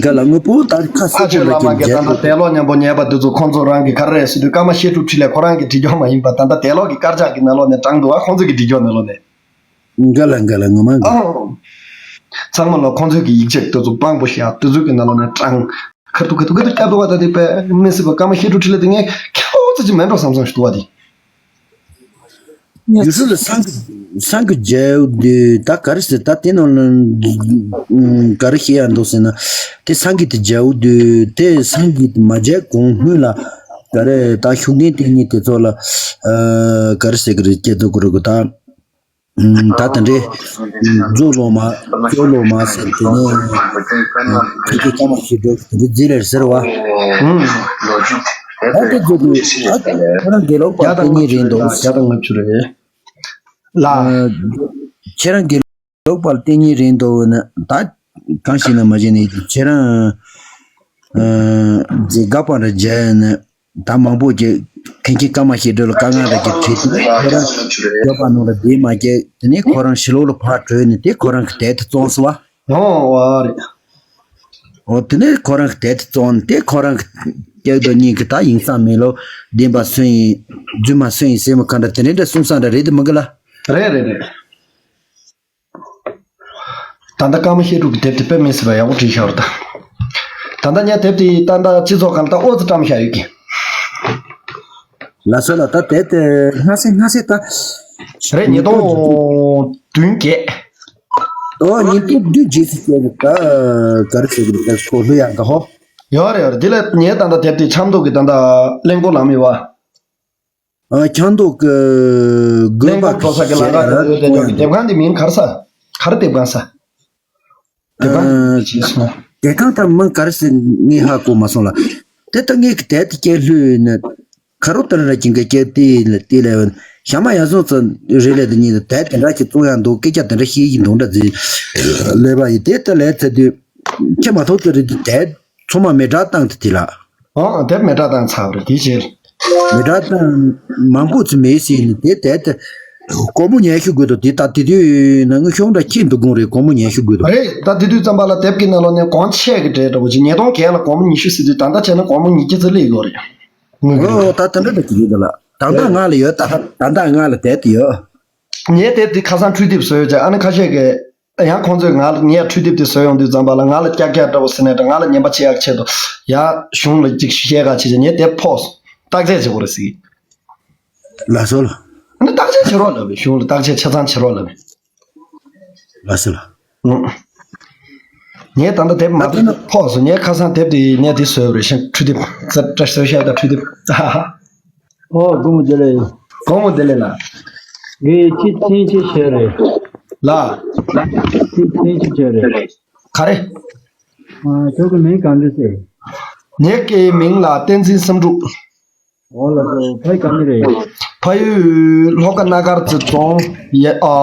འགའ་ལ་དངོས་པོ་ད་ཁ་ཨ་གསལ་ཆོས་པོ་ལ་བླ་མ་གིས་ད་ལྟ་དེ་ལོག་མཉམ་པོ་ཉལ་པ་དེ་ཚོ་ཁོང་ཚོ་རང་གི་ག་རེ་རེད་ཟེར་དུས། ཀརྨ་བཤད་སྒྲུབ་འཕྲིན་ལས་ཁོ་རང་གིས་བྲིས་རྒྱུ་མ་ཡིན་པ། ད་ལྟ་དེ་ལོག་གི་དཀར་ཆག་གི་ནང་ལོགས་ནས་དྲངས་འདུག་བ། ཁོང་ཚོ་གིས་བྲིས་རྒྱུ་ནང་ལོགས་ནས། འགའ་ལ་འགའ་ལ་ངོ་མ་འགའ། ཨོ། ཚང་མ་ལ་ཁོང་ཚོའི་གི་ཡིག་ཆ་དེ་ཚོ་དཔང་པོ་བཞག་དེ་ཚོའི་གི་ནང་ལོགས་ནས་དྲངས། ཁ་ཐུག་ཁ་ཐུག་ཁ་ཐུག་བསྐྱབས་འདུག་བ། ད་དེ་དཔེ་མི་སྲིད་པ། ཀརྨ་བཤད་སྒྲུབ་འཕྲིན་ལས་དེ་ངས་ཁྱོད་ཚོ་ཅིག་མེད་འགྲོ་བསམ་བསམ་ཞིག་འདུག་བ་དེ། ཡུལ་ཤུལ་ལ་སངས་སངས་རྒྱས་པའི་མདོས་ད་ག་རེ་ཟེར། ད་དེ་ནང་ལ་ག་རེ་བཤད་ཡ་འདུག་ཟེར་ན། དེ་སངས་རྒྱས་དེ་རྒྱལ་པོ་དུས་དེ་སངས་རྒྱས་དེ་མ་རྒྱལ་གོང་སྔོན་ལ་ ག་རེ་ད་ཤུགས་ལྡན་བསྟེན་མཁན་དེ་ཚོ་ལ་ཨ་ག་རེ་ཟེར་གི་རེད། སྐྱེ་ཚོ་གི་རུ་གི་ད་ད་དེ་འདྲའི་མཛོ་ལོ་མ་ཅོ་ལོ་མ་ཟེར་དེ་ནས་ཁྱེད་ཀྱི་སྐར་མ་ཞིག་འགྲོ་དེ་འདྲའི་རྫི་ལེར་ཟེར་བ། ད་དེ་ཚོ་གི་ད་ཁྱེད་རང་དགེ་ལོག་པ་བསྟེན་མཁན་རེད་འདུག་ཟེར། ལྔ་བཅུ་རེད། ལ། ཁྱེད་རང་དགེ་ལོག་པར་བསྟེན་མཁན་རེད་འདུག་ན་ད་གང་ཞིག་ན་མ་བྱས་ནས་ཁྱེད་རང་རྫི་དགའ་པ་འདྲ་བྱས་ན་ད་མང་པོ་ཅིག་ཁེངས་ཁེངས་སྐར་མ་ཞིག་འགྲོ་ལ་དཀའ་ངལ་འདྲ་ཅིག་བྲིས་དུས་ཁྱེད་རང་བརྗོད་པ་ནང་ལ་བསྡད་མ་བྱས། དེ་ནས་ཁོ་རང་ཕྱི་ལོགས་ལ་ཕར་བྲོས་ནས་དེ་ཁོ་རང་གི་དལ་དུ་བཙོང་སོང་བ། ཨོ་ཨ་རེད། ཨོ་དེ་ནས་ཁོ་རང་གི་དལ་དུ་བཙོང་ནས་དེ་ཁོ་རང་གི་སྐྱག་རྡོ་གཉིས་ཀྱི་ད་ཡིན་ས་མེད་ལོ། བདེན་པ་སུན་ཡིན་རྫུན་མ་སུན་ཡིན་ཟེར་མོ་ག་འདྲ་དེ་འདྲ་འདྲ་གསུང་ས་འདྲ་རེད་དེ་མི་གི་ལ། རེད་རེད་རེད། ད་ལྟ་ཀརྨ་བཤད་སྒྲུབ་ཀྱི་དེབ་དེ་དཔེ་མི་སྲིད་པ་ཡག་པོ་བྲིས་བཞག་རེད་ད། ད་ལྟ་ངས་དེབ་དེ་ད་ལྟ་སྤྱི་ཚོགས་སྒང་ལ་ད་ཨོ་ཙི་བཀྲམ་བཞག་ཡོད་ཀི། ལགས་སོ་ལགས། ད་དེབ་དེ་སྔ་སེ་སྔ་སེ་ད། རེད། ཉིས་སྟོང་བདུན་བརྒྱད། ཨོ་ཉིས་སྟོང་བདུན་བརྒྱད་ཙམ་བྱས་ནས་ད་ག་རེ་ཟེར་གི་འདུག་ད་ཁོ་ལྷོད་ཡག་འདྲ་ཧོ། ཡོད་རེད་ཡོད་རེད། འདི་ལ་ངས་ད་ལྟ་དེབ་དེ་ཆབ་མདོ་གི་ད་ལྟ་གླིང་སྐོར་ལམ་ཡོད་བ། ཨ་ཆབ་མདོ་གི་དགོན་པ་གི་གླིང་སྐོར་འགྲོ་ས་གི་ལམ་ཁ་ཞིག་ཡོད་དེ་ཅོག་གི་དེབ་ཁང་དེ་མིང་ག་རེ་ཟེར། ག་རེ་དེབ་ཁང་ཟེར། དེབ་ཁང་། ཨ་ཞེས་སོང་། དེབ་ཁང་ད་མིང་ག་རེ་ཟེར་ངས་ཧ་གོ་མ་སོང་ལ། དེ་ད་ངས་གི་དེབ་དེ་ཀྱང་ལྷོད་ནས་ཁ་རོག་ལྟར་ར་ཀྱིན་གི་ཀྱང་དེ་ལ་དེ་ལས་ཞག་མ་ཡར་སོང་ཚོ་རེ་ལས་དེ་ཉིད་དེ་དེ་འདྲ་ཞིག་བཙོང་ཡག་འདུག་སྐད་ཆ་དེ་འདྲ་བཤད་ཀྱི་འདུག་འདྲ་ཟེར་ལས་པ་ཡིན། དེ་ལྟ་ལས་ཚེ་དུས་ཁྱེད་མ་ཐོག་ཚོ་རེད་དེ་དེ་ཚང་མ་མེ་སྲེག་བཏང་དེ་དེ་ལ། ཨང་། དེབ་མེ་སྲེག་བཏང་ཚར་བ་རེད་དེ་རྗེས། མེ་སྲེག་བཏང་མང་པོ་ཚོ་མེད་ཟེར་ནས་དེ་དེ་དེ་སྒོར་མོ་ཉི་ཤུ་དགོས་འདུག་དེ་ད་དེ་དུས་ན་དངུལ་གཞུང་འདྲ་ཁྱེར་འདུག་དགོངས་རེད། སྒོར་མོ་ཉི་ཤུ་དགོས་འདུག་རེད། ད་དེ་དུས་ཙམ་པ་ལ་དེབ་ཀྱི་ནང་ལོགས་ནས་གོང་ཆེ་གི་གྲས་འདྲ་པོ་ཅིག་ཉིས་སྟོང་བརྒྱད་ལ་སྒོར་མོ་ཉི་ཤུ་ཟེར་དུས་ད་ལྟ་བྱས་ན་སྒོར་མོ་ཉིས་བརྒྱ་ཙམ་སླེབས་ཡོད་རེད། དངུལ་གྱི་ཨོ་ད་དེ་འདྲ་འདྲ་ཅིག་ཡོད་འདུག་ལ། ད་ལྟ་ང་ལ་ཡོད། ད་ད་ལྟ་ང་ལ་དེབ་དེ་ཡོད། ངའི་དེབ་དེ་ཁ་སང་འཕྲུལ་དེབ་བཟོས་ཡོད་ཅེས་ཨ་ནི་ཁ་ཤས་ཀྱིས། ཡང་ཁོང་ཚོས་ང་ལ་ངས་འཕྲུལ་དེབ་དེ་བཟོས་ཡོང་དུས་ཙམ་པ་ལ་ང་ལ་ཀྱག་ཀྱག་འདྲ་པོ་ཟེར་ནས་ད་ང་ལ་ཉན་པ་བྱེད་ཡག་ཆེད་དུ་ཡ་གཞུང་ལ་ཅིག་བཤད་ག་བྱེད་ཅེས་ངས་དེབ་ཕོག་སོང་། བརྟག་དཔྱད་བྱེད་དགོས་རེད་ཟེར་གི། ལགས་སོ་ལགས། ཨ་ནི་བརྟག་དཔྱད་བྱེད་རོགས་ལབ་རེད། གཞུང་ལ་བརྟག་དཔྱད་ཆ་ཚང་བྱེད་རོགས་ལབ་རེད། ལགས་སོ་ལགས། ཨང་། ངས་ད་ལྟ་དེབ་མ་ཨ་དེ་ནི་ཕོག་སོང་། ངས་ཁ་སང་དེབ་དེ་ངས་དེ་བཟོས་རེད་ཤག་འཕྲུལ་དེབ་ཙ་ཏྲ་བཟོས་ཤག་ད་འཕྲུལ་དེབ། ཨོ་དགོང་མོ་བདེ་ལེགས། དགོང་མོ་བདེ་ལེགས་ལགས། ངས་ཅི་མཚན་ཅི་བྱས་རེད། ལགས། ཅི་མཚན་ཅི་བྱས་རེད། ག་རེ། ཨ་ཁྱོད་ཀྱི་མིང་ག་འདྲ་ཟེར། ངེད་ཀྱི་མིང་ལ་བསྟན་འཛིན་བསམ་འགྲུབ། འོ་ལགས་སོ། ཕ་ཡུལ་ག་ནས་རེད། ཕ་ཡུལ་ལྷོ་ཁ་སྣ་དཀར་རྩེ་རྫོང་ཡ་ཨ་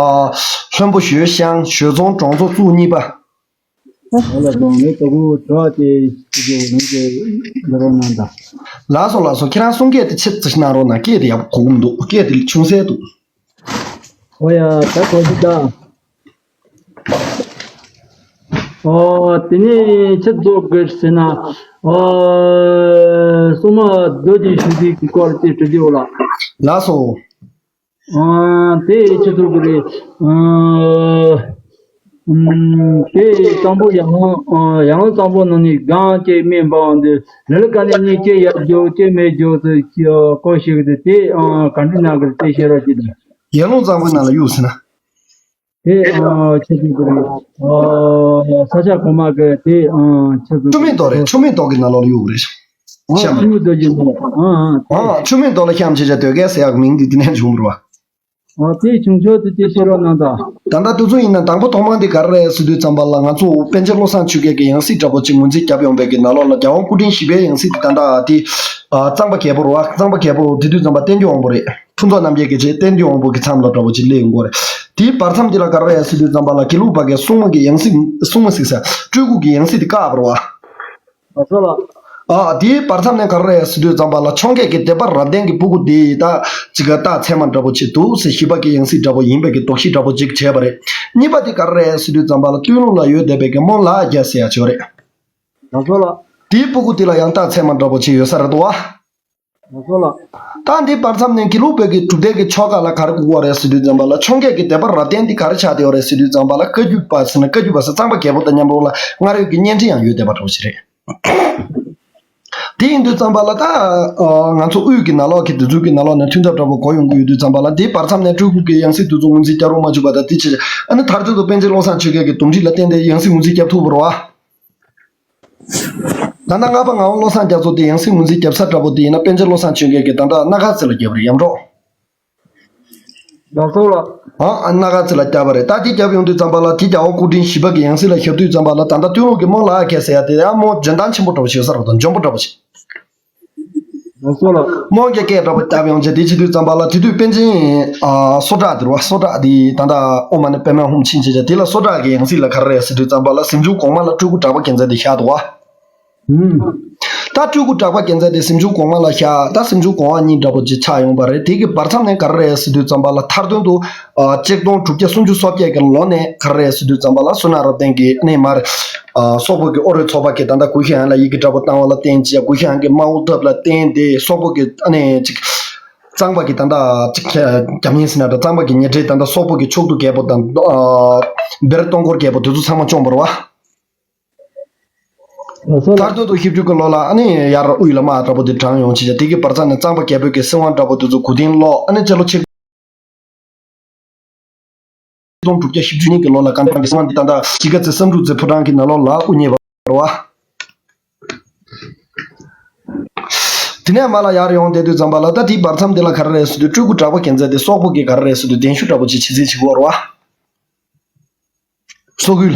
ལྷུན་པོ་ཞོལ་ཤང་ཞོལ་རྫོང་གྲོང་ཚོ་བཅུ་གཉིས་པ། ཨོ་ལགས་སོ། ངས་ད་དགོང་དྲི་བ་དེ་ཞུ་རྒྱུ་ཡིན་གྱི་ལབ་རོགས་གནང་དང་། ལགས་སོ་ལགས་སོ། ཁྱེད་རང་གསུང་སྐད་དེ་ཆེད་ཙམ་གནང་རོགས་གནང་། སྐད་དེ་ཡག་པོ་གོ་གི་མི་འདུག་སྐད་དེ་ཆུང་ཟད་འདུག་ཨོ་ཡ་ད་གོ་གི་ད། ཨོ་དེ་ནས་ཆེད་རྫོགས་དགོས་ཟེར་ན། ཨོ་སྲུང་མ་རྡོ་རྗེ་ཤུགས་ལྡན་གྱི་སྐོར་དེ་དྲི་རྒྱུ་ལ། ལགས་སོ། ཨ་དེ་ཆི་ཟེར་དགོས་རེད། ཨ་ཨམ་དེ་གཙང་པོ་ཡར་ཀླུང་། ཨ་ཡར་ཀླུང་གཙང་པོ་ནང་ནས་སྒང་སྐྱེ་དམན་འབར་འོང་དུས་ལ་ལ་ཀ་ནས་གཉིས་སྐྱེ་ཡར་རྒྱུག་སྐྱེ་མར་རྒྱུག་ཚུལ་སྐོར་ཞིག་དེ་དེ་ཨ་ག་འདྲ་གནང་གི་རེད། དེ་བཤད་རོགས་གྱིས་དང་། ཡར་ཀླུང་གཙང་པོའི་ནང་ལ་གཡུགས་ཟེར་ན། དེ་ཨ་ཆི་ཟེར་དགོས་རེད། ཨ་ས་ཆ་གོང་མ་གི་དེ་ཨ་ཆི་ཟེར་དགོས་རེད། ཆུ་སྨད་རྡོ་རེད། ཆུ་སྨད་རྡོ་གི་ནང་ལོགས་ལ་གཡུགས་རེད། ཨ་གཤམ། ཆུ་སྨད་རྡོ་གི་ནང་ལོགས། ཨ་ཨ་དེ། ཨ་ཆུ་སྨད་རྡོ་ལ་གཤམ་ཆེ་ཆ་སྡོད་མཁན་ཟེར་ཡག་མིང་འདི་དེ་ནས་བྱུང་བ་རེད་བ། ཨ་དེ་བྱུང་ཕྱོགས་དེ་དེ་བཤད་རོགས་གནང་དང་། ད་ལྟ་དུས་ཚོད་ཡིན་ན་དང་པོ་ཐོག་མ་འདི་ག་རེ་རེད་ཟེར་དུས་ཙམ་པ་ལ་ང་ཚོ་པཎ་ཆེན་བློ་བཟང་ཆོས་རྒྱན་གྱི་ཡང་སྲིད་འདྲ་པོ་ཅིག་ངོས་འཛིན་བརྒྱབ་ཡོང་བའི་གི་ནང་ལོགས་ལ་རྒྱལ་དབང་སྐུ་ཕྲེང་བཞི་པའི་ཡང་སྲིད་དེ་ད་ལྟ་དེ་ཨ་གཙང་པ་རྒྱལ་པོ་རེད་བ། གཙང་པ་རྒྱལ་པོ་དེ་དུས་ཙམ་པ་བསྟན་འགྱུར་དབང་པོ་རེད། ཕུན་ཚོགས་རྣམ་རྒྱལ་གྱི་རྗེ་བསྟན་འགྱུར་དབང་པོ་གི་མཚམས་ལ་འདྲ་པོ་ཅིག་སླེབས་ཡོང་གི་རེད། དེའི་བར་མཚམས་འདི་ལ་ག་རེ་རེད་ཟེར་དུས་ཙམ་པ་ལ་དགེ་ལུགས་པ་གི་སྲུང་མ་གི་ཡང་སྲིད། སྲུང་མ་ཟེར་ས་སྤྲུལ་སྐུ་གི་ཡང་སྲིད་དེ་བཀག་པ་རེད་བ། ལགས་སོ་ལགས། ཨ་དེའི་བར་མཚམས་ནས་ག་རེ་རེད་ཟེར་དུས་ཙམ་པ་ལ་འཕྱོངས་རྒྱས་ཀྱི་སྡེ་པ་རབ་བརྟན་གྱི་སྤུ་གུ་དེ་ད་ཅིག་ག་རྟགས་མཚན་མ་འདྲ་པོ་ཅིག་འདུག་ཟེར། བཞི་པ་གི་ཡང་སྲིད་འདྲ་པོ་ཡིན་པའི་གི་དོགས་གཞི་འདྲ་པོ་ཅིག་བྱས་པ་རེད། གཉིས་པ་དེ་ག་རེ་རེད་ཟེར་དུས་ཙམ་པ་ལ་སྟོད་ལུང་ལ་ཡོད་བསྡད་པའི་གི་རྨོ་ལགས་རྒྱལ་ཟེར་ཡག་ཅིག་ཡོད་རེད། ལགས་སོ་ལགས། དེའི་སྤུ་གུ་དེ་ལ་ཡང་རྟགས་མཚན་མ་འདྲ་པོ་ཅིག་ཡོད་ས་རེད་འདུག་བ། ལགས་སོ་ལགས། ད་འདི་བར་མཚམས་ནས་དགེ་ལུགས་པའི་གི་གྲུབ་མཐའ་གི་ཆོ་ག་ལ་ག་རེ་དགོས་པ་རེད་ཟེར་དུས་ཙམ་པ་ལ་འཕྱོངས་རྒྱས་ཀྱི་སྡེ་པ་རབ་བརྟན་འདི་ག་རེ་ཆགས་བསྡད་ཡོད་རེད་ཟེར་དུས་ཙམ་པ་ལ་བཀའ་བརྒྱུད་པ་ཟེར་ན་བཀའ་བརྒྱུད་པ་ཟེར་གཙང་པ་རྒྱལ་པོ་དང་མཉམ་རོགས་ལ་སྔར་ཡོད་ཀྱི་བརྙན་འཕྲིན་ཡང་ཡོད་བསྡད་པ་འདྲ་པོ་ཞིག་རེད། དེ་ཡིན་དུས་ཙམ་པ་ལ་ད་ང་ཚོ་དབུས་ཀྱི་ནང་ལོགས་ཀྱི་དེ་ཚོའི་གི་ནང་ལོགས་ནས་མཐུན་ཐབས་འདྲ་པོ་གོ་ཡོང་གི་ཡོད་དུས་ཙམ་པ་ལ་འདི་བར་མཚམས་ནས་སྤྲུལ་སྐུ་གི་ཡང་སྲིད་དེ་ཚོ་ངོས་འཛིན་རྒྱག་རོགས་མ་བྱུང་བ་དང་དེ་ཕྱིར་ཨ་ནི་མཐར་ཐུག་ཏུ་པཎ་ཆེན་བློ་བཟང་ཆོས་རྒྱན་གྱི་དོམ་སྒྲིག་ལ་བརྟེན་ཏེ་ཡང་སྲིད་ངོས་འཛིན་རྒྱབ་ཐུབ་པ་རེད་བ། ད་ལྟ་ལྔ་པ་ངག་དབང་བློ་བཟང་རྒྱ་མཚོ་དེ་ཡང་སྲིད་ངོས་འཛིན་རྒྱབ་ས་འདྲ་པོ་དེ་ཡིན་ན། པཎ་ཆེན་བློ་བཟང་ཆོས་རྒྱན་གྱིས་ད་ལྟ་སྣ་ཁ་རྩེ་ལ་རྒྱབ་རེད། ཡམ་འགྲོ། ལགས་སོ་ལགས། ཨ་ཨ་སྣ་ཁ་རྩེ་ལ་རྒྱབ་པ་རེད། ད་དེ་རྒྱབ་ཡོང་དུས་ཙམ་པ་ལ། དེ་རྒྱལ་བ་སྐུ་ཕྲེང་བཞི་པ་གི་ཡང་སྲིད་ལ་རྒྱབ་དུས་ཙམ་པ་ལ། ད་ལྟ་སྟོད་ལུང་གི་རྨོ་ལགས་ཁས་ཟེར་ཡ་དེ་ཡང་རྨོ་འཇོན་ཐང་ཆེན་པོ་འདྲ་པོ་ཞིག་ཡོད་ས་རེད་དོ། འཇོན་པོ་འདྲ་པོ་ཞིག། ལགས་སོ་ལགས། རྨོ་གི་སྐད་འདྲ་པོ་རྒྱབ་ཡོང་བྱས། དེ་བྱེད་དུས་ཙམ་པ་ལ་དེ་དུས་པཎ་ཆེན་ཨ་སོ་བྲག་དེ་རེད་བ། སོ་བྲག་དེ་ད་ལྟ་ཨོཾ་མ་ཎི་པདྨེ་ཧཱུྃ་ཕྱིན་བྱས་བྱས། དེ་ལ་སོ་བྲག་གི་ཡང་སྲིད་ལ་ག་རེ་རེད་ཟེར་དུས་ཙམ་པ་ལ། གཟིམ་ཆུང་གོང་མ་ལ་སྤྲུལ་སྐུ་གྲགས་པ་རྒྱལ་མཚན་དེ་བཞག་འདུག་བ། ད་སྤྲུལ་སྐུ་གྲགས་པ་རྒྱལ་མཚན་དེ་གཟིམ་ཆུང་གོང་མ་ལ་བཞག་ད་གཟིམ་ཆུང་གོང་མ་གཉིས་འདྲ་པོ་ཅིག་ཆགས་ཡོང་བ་རེད། དེ་གི་བར་མཚམས་ནས་ག་རེ་རེད་ཟེར་དུས་ཙམ་པ་ལ། མཐར་དོན་དུ་ཨ་གཅིག་སྟོང་དྲུག་བརྒྱ་སུམ་ཅུ་སོ་བརྒྱད་ཀྱི་ལོ་ནས་ག་རེ་རེད་ཟེར་དུས་ཙམ་པ་ལ། བསོད་ནམས་རབ་བརྟན་གྱིས་ཨ་ནི་མར་ཨ་སོག་པོ་གི་ཨོ་རོད་ཚོགས་པ་གིས་ད་ལྟ་གུ་ཤྲི་ཡན་ལ་ཡི་གེ་འདྲ་པོ་བཏང་བ་ལ་བརྟེན་བྱས། གུ་ཤྲི་ཡན་གྱི་དམའ་བོ་ཐབས་ལ་བརྟེན་ཏེ། སོག་པོ་གི་ཨ་ནི་ཅིག་གཙང་པ་གི་ད་ལྟ་ཅིག་རྒྱ་མིན་ཟེར་ན་འདྲ། གཙང་པ་གི་ཉེ་འབྲེལ་ད་ལྟ་སོག་པོ་གི་ཕྱོགས་བསྡུ་རྒྱལ་པོ་དང་ཨ་བེར་སྟོང་འཁོར་རྒྱལ་པོ་དེ་ཚོ་ཚང་མ་བཅོམ་པ་རེད་བ། ལགས་སོ་ལགས། མཐར་ཐུག་ཏུ་བཞི་བཅུ་གི་ལོ་ལ་ཨ་ནི་ཡར་དབུས་ལ་དམག་འདྲ་པོ་དེ་དྲངས་ཡོང་བྱས་བྱས། དེ་གི་བར་མཚམས་ནས་གཙང་པ་རྒྱལ་པོའི་གི་སྲིད་དབང་འདྲ་པོ་དེ་ཚོ་མགོ་རྟིང་སློག་ཨ་ནི་སྤྱི་ལོ་ཆིག་སྟོང་དྲུག་བརྒྱ་བཞི་བཅུ་གཉིས་ཀྱི་ལོ་ལ་གངས་ཏང་གི་སྲིད་དབང་འདི་ད་ལྟ་གཞིས་ཀ་རྩེ་བསམ་གྲུབ་རྩེ་ཕོ་བྲང་གི་ནང་ལོགས་ལ་དབུ་བརྙེས་པ་རེད་བ། དེ་ནས་མར་ལ་ཡར་ཡོང་བསྡད་དུས་ཙམ་པ་ལ། ད་དེའི་བར་མཚམས་འདི་ལ་ག་རེ་རེད་ཟེར་དུས། སྤྲུལ་སྐུ་གྲགས་པ་རྒྱལ་མཚན་དེ་སོག་པོ་གིས་ག་རེ་རེད་ཟེར་དུས། གདན་ཞུ་འདྲ་པོ་ཅིག་བྱེད་རྩིས་བྱེད་ཀྱི་ཡོད་རེད་བ། སོག་ཡུལ་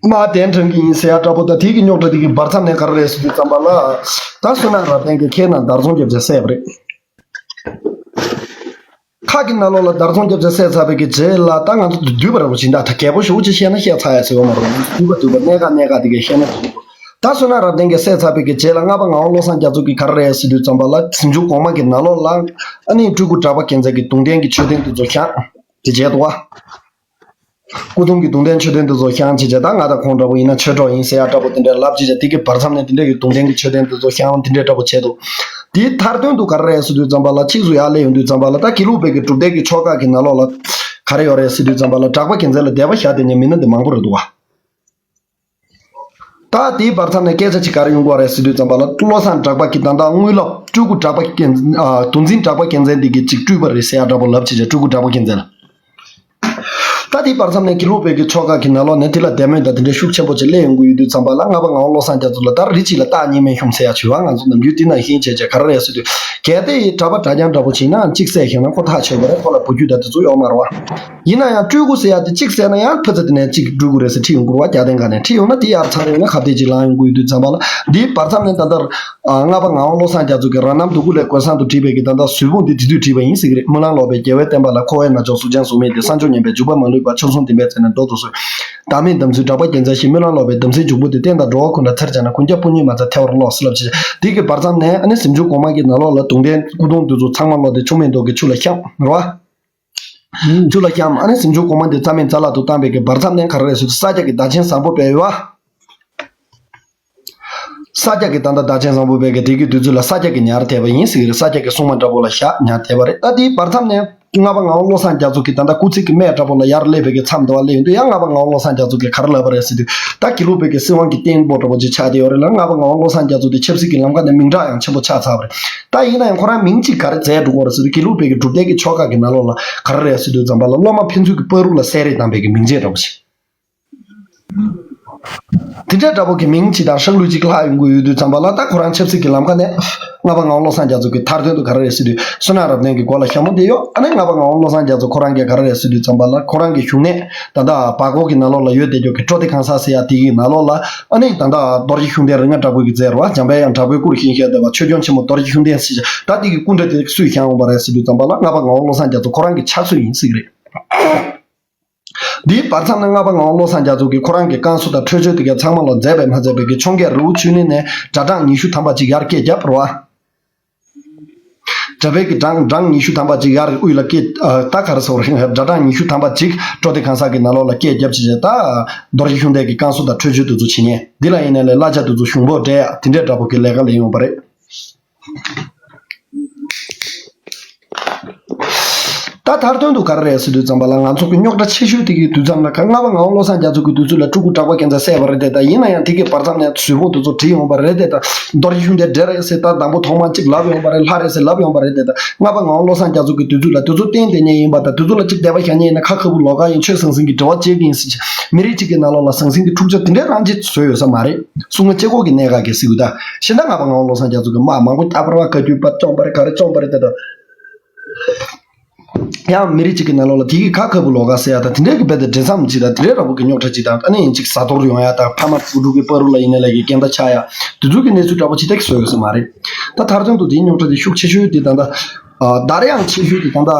དམག་གདན་དྲངས་ཀྱི་ཡིན་ཟེར་ཡ་འདྲ་པོ་དང་། དེའི་གི་རྙོག་དྲ་དེ་གི་བར་མཚམས་ནས་ག་རེ་རེད་ཟེར་དུས་ཙམ་པ་ལ། ད་བསོད་ནམས་རབ་བརྟན་གྱིས་ཁའི་ནང་བརྡར་འཚོང་བརྒྱབ་བྱས་བསད་པ་རེད། ཁ་གི་ནང་ལོགས་ལ་བརྡར་འཚོང་བརྒྱབ་བྱས་བསད་ཚར་བའི་གི་རྗེས་ལ། ད་ང་ཚོ་འདུས་པ་ར་བོ་ཅིག་ད་ད་རྒྱས་པོ་ཞེ་པོ་ཅིག་བཤད་ན་བཤད་ཚར་ཡ་ཟེར་བ་མ་རེད། འདུས་པ་འདུས་པ་གནད་འགག་གནད་འགག་དེ་གས་བཤད་ན་འགྲིག་གི་འདུག་ད་བསོད་ནམས་རབ་བརྟན་གྱིས་བསད་ཚར་བའི་གི་རྗེས་ལ། ལྔ་པ་ངག་དབང་བློ་བཟང་རྒྱ་མཚོ་གིས་ག་རེ་རེད་ཟེར་དུས་ཙམ་པ་ལ། གཟིམ་ཆུང་གོང་མ་གི་ནང་ལོགས་ལ་ཨ་ནི་སྤྲུལ་སྐུ་གྲགས་པ་རྒྱལ་མཚན་གྱི་གདུང་རྟེན་གྱི་མཆོད་རྟེན་དེ་ཚོ་བཞེངས་བྱས་བྱས་འདུག་བ། སྐུ་གདུང་གི་གདུང་རྟེན་མཆོད་རྟེན་དེ་ཚོ་བཞེངས་བྱས་བྱས། ད་ང་དང་ཁོང་འདྲ་པོ་ཡིན་ན་ཆོས་གྲོགས་ཡིན་ཟེར་ཡ་འདྲ་པོ་དེ་འདྲ་ལབ་བྱས་བྱས། དེ་གི་བར་མཚམས་ནས་དེ་འདྲ་གི་གདུང་རྟེན་གྱི་མཆོད་རྟེན་དེ་ཚོ་བཞེངས། དེ་འདྲ་འདྲ་པོ་བྱས་འདུག་དེའི་མཐར་དོན་དུ་ག་རེ་རེད་ཟེར་དུས་ཙམ་པ་ལ། ཕྱིས་སུ་ཡར་སླེབས་ཡོང་དུས་ཙམ་པ་ལ། ད་དགེ་ལུགས་པའི་གི་སྒྲུབ་སྡེ་གི་ཆོ་ག་གི་ནང་ལོགས་ལ་ག་རེ་ཡོད་རེད་ཟེར་དུས་ཙམ་པ་ལ། གྲགས་པ་རྒྱལ་མཚན་ལ་དད་པ་བཞག་བསྡད་མཁན་མི་སྣ་འདི་མང་པོ་རེད་འདུག་བ། ད་དེའི་བར་མཚམས་ནས་སྐད་ཆ་ཅིག་ག་རེ་ཡོང་གི་ཡོད་རེད་ཟེར་དུས་ཙམ་པ་ལ། བློ་བཟང་གྲགས་པ་གི་ད་ལྟ་དངོས་སློབ་སྤྲུལ་སྐུ་གྲགས་པ་རྒྱལ། ཨ་གདུང་འཛིན་གྲགས་པ་རྒྱལ་མཚན་འདི་གིས་ཅིག་སྤྲུལ་པ་རེད་ཟེར་ཡ་འདྲ་པོ་ལབ་བྱས་བྱས། སྤྲུལ་སྐུ་གྲགས་པ་རྒྱལ་མཚན་ལ། ད་དེའི་བར་མཚམས་ནས་དགེ་ལུགས་པའི་གི་ཆོ་ག་གི་ནང་ལོགས་ནས་དེ་ལ་དད་མོས་དང་དེ་འདྲའི་ཤུགས་ཆེན་པོ་ཅིག་སླེབས་ཡོང་གི་ཡོད་དུས་ཙམ་པ་ལ། ལྔ་པ་ངག་དབང་བློ་བཟང་རྒྱ་མཚོ་ལ་ད་རི་གཅིག་ལ་སྟག་གཉིས་མེད་ཤོམ་ཟེར་ཡ་བྱུང་བ། ང་ཚོ་ནམ་རྒྱུན་དེ་ནང་བཞིན་བྱས་བྱས་ག་རེ་རེད་ཟེར་དུས། གལ་ཏེ་གྲྭ་པ་གྲྭ་རྐྱང་འདྲ་པོ་ཅིག་ཡིན་ན་གཅིག་བསད་ཤེས་ན་ཁོ་ཐག་ཆོད་པ་རེད། ཁོ་ལ་བུ་རྒྱུད་དང་དེ་ཚོ་ཡོད་མ་རེད་བ། ཡིན་ན་ཡང་སྤྲུལ་སྐུ་ཟེར་ཡ་དེ་གཅིག་བསད་ན་ཡང་ཕ་ཚ་དེ་ནས་གཅིག་སྤྲུལ་སྐུ་རེད་ཟེར་ཁྲིད་ཡོང་གི་རེད་བ། རྒྱ་སྡེ་འགའ་ནས་ཁྲིད་ཡོང་ན། དེ་ཡར་ཚར་ཡོང་ན་ཁ་གཏད་ཅིག་ལངས་ཡོང་གི་ཡོད་དུས་ཙམ་པ་ལ། འདིའི་བར་མཚམས་ནས་ད་ལྟར་ཨ་ལྔ་པ་ངག་དབང་བློ་བཟང་རྒྱ་མཚོ་གིས་རང་རྣམ་སྡུག་ཀུན་ལས་གོས་བཟང་དུ་བྲིས་པའི་གི་ད་ལྟ་གཟུངས་འབུམ་འདི་དེ་དུས་བྲིས་པ་ཡིན་ཟེར་གི་རེད། སྨོན་ལམ་ལོག་པའི་རྒྱལ་བའི་བསྟན་པ་ལ། འཁོར་བའི་རྣལ་འབྱོར་གཟུགས་ཅན་གཟུགས་མེད་དེ། ས་མཆོག་ཉན་པའི་འཇུག་པ་མ་ལུས་པ། ཆོས་གསུམ་བདེན་པའི་རྩལ་ནི་མདོར་བསྡུས་སོ། བདག་མེད་དམ་ཚིག་གྲགས་པ་རྒྱལ་མཚན་ཞེས། སྨོན་ལམ་ལོག་པའི་དམ་ཚིག་འཇུག་པོ་དེ། བསྟན་དང་འགྲོ་བ་ཀུན་ལ་ཚེར་སྦྱར་ན། ཀུན་ཁྱབ་སྤུན་གཉིས་མ་ཚད་ཐལ་བར་རློག་ཟེར་ལབ་བྱས། དེ་གི་བར་མཚམས་ནས་ཨ་ནི་གཟིམ་ཆུང་གོང་མ་གི་ནང་ལོགས་ལ་གདུང་རྟེན་སྐུ་གདུང་དེ་ཚོ་ཚང་མ་ལོག་སྟེ་ཆུ་མིག་མདོ་གི་ཆུ་ལ་བཤམས་རེད་བ། ཆུ་ལ་བཤམས། ཨ་ནི་གཟིམ་ཆུང་གོང་མ་འདི་རྩ་མེད་རྩ་བརླག་ཏུ་བཏང་བའི་གི་བར་མཚམས་ནས་ག་རེ་རེད་ཟེར་དུས། ས་སྐྱ་གི་བདག་ཆེན་བཟང་པོ་དཔལ་ཡོད་བ། ས་སྐྱ་གི་ད་ལྟ་བདག་ཆེན་བཟང་པོ་དཔལ་གྱིས་དེ་གི་དུས་ཚོད་ལ་ས་སྐྱ་གི་ཉར་ཐལ་བ་ཡིན་ཟེར་གི་རེད། ས་སྐྱ་གི་སྲུང་མ་འདྲ་པོ་ལ་བཞག་ཉར་ཐལ་བ་རེད། ད་དེའི་བར་མཚམས་ནས་ལྔ་པ་ངག་དབང་བློ་བཟང་རྒྱ་མཚོ་གི་ད་ལྟ་སྐུ་ཚེ་གི་སྨད་འདྲ་པོ་ལ་ཡར་སླེབས་པའི་གི་མཚམས་འདི་བ་སླེབས་ཡོང་དུས། ཡང་ལྔ་པ་ངག་དབང་བློ་བཟང་རྒྱ་མཚོ་གིས་ག་རེ་ལབ་པ་རེད་ཟེར་དུས། ད་དགེ་ལུགས་པའི་གི་སྲིད་དབང་གི་རྟེན་པོ་འདྲ་པོ་ཅིག་ཆགས་བསྡད་ཡོད་རེད་ལ། ལྔ་པ་ངག་དབང་བློ་བཟང་རྒྱ་མཚོ་དེ་ཆབ་སྲིད་ཀྱི་ལམ་ཁ་ནས་མིང་གྲགས་ཡང་ཆེན་པོ་ཆགས་ཚར་བ་རེད། ད་ཡིན་ན་ཡང་ཁོ་རང་མིང་གཅིག་ག་རེ་བརྫད་འགྲོ་གི་ཡོད་རེད་ཟེར་དུས། དགེ་ལུགས་པའི་གི་སྒྲུབ་སྡེ་གི་ཆོ་ག་གི་ནང་ལོགས་ལ་ག་རེ་རེད་ཟེར་དུས་ཙམ་པ་ལ། སློབ་མ་ཕན་ཚུན་གྱི་བར་དུ་ལ་བསད་རེས་བཏང་བའི་གི་མིང་བརྗེ་འདྲ་པོ་ཞིག། དེ་འདྲ་འདྲ་པོ་གི་མིང་ཅིག་དང་ཧྲག་ལུས་ཅིག་ལྷག་ཡོང་གི་ཡོད་དུས་ཙམ་པ་ལ། ད་ཁོ་རང་ཆབ་སྲིད་ཀྱི་ལམ་ཁ་ནས་ལྔ་པ་ངག་དབང་བློ་བཟང་རྒྱ་མཚོ་གི་མཐར་དོན་དུ་ག་རེ་རེད་ཟེར་དུས། བསོད་ནམས་རབ་བརྟན་གྱི་མགོ་ལ་ཞྭ་མོ་བསྡད་ཡོད། ཨ་ནི་ལྔ་པ་ངག་དབང་བློ་བཟང་རྒྱ་མཚོ་ཁོ་རང་གིས་ག་རེ་རེད་ཟེར་དུས་ཙམ་པ་ལ། ཁོ་རང་གི་བཞུགས་གནས་ད་ལྟ་བར་སྐོར་གྱི་ནང་ལོགས་ལ་ཡོད་བསྡད་རྒྱུ་གི་ཀྲོ་ཏི་ཁང་ས་ཟེར་ཡ་དེ་གི་ནང་ལོགས་ལ། ཨ་ནི་ད་ལྟ་རྡོ་རྗེ་ཤུགས་ལྡན་རིགས་ལྔ་དྲག་པོ་གི་རྩལ་རེད་བ། འཇམ་དཔལ་དབྱངས་དྲག་པོའི་སྐུ་རུ་བཞེངས་བཞག་བསྡད་པ་ཆོས་སྐྱོང་ཆེན་མོ་རྡོ་རྗེ་ཤུགས་ལྡན་ཟེར་བྱས། ད་དེ་གི་སྐུ་འདྲ་དེ་སུས་བཞེངས་ཡོང་བ་རེད་ཟེར་དུས་ཙམ་པ་ལ། ལྔ་པ་ངག་དབང་བློ་བཟང་རྒྱ་མཚོ་ཁོ་རང་གི་ཕྱག་སྲོལ་ཡིན་ཟེར་གི་རེད། འདིའི་བར་མཚམས་ནས་ལྔ་པ་ངག་དབང་བློ་བཟང་རྒྱ་མཚོ་གིས་ཁོ་རང་གི་བསྐང་གསོ་དང་ཁྲོས་ཆོས་དེ་ག་ཚང་མ་ལ་མཛད་པས་མ་མཛད་པའི་གི་འཕྱོངས་རྒྱས་རི་བོ་ཆོས་གླིང་ནས་སྒྲ་གྲངས་ཉི་ཤུ་ཐམ་པ་ཅིག་ཡར་སྐད་བརྒྱབ་པ་རེད་བ། སྒྲ་པའི་གི་གྲངས་གྲངས་ཉི་ཤུ་ཐམ་པ་ཅིག་ཡར་དབུས་ལ་སྐད། ཨ་ད་ག་རེ་ཟེར་བ་རེད། སྒྲ་གྲངས་ཉི་ཤུ་ཐམ་པ་ཅིག་ཀྲོ་ཏི་ཁང་ས་གི་ནང་ལོགས་ལ་སྐད་བརྒྱབ་བྱས་བྱས། ད་རྡོ་རྗེ་ཤུགས་ལྡན་གྱི་བསྐང་གསོ་དང་ཁྲོས་ཆོས་དེ་ཚོ་བྱེད་མཁན་འདི་ལ་ཡིན་ནའི་ལས་གླ་ཆ་དེ་ཚོ་གཞུང་ཕོགས་སྤྲད་ཡ་དེ་འདྲའི་འདྲ་པོ་གི་ལས་ཀ་ལས་ཡོང་བ་རེད། ད་མཐར་དོན་དུ་ག་རེ་རེད་ཟེར་དུས་ཙམ་པ་ལ། ང་ཚོ་གི་རྙོག་དྲ་ཆེ་ཤོས་དེ་གི་དུས་ཙམ་ལ་ཁ་ལྔ་པ་ངག་དབང་བློ་བཟང་རྒྱ་མཚོ་གི་དུས་ཚོད་ལ་སྤྲུལ་སྐུ་གྲགས་པ་རྒྱལ་མཚན་བསད་པ་རེད་དེ། ད་ཡིན་ན་ཡང་དེ་གི་བར་མཚམས་ནས་བཟོད་ཕོག་དེ་ཚོ་བྲིས་ཡོང་བ་རེད་དེ། ད་རྡོ་རྗེ་ཤུགས་ལྡན་འདྲེ་རེད་ཟེར་ད་དང་པོ་ཐོག་མར་གཅིག་ལབ་ཡོང་བ་རེད། ལྷ་རེད་ཟེར་ལབ་ཡོང་བ་རེད་དེ། ད་ལྔ་པ་ངག་དབང་བློ་བཟང་རྒྱ་མཚོ་གི་དུས་ཚོད་ལ་དེ་ཚོ་གཏན་གཏན་ཉན་ཡིན་པ། ད་དེ་ཚོ་ལ་གཅིག་དད་པ་བཞག་མཁན་ཡིན་ན་ཁ་ཁ་བུ་ལོག་ག་ཡིན། ཆོས་ཟང་ཟིང་གི་འབྲེལ་བ་བཅད་ཀྱི་ཡིན་ཟེར། མི་རིགས་གཅིག་གི་ནང་ལོགས་ལ་ཟང་ཟིང་གི་འཁྲུག་ཆ་དེ་འདྲའི་རང་ཅིག་བཟོས་ཡོད་ས་མ་རེད། སྲུང་མ་གཅིག་པོ་གི་གནད་འགག་གི་ཟེར་གི། ད་གཞན་དག་ལྔ་པ་ངག་དབང་བློ་བཟང་རྒྱ་མཚོ་གི་དམག་མང་པོ་ད་པར་བ་བཀའ་བརྒྱུད་པ་བཅོམ་པ་རེད། ག་རེ་བཅོམ་པ་རེད་དེ། ད་ཡང་མི་རིགས་གཅིག་གི་ནང་ལོགས་ལ་དེ་གི་ཁ་ཁ་བུ་ལོག་ག་ཟེར་ཡ་དང་། དེ་འདྲའི་གི་རྦད་དེ་འབྲེལ་མཚམས་གཅིག་དང་། དེ་འདྲའི་ར་བུ་གི་རྙོག་དྲ་གཅིག་དང་། ཨ་ནི་ཡིན་གཅིག་ཟ་ཐོར་ཡོང་ཡ་དང་། ཕ་མ་བུ་ཕྲུག་གི་བར་རུ་ལ་ཡིན་ནའི་ལས་ཀྱི་རྐྱེན་པ་ཆགས་ཡ། དེ་ཚོ་གི་གནས་ཚུལ་འདྲ་པོ་ཅིག་ད་གི་བཟོས་ཡོད་ས་མ་རེད། ད་མཐར་དོན་དུ་དེའི་རྙོག་དྲ་དེ་ཤུགས་ཆེ་ཤོས་དེ་ད་ལྟ་ཨ་དར་ཡང་ཆེ་ཤོས་དེ་ད་ལྟ་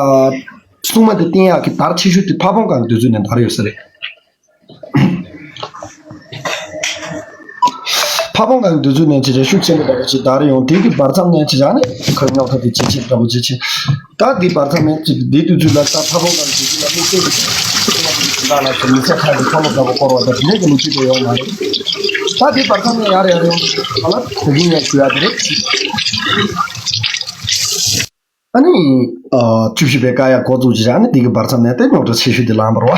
སྲུང་མ་དེ་བསྟེན་ཡག་གི་དར་ཆེ་ཤོས་དེ་ཕ་བོང་ཁང་གི་དུས་ཚོད་ནས་དར་ཡོད་ས་རེད། ཕ་བོང་ཁང་གི་དུས་ཚོད་ནས་ཅི་བྱ་ཤུགས་ཆེན་པོ་འདྲ་པོ་ཅིག་དར་ཡོང་། དེ་གི་བར་མཚམས་ནས་ཅི་བྱ་ནི་ཁོའི་རྙོག་དྲ་དེ་ཇེ་ཆེ་འདྲ་པོ་ཇེ་ཆེ། ད་དེ་བར་མཚམས་ནས་ཅིག་དེའི་དུས་ཚོད་ལ་ད་ཕ་བོང་ཁང་གི་དུས་ཚོད་ལ་དམིགས་བསལ་གྱི་ད་ལ་དེ་མི་ཚེ་ཁ་གི་ཁྲོ་ལོ་འདྲ་པོ་སྐོར་བ་དང་དེ་འདྲས་ཀྱི་ལོ་རྒྱུས་དེ་ཡོད་མ་རེད། ད་དེ་བར་མཚམས་ནས་ཡར་ཡར་ཡོང་དུས་ལ་དེ་གི་ངས་ཞུ་ཡ་དེ་རེད། ཨ་ནི་ཨ་བཅུ་བཞི་པའི་བཀའ་ཡག་འགོ་བཙུགས་ཀྱི་བྱ། ཨ་ནི་དེ་གི་བར་མཚམས་ནས་དེ་རྙོག་དྲ་ཆེ་ཤོས་དེ་ལངས་པ་རེད་བ།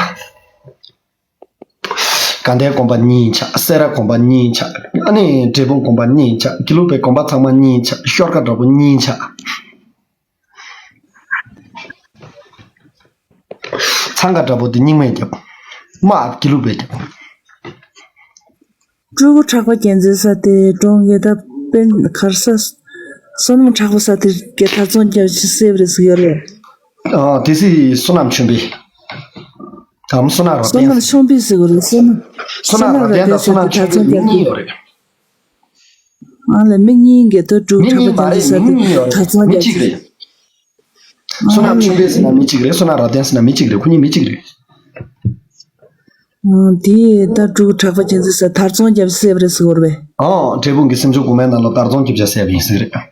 དགའ་ལྡན་དགོན་པ་གཉིས་ཆགས། སེ་ར་དགོན་པ་གཉིས་ཆགས། ཨ་ནི་འབྲས་སྤུངས་དགོན་པ་གཉིས་ཆགས། དགེ་ལུགས་པའི་དགོན་པ་ཚང་མ་གཉིས་ཆགས། ཤོར་ཁ་འདྲ་པོ་གཉིས་ཆགས། འཚང་ཁ་འདྲ་པོ་དེ་རྙིང་མས་བརྒྱབ། དམག་དགེ་ལུགས་པས་བརྒྱབ། སྤྲུལ་སྐུ་གྲགས་པ་རྒྱལ་མཚན་ཟེར་དེ་གྲོངས་ཡོད། ད་དཔེ་གར་ས་བསོད་ནམས་གྲགས་པ་ཟེར་དེ་གའི་དར་ཚོང་རྒྱབ་ཅིག་བསད་པ་རེད་ཟེར་ཡོད་རེད། ཨ་དེ་སྲིད་བསོད་ནམས་ཆོས་འཕེལ། དམ་བསོད་ནམས་རབ་བསྟན། བསོད་ནམས་ཆོས་འཕེལ་ཟེར་དགོས་རེད། བསོད་ནམས། བསོད་ནམས་རབ་བསྟན་དང་བསོད་ནམས་ཆོས་འཕེལ་མི་གཉིས་ཡོད་རེད། ཨ་ལས་མི་གཉིས་ཀྱི་ད་སྤྲུལ་སྐུ་གྲགས་པ་རྒྱལ་མཚན་ཟེར་དེ་དར་ཚོང་རྒྱབ་ཅིག་བསད་པ་རེད། བསོད་ནམས་ཆོས་འཕེལ་ཟེར་ན་མི་གཅིག་རེད། བསོད་ནམས་རབ་བརྟན་ཟེར་ན་མི་གཅིག་རེད། ཁོ་གཉིས་མི་གཅིག་རེད། ཨང་། དེས་ད་སྤྲུལ་སྐུ་གྲགས་པ་རྒྱལ་མཚན་ཟེར་དར་ཚོང་བརྒྱབ་བསད་པ་རེད་ཟེར་བ་རེད་པས། ཨང་། འབྲས་སྤུངས་ཀྱི་སེམས་ཆུང་དགོན་པའི་ནང་ལ་དར་ཚོང་བརྒྱབ་བྱས་བསད་པ་ཡིན་ཟེར་རེད། ཨང་།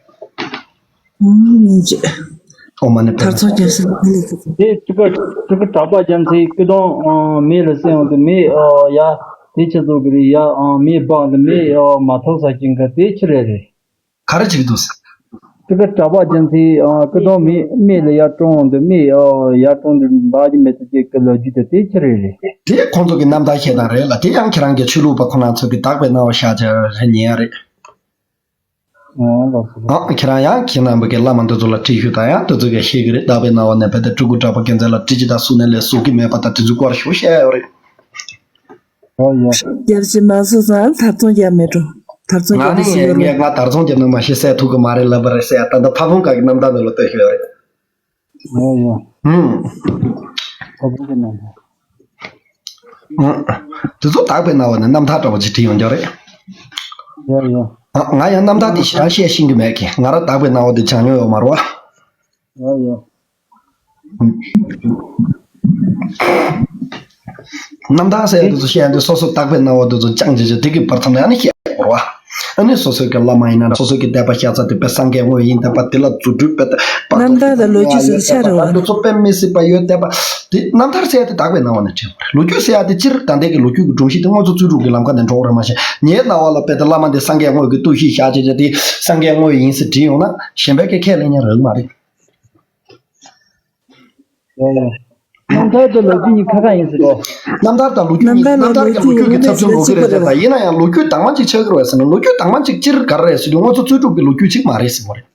ཨོཾ་མ་ཎི་པདྨེ། དར་ཚོང་བརྒྱབ་བསད་པ་ལས་ཟེར། དེ་སྤྲུལ་སྐུ་སྤྲུལ་སྐུ་གྲགས་པ་རྒྱལ་མཚན་སྐུ་གདུང་མེ་ལ་བསད་འོང་དུས་མེ་ཡ་དེ་ཆི་བཟོ་གི་རེད། ཡ་མེ་སྦག་འདི་མེ་མ་ཐོབ་ས་ཅན་གི་དེ་ཆི་རེད་རེད། ག་རེ་བྱེད་ཀྱི་འདུག་ཟེར། དེ་ག་གྲྭ་པ་རྒྱལ་མཚན་སྐུ་གདུང་མེ་མེ་ལ་ཡར་སྤྲོ་འོང་དུས་མེ་ཡར་སྤྲོ་འདི་འབག་གི་མེད་ཚུལ་ཅིག་གི་ལོ་རྒྱུས་དེ་དེ་ཆི་རེད་རེད། དེ་ཁོང་ཚོ་གི་རྣམ་ཐར་བཤད་སྟངས་རེད་ལ། དེ་ཡང་ཁྱེད་རང་གི་ཆོས་ལུགས་པ་ཁོ་ན་ཚོ་གི་དག་པའི་སྣང་བ་ཤར་བྱ་རེད་ཉན་ཡ་རེད། ཨོ་ལགས་སོ། ཨ་ཁྱེད་རང་ཡང་ཁྱེད་རྣམ་པ་གི་བླ་མ་འདི་ཚོ་ལ་དྲི་ཞུ་དང་། ཡང་དེ་ཚོ་གིས་ཤེས་ཀྱི་རེད། དག་པའི་སྣང་བ་ནས་རྦད་དེ་སྤྲུལ་སྐུ་གྲགས་པ་རྒྱལ་མཚན་ལ་དྲི་ཅི་དང་གསུངས་ནས་ལས་བཟོ་གི་མེད་པ་དང་དེ་ཚོའི་སྐོར་ཞུ་བཤད་ཡོད་རེད། ཨོ་ཡ། རྒྱབ་ཀྱི་མ་བཟོ་ཙང་དར་ཚོང་རྒྱབ་མེད་འགྲོ། དར་ཚོང་ང་རྒྱབ་ནི་ཟེར་ཡོད་ངས་རེད། ང་དར་ཚོང་རྒྱབ་ན་མ་ཤེས་བསད་ཐུབ་གི་མ་རེད་ལབ་པ་རེད་ཟེར་ཡ། ད་ལྟ་ཕ་བོང་ཁ་གི་རྣམ་ཐར་འདི་ལ་ལྟོས་ཤོད་རེད། ཨོ་ཡ། ཧུམ། ཕ་བོང་ཁ་རྣམ་ཐར། ཧུམ། དེ་ཚོ་དག་པའི་སྣང་བ་ནས་རྣམ་ཐར་འདྲ་བོ་ཅིག་བྲིས་ཡོང་རྒྱུ་རེད། ཡ་ཡ། ཨ་ང་ཡང་རྣམ་ཐར་དེ་ཞེ་དྲག་བཤད་ཤེས་ཀྱི་མེད་ཀི། ང་རང་དག་པའི་སྣང་བ་དེ་སྦྱང་མྱོང་ཡོད་མ་རེད་བ། ཡ་ཡ། རྣམ་ཐར་ཟེར་ཡ་དེ་ཚོ་བཤད་ཡ་དེ་སོ་སོ་དག་པའི་སྣང་བ་དེ་ཚོ་སྦྱང་བྱས་བྱས་དེ་གི་བར་མཚམས་ནས་ཨ་ནི་བཤད་དགོས་རེད་བ། ཨ་ནི་སོ་སོ་གི་བླ་མ་ཡིན་ན་ར། སོ་སོ་གི་དད་པ་ཤ་ཚ་དེ་དཔེ་སངས་རྒྱས་དངོས་ཡིན་བསྟན་པ་དེ་ལ་རྫུ་འཕྲུལ་དཔེ་དཔེ་རྣམ་ཐར་དང་ལོ་རྒྱུས་ཟེར་ཆ་རེད་བ། དེ་ཚོ་དཔེ་མི་སྲིད་པ་ཡོད་བསྟན་པ་དེ། རྣམ་ཐར་ཟེར་ཡ་དེ་དག་པའི་སྣང་བ་ནས་བྲིས་པ་རེད། ལོ་རྒྱུས་ཟེར་ཡ་དེ་སྤྱིར་ད་ལྟའི་གི་ལོ་རྒྱུས་ཀྱི་སྒྲོམ་གཞི་དེ་དངོས་གཙོ་རྩོད་སྒྲུབ་ཀྱི་ལམ་ཁ་ནས་འགྲོ་དགོས་རེད། མ་གཞི་ངའི་སྣང་བ་ལ་དཔེ་དེ་བླ་མ་དེ་སངས་རྒྱས་དངོས་ཀྱི་བརྟུལ་ཞུགས་བཞག་བྱས་བྱས་དེ་སངས་རྒྱས་དངོས་ཡིན་ཟེར་བྲིས་ཡོང་ན་གཞན་པས་ཀྱི་ཁས་ལེན་མཁན་རག་གི་མ་རེད། རྣམ་ཐར་དང་ལོ་རྒྱུས་གཉིས་ཁ་ཁ་ཡིན་ཟེར་རོ། རྣམ་ཐར་དང་ལོ་རྒྱུས་གཉིས། རྣམ་ཐར་ལ་རྣམ་ཐར་གྱི་ལོ་རྒྱུས་ཀྱི་ཚབ་མཚོན་ལོ་རྒྱུས་རེད་དེ། ད་ཡིན་ན་ཡང་ལོ་རྒྱུས་དྭངས་མ་གཅིག་ཆགས་ཀྱི་རེད་ཟེར་ན། ལོ་རྒྱུས་དྭངས་མ་གཅིག་སྤྱིར་ག་རེ་རེད་ཟེར་དུས་དངོས་གཙོ་རྩོད་སྒྲུབ་ཀྱི་ལོ་རྒྱུས་གཅིག་མ་རེད་ཟེར་བ་རེད།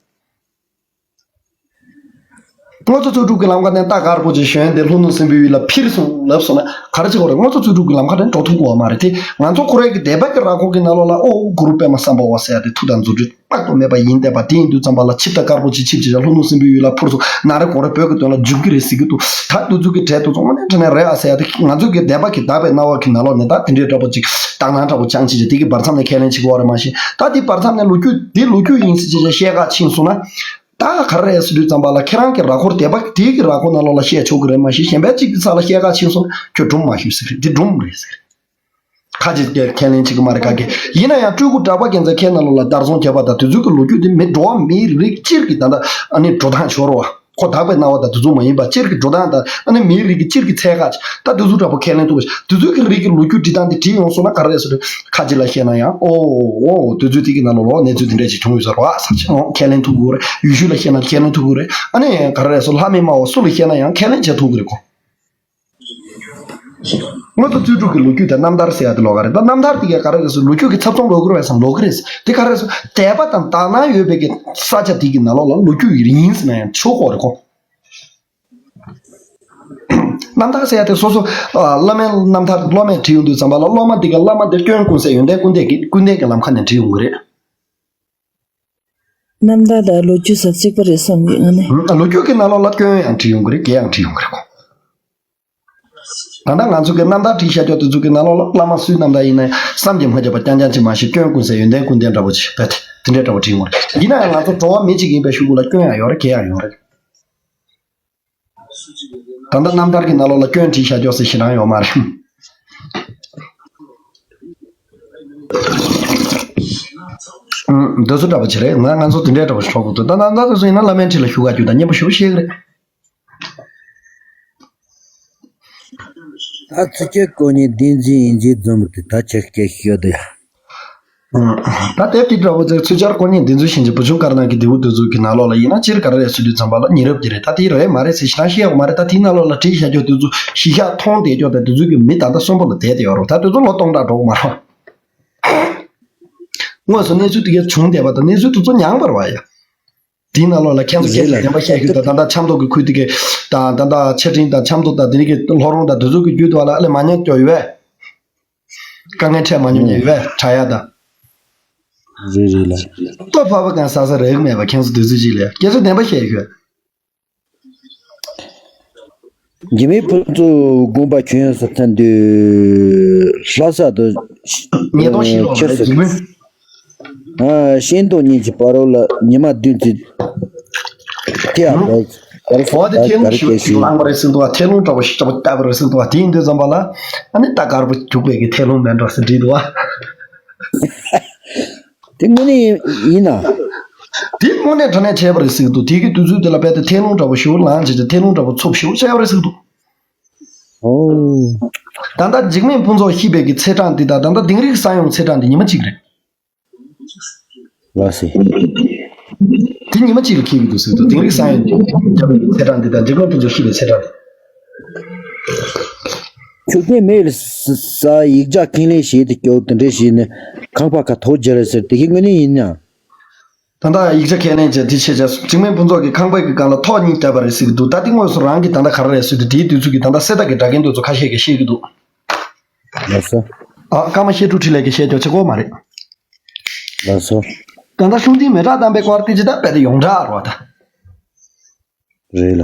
དངོས་གཙོ་རྩོད་སྒྲུབ་ཀྱི་ལམ་ཁ་ནས་ད་དཀར་པོ་ཅིག་ཞོན་ཏེ་ལྷོ་ནུབ་སྲིན་པོའི་ཡུལ་ལ་འཕུར་སོང་ལབ་སོང་ན་ག་རེ་བྱེད་དགོས་རེད། དངོས་གཙོ་རྩོད་སྒྲུབ་ཀྱི་ལམ་ཁ་ནས་འགྲོ་ཐུབ་ཀྱི་ཡོད་མ་རེད་དེ། ང་ཚོ་ཁོ་རའི་གི་དད་པ་གི་ར་ཁོག་གི་ནང་ལོགས་ལ་ཨོ་གུ་རུ་པདྨ་སམ་བྷ་ཝ་ཟེར་ཡ་དེ་མཐུ་དང་རྫུ་འཕྲུལ་དཔག་ཏུ་མེད་པ་ཡིན་བསྟན་པ་དེ་ཡིན་དུས་ཙམ་པ་ལ་ཆིབས་རྟ་དཀར་པོ་ཅིག་ཆིབས་བྱས་ལྷོ་ནུབ་སྲིན་པོའི་ཡུལ་ལ་འཕུར་སོང་ན་རེ་གོང་རེ་བོད་ཀྱི་དོན་ལ་འཇུག་གི་རེད་ཟེར་གྱི་འདུག་ད་འདི་ཚོ་གི་གྲས་དེ་ཚོ་དངོས་གནས་དྲང་གནས་རེད་ཨ་ཟེར་ཡ་དེ། ང་ཚོ་གི་དད་པ་གི་དག་པའི་སྣང་བ་གི་ནང་ལོགས་ནས་ད་དེ་འདྲའི་འདྲ་པོ་ཅིག་དག་སྣང་འདྲ་པོ་བཅངས་བྱས་བྱས་དེ་གི་བར་མཚམས་ནས་ཁས་ལེན་བྱེད་དགོས་རེད། མ་གཞི་ད་དེ་བར་མཚམས་ནས་ལོ་རྒྱུས་དེ་ལོ་རྒྱུས་ཡིན་ཟེར་བྱས་བཤད་ག་ཕྱིན་སོང་ན། ད་ག་རེ་རེད་ཟེར་དུས་ཙམ་པ་ལ་ཁྱེད་རང་གི་ར་ཁོར་དད་པ་དེའི་གི་ར་ཁོར་ནང་ལོགས་ལ་བཤད་ཆོག་གི་རེད། མ་གཞི་གཞན་པའི་གཅིག་གི་ས་ལ་བཤད་ག་ཕྱིན་སོང་ན་ཁྱོད་སྒྲུང་མ་ཞུ་ཟེར། འདི་སྒྲུང་རེད་ཟེར། ཁ་ཅིག་གིས་ཁས་ལེན་བྱེད་ཀྱི་མ་རེད་ག་གི། ཡིན་ན་ཡང་སྤྲུལ་སྐུ་གྲགས་པ་རྒྱལ་མཚན་ཁའི་ནང་ལོགས་ལ་དར་ཚོང་བརྒྱབ་པ་དང་དེ་ཚོའི་གི་ལོ་རྒྱུས་དེ་མི་འགྲོ་བ་མིའི་རིགས་སྤྱིར་གྱི་ད་ལྟ་ཨ་ནི་འགྲོ་སྟངས་ཤོར་བ། ཁོ་དག་པའི་སྣང་བ་དང་དེ་ཚོ་མ་ཡིན་པ། སྤྱིར་གྱི་འགྲོ་སྟངས་དང་། ཨ་ནི་མིའི་རིགས་ཀྱི་སྤྱིར་གྱི་ཚད་བཀག་ཅིག་ད་དེ་ཚོ་འདྲ་པོ་ཁས་ལེན་ཐུབ་པ་ཞིག་དེ་ཚོའི་གི་རིགས་ཀྱི་ལོ་རྒྱུས་འབྲི་སྟངས་དེ་བྲིས་ཡོང་སོང་ན། ག་རེ་རེད་ཟེར་དུས། ཁ་ཅིག་ལ་བཤད་ན་ཡང་། ཨོ་ཨོ་དུས་ཚོད་དེ་གི་ནང་ལོགས་ལ་གནས་ཚུལ་དེ་འདྲ་ཅིག་བྱུང་ཡོད་ས་རེད་བ་ཟེར་ཅིག་ཁས་ལེན་ཐུབ་ཀྱི་རེད། ཡུལ་ཤུལ་ལ་བཤད་ན་ཁས་ལེན་ཐུབ་ཀྱི་རེད། ཨ་ནི་ག་རེ་རེད་ཟེར། ལྷ་མི་སྨྲ་བ་སུ་ལ་བཤད་ན་ཡང་ཁས་ལེན་བྱེད་ཐུབ་ཀྱི་རེད་ཁོ། དངོས་སུ་རྩོད་སྒྲུབ་ཀྱི་ལོ་རྒྱུས་དང་རྣམ་ཐར་ཟེར་ཡ་དེ་ལོགས་ཀ་རེད། ད་རྣམ་ཐར་དེ་གས་ག་རེ་རེད་ཟེར། ལོ་རྒྱུས་ཀྱི་ཚབ་མཚོན་ལོག་གི་རེད་བས་སམ། ལོག་གི་རེད། དེ་ག་རེ་རེད་ཟེར། དད་པ་དང་དག་སྣང་ཡོད་པའི་གི་ས་ཆ་དེ་གི་ནང་ལོགས་ལ་ལོ་རྒྱུས་ཡིན་ཟེར་ན་ཡང་ཆོག་གོ་རེད་ཁོ། རྣམ་ཐར་ཟེར་ཡ་དེ་སོ་སོ་ཨ་བླ་མའི་རྣམ་ཐར་སློབ་མས་བྲིས་ཡོང་དུས་ཙམ་པ་ལ། སློབ་མ་དེ་གས་བླ་མ་དེ་སྐྱོན་ཀུན་ཟད་ཡོན་ཏན་ཀུན་ལྡན་གྱི་ཀུན་ལྡན་གྱི་ལམ་ཁ་ནས་བྲིས་ཡོང་གི་རེད། རྣམ་ཐར་དང་ལོ་རྒྱུས་ཟེར་གཅིག་པ་རེད་བསམ་གི། ང་ནི། ལོ་རྒྱུས་ཀྱི་ནང་ལོགས་ལ་སྐྱོན་ཡང་བྲིས་ཡོང་གི་རེད། དགེ་ཡང་བྲིས་ཡོང་གི་རེད་ཁོ། ད་ལྟ་ང་ཚོ་གི་རྣམ་ཐར་བྲིས་བཞག་རྒྱུ་དེ་ཚོ་གི་ནང་ལོགས་ལ། བླ་མ་སུའི་རྣམ་ཐར་ཡིན་ན་ཡང་བསམ་གྱིས་མ་ཁྱབ་པ་རྐྱང་རྐྱང་ཅིག་མ་ཤེས། སྐྱོན་ཀུན་ཟད་ཡོན་ཏན་ཀུན་ལྡན་འདྲ་པོ་ཅིག་བས་དེ་འདྲའི་འདྲ་པོ་བྲིས་ཡོང་གི་རེད། ཡིན་ན་ཡང་ང་ཚོ་འགྲོ་བ་མི་གཅིག་ཡིན་པའི་གཞུག་གུ་ལ་སྐྱོན་ཡང་ཡོད་རེད། དགེ་ཡང་ཡོད་རེད། ད་ལྟ་རྣམ་ཐར་གྱི་ནང་ལོགས་ལ་སྐྱོན་བྲིས་བཞག་རྒྱུ་ཟེར་ཞེ་དྲག་ཡོད་མ་རེད། ཨུམ། འདི་ཚོ་འདྲ་པོ་ཅིག་རེད། ང་ང་ཚོ་དེ་འདྲའི་འདྲ་པོ་ཞིག་གྲོགས་པོ་འདུག་ད་ལྟ་ད་དེ་ཚོ་ཡིན་ན་བླ་མའི་འཁྲིས་ལ་བཞུགས་ག་རྒྱུ་དང་སྙན་པོ་ཞེ་པོ་ཤེས་ཀྱི་རེད། ད་ཚིག་བཅད་ཀོ་གཉིས་བདུན་ཚིག་ཡིན་གྱི་འཛོམས་ཏེ་ད་ཆེ་སྐད་ཤོད་དུ་ཡ། ད་དེབ་དེ་འདྲ་བོ་ཚོའི་ཚུལ་འཆར་ཀོ་གཉིས་འདི་ཚོ་བཞིན་གྱི་བུ་ཆུང་དཀར་ནག་གི་རྡེའུ་འདི་ཚོ་གི་ནང་ལོགས་ལ་ཡིན་ན། སྤྱིར་ག་རེ་རེད་ཟེར་དུས་ཙམ་པ་ལ་ཉེ་རབས་ཀྱི་རེད། ད་དེ་རེད་མ་རེད་ཟེར་ཞེ་དྲག་བཤད་ཡོད་མ་རེད། ད་དེའི་ནང་ལོགས་ལ་བྲིས་བཞག་རྒྱུ་དེ་ཚོ་གཞི་བཞག་མཐོང་བསྡད་རྒྱུ་དང་། དེ་ཚོ་གི་མི་ད་ལྟ་གསོན་པོ་ལ་བསྡད་དེ་ཡོད་རེད། ད་དེ་ཚོ་ལོ་སྟོང་ཕྲག་འགྲོ་གི་མ་རེད། དངོས་སུ་གནས་ཚུལ་དེ་གས་བྱུང་བསྡད་པ་དང་། གནས་ཚུལ་དེ་ཚོ་མྱངས་པ་རེད་བ་ཡ། དེའི་ནང་ལོགས་ལ་ཁྱེད་ཚོ་རེད་ལ། སྐད་ཆ་བདེན་པ་བཤད་རྒྱུ་དང་། ད་ལྟ་ཆབ་མདོ་གི་ཁུལ་དེ་གས་དང་། ད་ལྟ་ཆ་འཕྲིན་དང་ཆབ་མདོ་དང་དེ་རིགས་ཀྱི་ལྷོ་རོང་དང་དེ་ཚོ་གི་རྒྱུད་དུ་བ་ལ་ཨ་ལས་མ་ཉམས་སྐྱོ་ཡོད་པས། དཀའ་ངལ་འཕྲད་མ་མྱོང་ཡོད་པས། དྲག་ཡག་དང་། རེད་རེད་ལ། ལྟོ་ཕོར་པ་གང་ཟ་ས་རེག་མེད་པ། ཁྱེད་ཚོ་དུས་ཚོད་ཅིག་ལས་སྐད་ཆ་བདེན་པ་བཤད་ཤོད། འཇིགས་མེད་ཕུན་ཚོགས་དགོངས་པ་ཁྱོན་ཡོངས་སུ་ཐོན་དུས་ལྷ་ས་དུ་ཉེས་རྡུང་ཤི་ལོག་ཁྱེར་རེད་སོང་། འཇིགས་མེད། ཨ། ཤིང་སྡོང་གཉིས་ཀྱི་བར་རོ་ལ་ཉི་མ་བདུན་ཙམ་ཐེ་ཨ་ལ་གར་འོ་དེ་ཐེ་རླུང་ཞིག་ཅིག་ལངས་པ་རེད་ཟེར་འདུག་བ། ཐེ་རླུང་འདྲ་བོ་ཞིག་ཅིག་བཏབ་པ་རེད་ཟེར་འདུག་བ། དེ་ཡིན་དུས་ཙམ་པ་ལ་ཨ་ནི་ད་དཀར་པོ་རྒྱུག་པའི་གི་ཐེ་རླུང་མེད་འགྲོ་ཟེར་བྲིས་འདུག་བ། དེ་དངོས་གནས་ཡིན་ན། དེ་དངོས་གནས་དྲང་གནས་བྱས་པ་རེད་ཟེར་གི་འདུག་དེ་གི་དུས་ཚོད་དེ་ལ་རྦད་དེ་ཐེ་རླུང་འདྲ་བོ་ཞིག་ལངས་བྱས་ཏེ། ཐེ་རླུང་འདྲ་བོ་འཚུབ་ཞིག་བྱས་པ་རེད་ཟེར་གི་འདུག་ཨོ། ད་ལྟ་འཇིགས་མེད་ཕུན་ཚོགས་ཤི་བའི་གི་ཚེས་གྲངས་འདི་དང་། ད་ལྟ་དིང་རི་གི་ས་ཡོམ་ཚེས་གྲངས་འདི་ཉི་མ་གཅིག་རེད། ལགས་སེ། དེ་ཉི་མ་གཅིག་ལ་འཁེལ་གི་འདུག་ཟེར་གི་འདུག་དིང་རི་གི་ས་ཡོམ་བརྒྱབ་པའི་གི་ཚེས་གྲངས་འདི་དང་འཇིགས་མེད་ཕུན་ཚོགས་ཤི་བའི་ཚེས་གྲངས་འདི། ཆུ་རྐྱེན་མེད་ལ་ས་ཡིག་ཆ་ཁས་ལེན་བྱས་ཏེ་སྐྱོ་དེ་འདྲ་བྱས་ནས་ཁང་པ་ཁ་ཐོག་བརྒྱབ་རེད་ཟེར། དེ་གི་དངོས་གནས་ཡིན་ན། ད་ལྟ་ཡིག་ཆ་ཁས་ལེན་བྱས་དེ་བྱས་བྱས་སོང་། འཇིགས་མེད་ཕུན་ཚོགས་ཀྱི་ཁང་པའི་གི་སྒང་ལ་ཐོག་གཉིས་བརྒྱབ་པ་རེད་ཟེར་གི་འདུག་ད་དེ་དངོས་སུ་རང་གིས་ད་ལྟ་ག་རེ་རེད་ཟེར་དུས། དེའི་དུས་ཚོད་ཀྱི་ད་ལྟ་གསེར་རྟ་གི་སྒྲ་སྐད་འདི་ཚོ་ཁ་ཤས་ཀྱིས་བཤད་གི་འདུག་ལགས་སོ། ཨ། ཀརྨ་བཤད་སྒྲུབ་འཕྲིན་ལས་ཀྱིས་བཤད་རྒྱུ་བྱེད་དགོས་མ་རེད། ལགས་སོ། ད་ལྟ་ཤུགས་ལྡན་མེ་སྲེག་བཏང་པའི་སྐོར་དེ་ཅི་ད་རྦད་དེ་ཡོངས་གྲགས་རེད་བ་ད། རེད་ལ།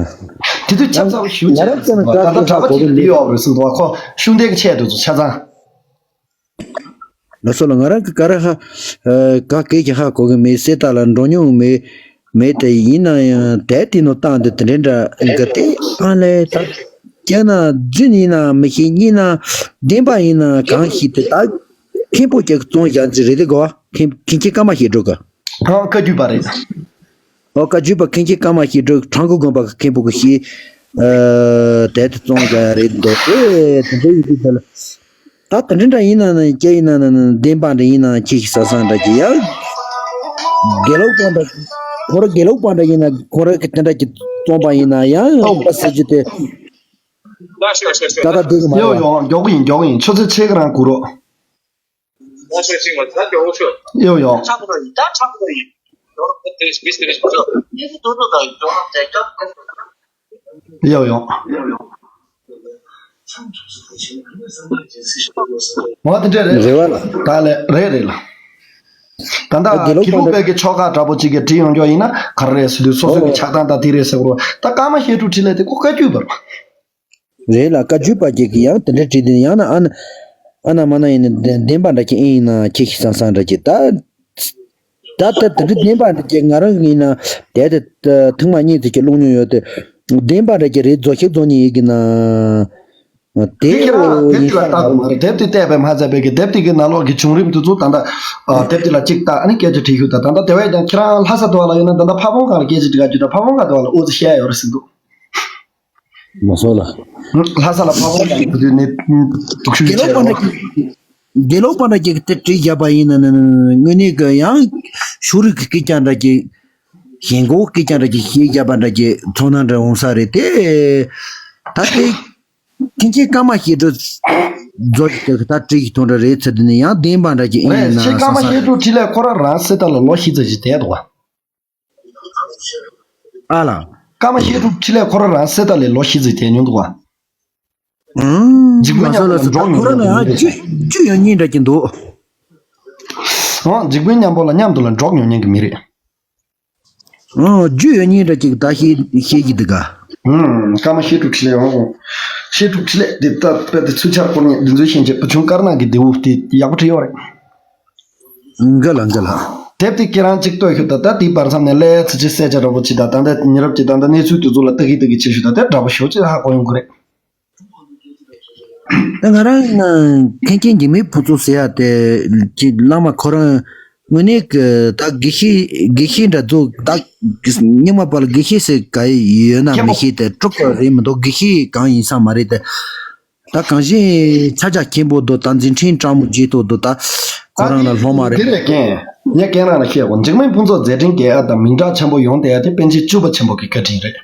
དེ་དུས་ཆབ་གསང་བ་ཞུ་ང་རང་བྱས་ཙང་ད་ལྟ་གྲྭ་པ་ཅིག་ལ་ལུས་ཡོད་རེད་ཟེར་འདུག་བ། ཁོ་ཤུགས་ལྡན་གྱི་ཆས་དེ་ཚོ་ཆ་ཚང་། ལགས་སོ་ལ། ང་རང་གི་ག་རེ་ཧ། ཨ། ག་གེ་གི་ཧ་གོ་གི་མེད། གསེར་རྟ་ལ་འགྲོ་མྱོང་མེད། མེད་དེ་ཡིན་ན་ཡང་དེབ་དེ་ནང་བཏང་དེ་དེ་འདྲ་འདྲ་ག་དེ་ཨ་ལས་ད། རྒྱ་ན་རྫུན་ཡིན་ན་མི་ཤེས། གཉིས་ན་བདེན་པ་ཡིན་ན་གང་ཤེས་དེ། ད་མཁན་པོ་ཅིག་བཙོང་བཞག་ཅིག་རེད་དེ་གོ། མཁན་མཁན་ཆེན་ཀརྨ་བཤད་སྒྲུབ་ག་ཨ། བཀའ་བརྒྱུད་པ་རེད། ཨོ། བཀའ་བརྒྱུད་པ་མཁན་ཆེན་ཀརྨ་བཤད་སྒྲུབ་བྲག་འགོ་དགོན་པ་གི་མཁན་པོ་གི་ཤེས། ཨ། དེབ་དེ་བཙོང་བཞག་རེད་འདུག་ཨེ། དེ་འདྲ་ཡིན་དུས་ད་ལ། ད་དེ་འདྲ་འདྲ་ཡིན་ན་ན་སྐྱ་ཡིན་ན་ན་ན་བདེན་པ་འདྲ་ཡིན་ན་ཁྱེད་ཀྱི་ས་སང་འདྲ་གི་ཡ། དགེ་ལུགས་པ་འདྲ། ཁོ་རང་དགེ་ལུགས་པ་འདྲ་ཡིན་ན་ཁོ་རང་གི་དེ་འདྲ་གི་བཙོང་པ་ཡིན་ན་ཡང་ཨོ་པ་ཟེར་རྒྱུ་དེ། ད་ད་འདི་གི་མ་ཡོ་རེད་བ། ཡོ། མགྱོགས་ཡིན། མགྱོགས་ཡིན། ཆུ་ཚོད་ཕྱེད་ཀ་རང་འགོར་རོགས། ཡོ་ཡོ། ཡོ་ཡོ། འོ་དེ་འདྲ་རེད། རེད་བ་ལ། ད་ལས་རེད་རེད་ལ། ད་ལྟ་དགེ་ལུགས་དགེ་ལུགས་པ་པའི་གི་ཆོ་ག་འདྲ་པོ་ཅིག་གི་བྲིས་ཡོང་རྒྱུ་ཡིན་ན་ག་རེ་རེད་ཟེར་དུས། སོ་སོ་གི་ཆགས་སྡང་དང་དེ་རེད་ཟེར་གི་རེད་བ། ད་ཀརྨ་བཤད་སྒྲུབ་འཕྲིན་ལས་དེ་ཁོ་བཀའ་བརྒྱུད་པ་རེད་བ། རེད་ལ། བཀའ་བརྒྱུད་པ་ཅིག་གིས་ཡང་དེ་འདྲ་བྲིས་དུས། ཡང་ན་ཨ་ན་ཨ་ན་མ་ན་ཡིན་ན་བདེན་པ་འདྲ་ཅིག་ཨེ་ཡིན་ན་ཁྱེད་ཀྱི་སང་སང་འདྲ་ཅིག་ད་ད་ད་དེ་འདྲ་བདེན་པ་འདྲ་ཅིག་ང་རང་ཡིན་ན་དེ་དེ་ཐེངས་མ་གཉིས་དེ་ཅིག་བླུགས་མྱོང་ཡོད་དེ། བདེན་པ་འདྲ་ཅིག་རེད། རྫོགས་ཤིག་རྫོགས་ཉིན་ཡིན་གི་ན། དེ་ཁྱེད་རང་དེབ་དེ་ལ་བལྟ་དགོས་མ་རེད། དེབ་དེ་བལྟས་པས་མ་ཚད་པའི་གི་དེབ་དེ་གི་ནང་ལོགས་ཀྱི་བྱུང་རིམ་དེ་ཚོ་ད་ལྟ་ཨ་དེབ་དེ་ལ་གཅིག་ལྟ། ཨ་ནི་སྐད་ཆ་དྲིས་ཤོག་ད། ད་ལྟ་དེ་བས་ཀྱང་ཁྱེད་རང་ལྷ་ས་དུ་བ་ལ་ཡོད་ན་ད་ལྟ་ཕ་བོང་ཁང་ལ་སྐད་ཆ་དྲི་ག་རྒྱུ་ད། ཕ་བོང་ཁང་དུ་བ་ལ་ཨོ་ཙི་བཤད་ཡོད་རེད་ཟེར་འདུག་མ་སོ་ལ། ལྷ་ས་ལ་ཕ་བོང་ཁང་དུ་ནས་དུག་ཤུགས་དགེ་ལོག་ཆེ་པ་རོ། འདྲ་གི་དགེ་ལོག་པ་འདྲ་གི་དེ་བྲིས་བརྒྱབ་པ་ཡིན་ན་ནི་དངོས་གནས་ཀྱི་ཡང་ཤུ་རིག་གི་སྐད་ཆ་འདྲ་གི་ཞེན་ཁོག་སྐད་ཆ་འདྲ་གི་བཤད་བརྒྱབ་པ་འདྲ་གི་ཚོར་སྣང་འདྲ་འོང་ས་རེད་དེ། ད་དེ། མཁན་ཆེན་ཀརྨ་ཞིག་འགྲོ་རྫོགས་ཀྱི་ད་བྲིས་ཀྱི་ཐོག་འདྲ་རེད་ཚེ་འདི་ནི་ཡང་བདེན་པ་འདྲ་ཅིག་ཨེ་ཡིན་ན་ཆེན་ཀརྨ་བསམ་ས་ཞིག་རེད། འགྲོ་ཁྲི་ལས་ཁོ་རང་རང་སེ་ད་ལ་ལོ་ཤི་ཙ་ཅིག་བསྡད་འདུག་བ། ཨ་ལ། ཀརྨ་ཞིག་འགྲོ་ཁྲི་ལས་ཁོ་རང་རང་སེ་ད་ལས་ལོ་ཤི་ཙ་བསྡད་མྱོང་འདུག་བ། ཨང་། འཇིགས་པའི་མ་སོ་ལ་ཉམས་སོ་ལ་འགྲོགས་ད་ཁོ་མྱོང་རང་ལ་ཡང་རྒྱུ་རྒྱུ་ཡོད་ཉིན་འདྲ་ཅིག་འདུག་ཨང་། འཇིགས་པའི་མཉམ་པོ་ལ་མཉམ་དུ་ལ་འགྲོགས་མྱོང་མཁན་གྱི་མི་རེད། ཨོ། རྒྱུ་ཡོད་ཉིན་འདྲ་ཅིག་ད་ཤེས་ཤེས་ཀྱི་འདུག་ག་ཨུམ། ཀརྨ་བཤད་སྒྲུབ་འཕྲིན་ལས། ཨོ། བཤད་སྒྲུབ་འཕྲིན་ལས་དེ་ད་དཔེ་དེ་ཚུལ་འཆར་སྐོར་ཉིད་འདི་ཚོའི་ཤེས་བྱེད་བུ་ཆུང་དཀར་ནག་གི་ལྡེའུ་དེ་ཡག་པོ་བྲིས་ཡོད་རེད། འགའ་ལ་འགའ་ལ། དེབ་དེ་ཁྱེད་རང་གཅིག་ལྟོས་ཤོག་ད། ད་དེའི་བར་མཚམས་ནས་ལས་ཚེ་ཆེ་གསལ་ཆ་འདྲ་པོ་ཅིག་དང་། ད་ལྟ་ཉེ་རབས་ཀྱི་ད་ལྟ་གནས་ཚུལ་དེ་ཚོ་ལ་ལྟ་གི་ལྟ་གི་བྱེད་ཤོག་ད། དེ་འདྲ་པོ་ཞོ་ཅིག་ཧ་གོ་ཡོང་གི་རེད། ད་ང་རང་ན་མཁན་ཆེན་འཇིགས་མེད་ཕུན་ཚོགས་ཟེར་ཡ་དེ་ཀྱི་བླ་མ་ཁོ་རང་དངོས་གནས་ཀྱི་ད་དགེ་བཤེས་དགེ་བཤེས་འདྲ་ཚོ་ད་རྙིང་མ་པ་ལ་དགེ་བཤེས་ཟེར་ག་ཡོད་ན་མི་ཤེས་ཏེ། སྤྲུལ་སྐུ་རེད་མི་འདུག་དགེ་བཤེས་གང་ཡིན་ས་མ་རེད་དེ། ད་གང་ཞིག་ཆ་ཆ་མཁན་པོ་འདུག་ད་འཛིན་ཁྲིམས་དྲང་མོ་བརྗེད་ཐུབ་འདུག་ད་ཁོ་རང་ལ་སློབ་མ་རེད། དེ་ལས་ཀྱང་ངས་ཁྱེད་རང་ལ་བཤད་གོ། འཇིགས་མེད་ཕུན་ཚོགས་མཛད་འཕྲིན་རྒྱས་ཡ་དང་མིང་གྲགས་ཆེན་པོ་ཡོང་བསྡད་ཡ་དེ་པཎ་ཆེན་བཅུ་པ་ཆེན་པོ་གི་བཀའ་དྲིན་རེད།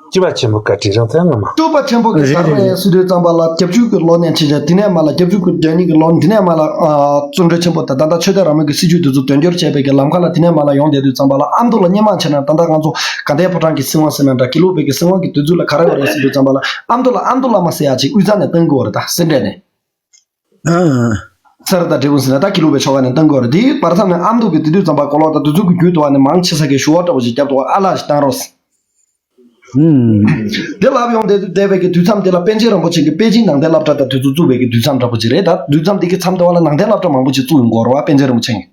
བཅུ་པ་ཆེན་པོ་བཀའ་དྲིན་རང་ཚན་ངོ་མ། བཅུ་པ་ཆེན་པོ་གི་རེད་ག་རེ་རེད་རེད། ཟེར་དུས་ཙམ་པ་ལ་བརྒྱད་ཅུ་གི་ལོ་ནས་ཕྱིན་ཆད། དེ་ནས་མ་ལ་བརྒྱད་ཅུ་གི་བདུན་ནི་གི་ལོ། དེ་ནས་མ་ལ་ཨ་བརྩོན་འགྲུས་ཆེན་པོ་དང་ད་ལྟ་ཆོས་དད་རང་མོས་ཀྱི་སྲིད་བྱུས་དེ་ཚོ་དོན་འཁྱོལ་བྱས་པའི་གི་ལམ་ཁ་ལ་དེ་ནས་མ་ལ་ཡོང་བསྡད་དུས་ཙམ་པ་ལ་ཨ་མདོ་ལ་སྔོན་མ་བྱས་ན་ད་ལྟ་ང་ཚོ་དགའ་ལྡན་ཕོ་བྲང་གི་སྲིད་དབང་ཟེར་ན་འདྲ། དགེ་ལུགས་པའི་གི་སྲིད་དབང་གི་དུས་ཚོད་ལ་ག་རེ་ཡོད་རེད་ཟེར་དུས་ཙམ་པ་ལ་ཨ་མདོ་ལ་ཨ་མདོ་བླ་མ་ཟེར་ཡ་ཅིག་དབུས་གཙང་ནས་བཏང་གི་ཡོད་རེད། ད་སེ་འབྲས་ནས། ཨ། ས་ར་དང་འབྲས་སྤུངས་ཟེར་ན་ད་དགེ་ལུགས་པའི་ཆོ་ག་ནས་བཏང་གི་ཡོད་རེད། དེའི་བར་མཚམས་ནས་ཨ་མདོ་གི་དེ་དུས་ཙམ་པ་གོ་ལོག་དང་དེ་ཚོ་གི་རྒྱུད་དུ་བ་ནས་མང་ཆེ་ས་གི་ཞུ་བ་འདྲ་པོ་ཅིག་བརྒྱབ་འདུག་བ། ཨ་ལགས་ཤིག་བཏང་རོགས། ཨུམ། དེ་ལབ་ཡོང་དེ་དུས་འདས་པའི་གི་དུས་མཚམས་དེ་ལ་པཎ་ཆེན་རིན་པོ་ཆེ་གིས་པེ་ཅིང་ནང་བསྟན་སློབ་གྲྭ་དང་དེ་ཚོ་བཙུགས་པའི་གི་དུས་མཚམས་འདྲ་པོ་ཅིག་རེད། ད་དུས་མཚམས་དེ་གི་མཚམས་དེ་བ་ལ་ནང་བསྟན་སློབ་གྲྭ་མང་པོ་ཅིག་བཙུགས་ཡོང་གི་ཡོད་རེད་བ། པཎ་ཆེན་རིན་པོ་ཆེ་གིས།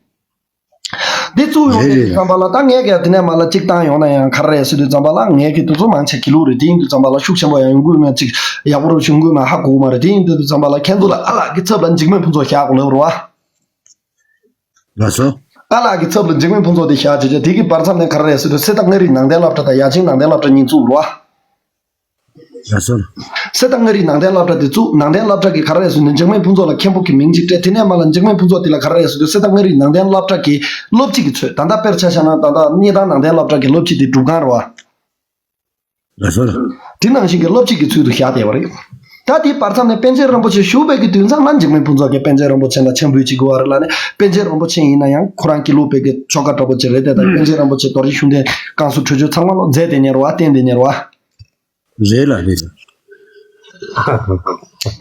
འདི་བཙུགས་ཡོང་དུས་རེད་རེད། ཙམ་པ་ལ་ད་ངས་ཀྱང་དེ་ནས་མ་ལ་གཅིག་བཏང་ཡོང་ན་ཡང་ག་རེ་རེད་ཟེར་དུས་ཙམ་པ་ལ་ངས་ཀྱི་དེ་ཚོ་མང་ཆེ་དགེ་ལུགས་རེད། དེ་ཡིན་དུས་ཙམ་པ་ལ་ཤུགས་ཆེན་པོ་ཡང་ཡོང་གི་མེད། ཅིག་ཡག་པོ་རུ་ཞུ་གི་མེད། ཧ་གོ་གི་མ་རེད། དེ་ཡིན་དུས་ཙམ་པ་ལ་ཁྱེད་ཚོ་ལ་ཨ་ལགས་ཀྱི་ཚབ་ལ་འཇིགས་མེད་ཕུན་ཚོགས་བཞག་དགོས་ལབ་རེད་བ། ལགས་སོ། ཨ་ལགས་ཀྱི་ཚབ་ལ་འཇིགས་མེད་ཕུན་ཚོགས་དེ་བཞག་བྱས་བྱས་དེ་གི་བར་མཚམས་ནས་ག་རེ་རེད་ཟེར་དུས་སེ་ད་མངའ་རིས་ནང་བསྟན་སློབ་གྲྭ་དང་ཡ་ཆེན་ནང་བསྟན་སློབ་གྲྭ་གཉིས་བཙུགས་རེད་བ། ལགས་སོ། སེ་ད་མངའ་རིས་ནང་བསྟན་སློབ་གྲྭ་དེ་བཙུགས། ནང་བསྟན་སློབ་གྲྭ་གི་ག་རེ་རེད་ཟེར་ན་འཇིགས་མེད་ཕུན་ཚོགས་ལ་མཁན་པོ་གི་མིང་ཅིག་སྤྲད། དེ་ནས་མ་ལ་འཇིགས་མེད་ཕུན་ཚོགས་དེ་ལ་ག་རེ་རེད་ཟེར་དུས་སེ་ད་མངའ་རིས་ནང་བསྟན་སློབ་གྲྭ་གི་སློབ་སྤྱི་གི་ཚོད། ད་ལྟ་དཔེར་ཆ་བཞག་ན་ད་ལྟ་སྙེ་ཐང་ནང་བསྟན་སློབ་གྲྭ་གི་སློབ་སྤྱི་དེ་སྒྲུབ་ཁང་རེད་བ། ལགས་སོ། དེ་ནང་བཞིན་གྱི་སློབ་སྤྱི་གི་ཚུལ་དུ་བཞག་བསྡད་པ་རེད། ད་དེའི་བར་མཚམས་ནས་པཎ་ཆེན་རིན་པོ་ཆེ་བཞུགས་པའི་གི་དུས་མཚམས་ལ་འཇིགས་མེད་ཕུན་ཚོགས་ཀྱིས་པཎ་ཆེན་རིན་པོ་ཆེ་ལ་ཕྱག་འབུལ་བྱེད་དགོས་པ་རེད་ལབ་ནས། པཎ་ཆེན་རིན་པོ་ཆེ་ཡིན་ན་ཡང་ཁོ་རང་དགེ་ལུགས་པའི་གི་ཆོ་ག་འདྲ་པོ་ཅིག་རེད་དེ། ད་པཎ་ཆེན་རིན་པོ་ཆེ་རྡོ་རྗེ་ཤུགས་ལྡན་བསྐང་གསོ་ཁྲོ་ཆུ་ཚང་མ་ལོ་མཛད་དེ་ཉེར་བ་བསྟེན་དེ་ཉེར་བ། རེད་ལ་རེད་ལ།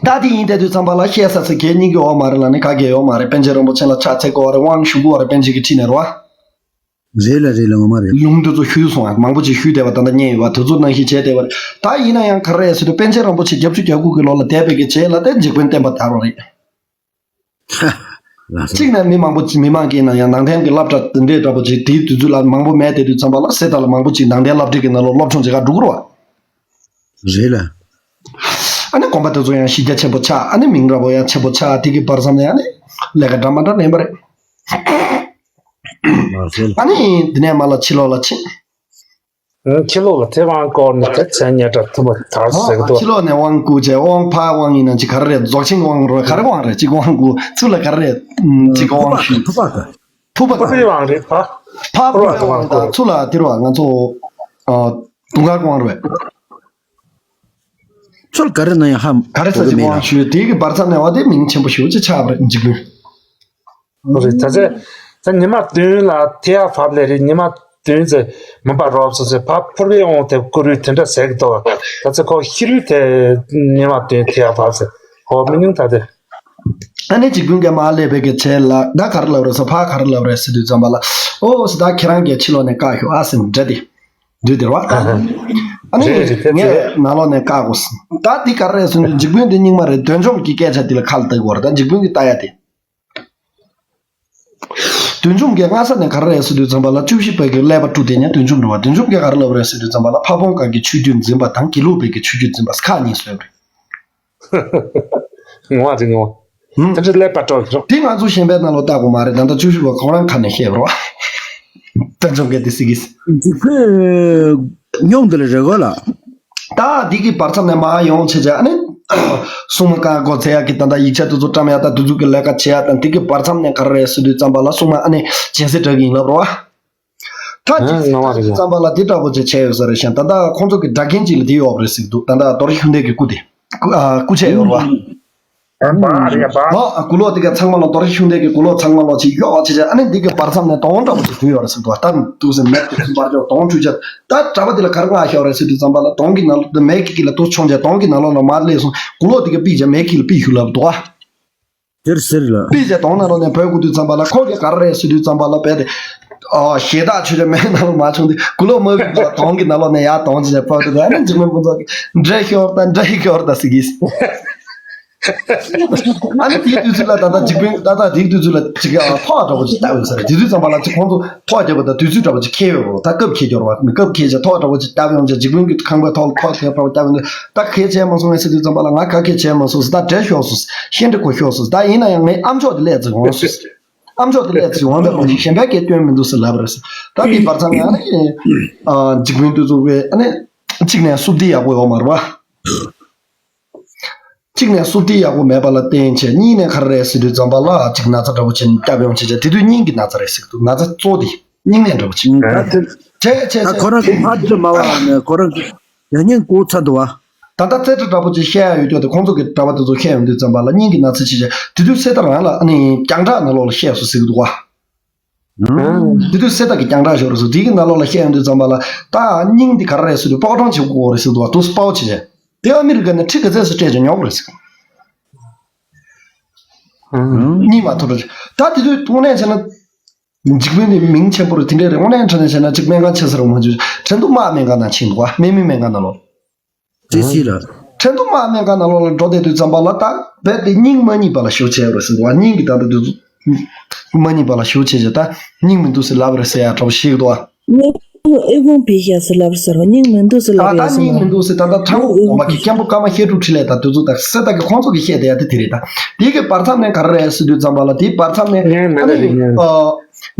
ད་དེ་ཡིན་དེ་དུས་ཙམ་པ་ལ་བཤད་ས་ཚིག་གལ་རྙེད་ཀྱི་ཡོད་མ་རེད་ལབ་ནས་ག་གེ་ཡོད་མ་རེད། པཎ་ཆེན་རིན་པོ་ཆེ་ལ་ཕྱག་འཚལ་དགོས་པ་རེད། དབང་ཞུ་དགོས་པ་རེད། པཎ་ཆེན་གྱི་ཁྲི་ནས་རེད་བ། རེད་ལ་རེད་ལ་ངོ་མ་རེད། ལུང་དེ་ཚོ་ཞུས་སོང་ཨ། མང་པོ་ཅིག་ཞུས་བསྡད་པ་ད་ལྟ་རྙེད་ཡོད་པ་དེ་ཚོ་ནང་བཞིན་བྱས་བསྡད་པ་རེད། ད་ཡིན་ན་ཡང་ག་རེ་རེད་ཟེར་དུས་པཎ་ཆེན་རིན་པོ་ཆེ་བརྒྱད་ཅུ་གྱ་དགུ་གི་ལོ་ལ་འདས་པའི་གི་རྗེས་ལ་དེ་འཇིགས་དཔོན་བསྟན་པ་དར་བ་རེད། ལགས་སོ། གཅིག་ནས་མི་མང་པོ་ཅིག་མི་མང་གིས་ན་ཡང་ནང་བསྟན་གྱི་སློབ་གྲྭ་འདི་འདྲའི་འདྲ་པོ་ཅིག་དེའི་དུས་ཚོད་ལ་མང་པོ་མེད་དེ་དུས་ཙམ་པ་ལ་སེ་ད་ལ་མང་པོ་ཅིག་ནང་བསྟན་སློབ་གྲྭའི་གི་ནང་ལོགས་སློབ་སྦྱོང་བྱེད་ག་འགྲོ་གི་རེད་བ། རེད་ལ། ཨ་ནི་དགོན་པ་དེ་ཚོ་ཡང་གཞི་རྒྱ་ཆེན་པོ་ཆགས། ཨ་ནི་མིང་འདྲ་པོ་ཡང་ཆེན་པོ་ཆགས། དེ་གི་བར་མཚམས་ནས་ཨ་ནི་ལས་ཀ་འདྲ་མ་འདྲ་ལེན་པ་རེད། ལགས་སོ། ཨ་ནི་དེ་ནས་མ་ལ་ཕྱི་ལོགས་ལ་ཕྱིན། ཕྱི་ལོགས་ལ་དེ་དབང་བསྐུར་ནས་དེ་མཚན་སྙན་གྲགས་མཐོན་པོ་དར་ཟེར་གི་འདུག་ཕྱི་ལོགས་ནས་དབང་བསྐུར་བྱས། དབང་ཕར་དབང་ཡིན་ན་ཅིག་ག་རེ་རེད། རྫོགས་ཆེན་དབང་རེད། ག་རེ་དབང་རེད། ཅིག་དབང་བསྐུར། ཚུར་ལ་ག་རེ་རེད། ཅིག་དབང་ཞུས། ཕུར་པ་ག་ཕུར་པ་ག་ཕུར་པའི་དབང་རེད་ཕ། ཕར་ཕུར་པའི་དབང་དང་ཚུར་ལ་དེ་རུ་ང་ཚོ་དུང་དཀར་དབང་རེད། ཚུར་ག་རེ་ན་ཡང་ཧ་ག་རེ་ས་ཅིག་དབང་ཞུས། དེ་གི་བར་མཚམས་ནས་བ་དེ་མིང་ཆེན་པོ་ཞེ་པོ་ཅིག་ཆགས་པ་རེད། འཇིགས་དཔོན། རེད། ད་ཚེ་ད་ཉི་མ་བདུན་ལ་ཐེ་ཡ་བབ་ལེ་རེད། ཉི་མ་བདུན་ཚེ་མུན་པ་རོབ་སོང་ཚེ་ཕ་ཕུར་པའི་དབང་དེ་བསྐུར་རུས་དེ་འདྲ་ཟེར་གི་འདུག་ད་ཚེ་ཁོ་ཤི་རུས་དེ་ཉི་མ་བདུན་ཐེ་ཡ་བབ་ཚེ་ཁོ་མི་ཉུང་ད་དེ། ཨ་ནི་འཇིགས་དཔོན་གྱི་མ་སླེབས་པའི་གི་ཚེ་ལ་ད་ག་རེ་ལབ་རེད་ཟེར། ཕ་ག་རེ་ལབ་རེད་ཟེར་དུས་ཙམ་པ་ལ། ཨོ་ཟེར། ད་ཁྱེད་རང་གིས་ཕྱི་ལོགས་ནས་བཀག་ཤོག་ཨ་ཟེར་འདྲ་དེ། འདུས་དེར་བ། ཨ་ནི་རེད་རེད་དེ་ངས་ནང་ལོགས་ནས་བཀག་གོ་ཟེར། ད་འདི་ག་རེ་རེད་ཟེར་དུས་འཇིགས་དཔོན་འདི་རྙིང་མ་རེད། བདུད་འཇོམས་ཀྱི་སྐད་ཆ་འདི་ལ་ཁ་ལ་བཏགས་དགོས་རེད། ད་འཇིགས་དཔོན་གྱིས་བལྟ་ཡ་དེ། བདུད་འཇོམས་ཀྱིས་སྔ་ས་ནས་ག་རེ་རེད་ཟེར་དུས་ཙམ་པ་ལ་བཅུ་བཞི་པའི་གི་ཀླད་པ་དཀྲུགས་དེ་ཉིད་བདུད་འཇོམས་རེད་བ། བདུད་འཇོམས་ཀྱིས་ག་རེ་ལབ་རེད་ཟེར་དུས་ཙམ་པ་ལ་ཕ་བོང་ཁ་གི་ཆོས་བརྒྱུད་འཛིན་པ་དང་དགེ་ལུགས་པའི་གི་ཆོས་བརྒྱུད་འཛིན་པ་ཁག་གཉིས་བཟོས་པ་རེད། ངོ་བ་རེད་ངོ་བ། ཧུམ། དེ་འདྲ་ཀླད་པ་སྤྲོ་གི་རོ། དེ་ང་ཚོ་གཞན་པའི་ནང་ལོགས་བལྟ་དགོས་མ་རེད། ད་ལྟ་བཅུ་བཞི་པ་ཁོ་རང་ཁ་ནས་བཤད་པ་རོ། ད་འཇོག་གི་དེ་སྲིད་གི། འཇིགས་པའི་སྨྱོ་འདི་ལ་རེ་གོ་ལ། ད་འདི་གི་བར་མཚམས་ནས་མར་ཡོང་བྱས་བྱས་ཨ་ནི། སྲུང་མ་བཀའ་བསྒོ་མཛད་ཡག་གི་ད་ལྟ་ཡིག་ཆ་དེ་ཚོ་བཀྲམ་ཡག་ད་དེ་ཚོ་གི་ལས་ཀ་བྱེད་ཡག་དང་དེ་གི་བར་མཚམས་ནས་ག་རེ་རེད་ཟེར་དུས་ཙམ་པ་ལ་སྲུང་མ་ཨ་ནི་སྦྱིན་སྲེག་གྲགས་ཀྱི་ཡིན་ལབ་རོ། ད་ཨ་ཅིག་ནང་བ་རེད་ཙམ་པ་ལ་དེ་འདྲ་པོ་ཅིག་བྱས་ཡོད་ས་རེད་ཤག་ད་ལྟ་ཁོང་ཚོ་གི་སྒྲ་རྒྱན་ཅིག་ལ་དེ་ཡོད་རེད་ཟེར་གི་འདུག་ད་ལྟ་རྡོ་རྗེ་ཤུགས་ལྡན་གི་སྐུ་དེ། སྐུ་ཨ་སྐུ་ཆས་ཡོད་རེད་བ། ཨ་བ་རེད་བ། ཨ་གུ་ལོག་དེ་ག་ཚང་མ་ལ་རྡོ་རྗེ་ཤུགས་ལྡན་གི་གུ་ལོག་ཚང་མ་ལོག་ཅིག་གཡོག་བྱས་བྱས་ཨ་ནི་འདི་གི་བར་མཚམས་ནས་དོང་འདྲ་པོ་ཅིག་བུད་ཡོད་རེད་ཟེར་འདུག་ད་འདུག་སེ་མེད་དེ་ཚུན་པར་ཅོག་དོང་འཁྲུད་བྱས་ད་གྲྭ་པ་དེ་ལ་ག་རེ་མངགས་བཞག་རེད་ཟེར་དུས་ཙམ་པ་ལ་དོང་གི་ནང་ལོགས་མེ་ཁྱི་ལ་དོ་མཆོང་བྱས་དོང་གི་ནང་ལོགས་ལ་མར་སླེབས་སོང་། གུ་ལོག་དེ་ག་ཕུད་བྱས་མེ་ཁྱི་ལ་ཕུད་ཞུ་ལབ་འདུག་ཨ། དེར་ཟེར་ལ། ཕུད་བྱས་དོང་ནང་ལོགས་ནས་བུད་དགོས་དུས་ཙམ་པ་ལ་ཁོ་གིས་ག་རེ་རེད་ཟེར་དུས་ཙམ་པ་ལ་རྦད་དེ། ཨ་ཞེ་དྲག་ཆོས་ཅན་མེ་ནང་ལ་མ་བྱུང་སྟེ་གུ་ལོག་མ་བུད་པ་དོང་གི་ནང་ལོགས་ནས་ཡར་དོང་ཅིག་ནས་ཕབ་དུས་ཨ་ནི་འཇིགས་མེད་ཕུན་ཚོགས་ཀྱིས་འདྲེ་ཤོར་ད་འདྲེ་ཤོར་ད་ཟེར་གིས། ཨ་ནི་དེའི་དུས་ཚོད་ལ་ད་ལྟ་འཇིགས་དཔོན་ད་ལྟ་དེའི་དུས་ཚོད་ལ་ཅིག་ཨ་ཐོག་འདྲ་པོ་ཅིག་བཏབ་ཡོད་ས་རེད། དེ་དུས་ཙམ་པ་ལ་ཅིག་ཁོང་ཚོ་ཐོག་བརྒྱབ་པ་དང་དུས་ཚོད་འདྲ་པོ་ཅིག་འཁེལ་ཡོད་རེད། ད་སྐབས་འཁེལ་རྒྱུ་རེད་བ། མི་སྐབས་འཁེལ་བྱས་ཐོག་འདྲ་པོ་ཅིག་བཏབ་ཡོང་བྱས་འཇིགས་དཔོན་གྱི་ཁང་པའི་ཐོག་ལ་ཐོག་དེ་འདྲ་པོ་བཏབ་ཡོང་དུས་ད་ག་གེ་བྱས་མ་སོང་ངས་ཟེར་དུས་ཙམ་པ་ལ་ང་ག་གེ་བྱས་མ་སོང་ཟེར། ད་འདྲེ་ཤོར་སོང་། ཤིང་འདྲེ་གོ་ཤོར་སོང་། ད་ཡིན་ན་ཡང་ངའི་ཨམ་ཅོག་དེ་སླེབས་ཚེ་འོང་སོང་། ཨམ་ཅོག་དེ་སླེབས་ཚེ་འོང་བས་མ་གཞི་གཞན་པའི་སྐད་སྐྱོན་མི་འདུག་ཟེར་ལབ་པ་རེད་ཟེར། ད་དེའི་བར་མཚམས་ནས་ཨ་ནི་འཇིགས་དཔོན་དེ་ཚོ་གིས་ཨ་ནི་གཅིག་ནས་བསུབ་སྟེ་ཡག་པོ་ཡོད་མ་རེད་བ། གཅིག་ནས་བསུབ་སྟེ་ཡག་པོ་མེད་པ་ལ་བརྟེན་བྱས་གཉིས་ནས་ག་རེ་རེད་ཟེར་དུས་ཙམ་པ་ལ་གཅིག་ན་ཚ་འདྲ་པོ་བྱས་ནས་བཏབ་ཡོང་བྱས་བྱས་དེ་དུས་སྙིང་གི་ན་ཚ་རེད་ཟེར་གི་འདུག་ན་ཚ་གཙོ་དེ་སྙིང་ནད་འདྲ་པོ་བྱས། ད་དེ་བྱས་བྱས་ད་བྱས་ཁོ་རང་གི་ཕར་དུ་མ་བ་ནས་ཁོ་རང་གི་ཡང་སྙིང་གོ་ཚ་འདུག་བ། ད་ལྟ་རྩེད་འགྲན་འདྲ་པོ་ཅིག་བཤད་ཡ་ཡོད་ཀྱང་དེ་ཁོང་ཚོ་གི་གྲྭ་པ་དེ་ཚོ་བཤད་ཡོང་དུས་ཙམ་པ་ལ་སྙིང་གི་ན་ཚ་ཅིག་བྱས་དེ་དུས་གསེར་རྟ་རང་ལ་ཨ་ནི་རྒྱང་གྲགས་ནང་ལོགས་ལ་བཤད་སོང་ཟེར་གི་འདུག་བ། དེ་དུས་གསེར་རྟ་གི་རྒྱང་གྲགས་ཤོར་སོང་། དེ་གི་ནང་ལོགས་ལ་བཤད་ཡོང་དུས་ཙམ་པ་ལ་ད་སྙིང་འདི་ག་རེ་རེད་ཟེར་དུས་པགས་གྲོང་བྱེད་དགོས་རེད་ཟེར་འདུག་བ། དུས་སུ་པའོ་བྱེད་བྱས་དེ་ཨ་མི་རི་ཀ་ནས་ཁྲི་ག་ཚད་སུ་སྤྲད་ཀྱང་ཉོ་གི་རེད་ཟེར། གཉིས་མ་ཐུབ་རེད། ད་དེ་དུས་དངོས་གནས་བྱས་ན། འཇིགས་དཔོན་དེ་མིང་ཆེན་པོ་རེད། དེ་འདྲས་རེད། དངོས་གནས་དྲང་གནས་བྱས་ན་གཅིག་སྨན་ཁང་ཆེ་ས་རུ་མ་འཇུ། ཁྲེན་ཏུ་དམག་སྨན་ཁང་ནང་ཕྱིན་འདུག་བ། སྨན་མི་སྨན་ཁང་ནང་ལོགས། ཏི་སི་ལ། ཁྲེན་ཏུ་དམག་སྨན་ཁང་ནང་ལོགས་ལ་འགྲོ་བསྡད་དུས་ཙམ་པ་ལ་ད་རྦད་དེ་སྙིང་མ་རྙེད་པ་ལ་ཞེ་པོ་བྱས་ཡོད་རེད་ཟེར་འདུག་བ། སྙིང་གི་ད་ལྟ་དུས་ཚོད་མ་རྙེད་པ་ལ་ཞེ་པོ་བྱས་བྱས་ད་སྙིང་མི་འདུག་ཟེར་ལབ་རེད་ཟེར་ཡ་འདྲ་པོ་ཞིག་འདུག་བ། ཨེ་ཁུང་བི་ཤ་ཟེར་ལབ་ཟེར་བ་སྙིང་མི་འདུག་ཟེར་ལབ་ད་ཡོད་ཟེར་སྙིང་མི་ན། འདུག་ཟེར་ད་ལྟ་ཁྲ་བོ་འོ་མ་གི་སྐྱེན་པོ་ཀརྨ་ཤེས་དྲུག་འཕྲིན་ལས་དང་དེ་ཚོ་དང་གསེར་རྟ་གི་ཁོང་ཚོ་གི་བཤད་བསྡད་ཡ་དེ་དེ་རེད་ད། དེ་གི་བར་མཚམས་ནས་ག་རེ་རེད་ཟེར་དུས་ཙམ་པ་ལ་དེའི་བར་མཚམས་ནས་ངའི་མེ་ཨ་ལེ་རེད་ནི་ངའི། ཨ།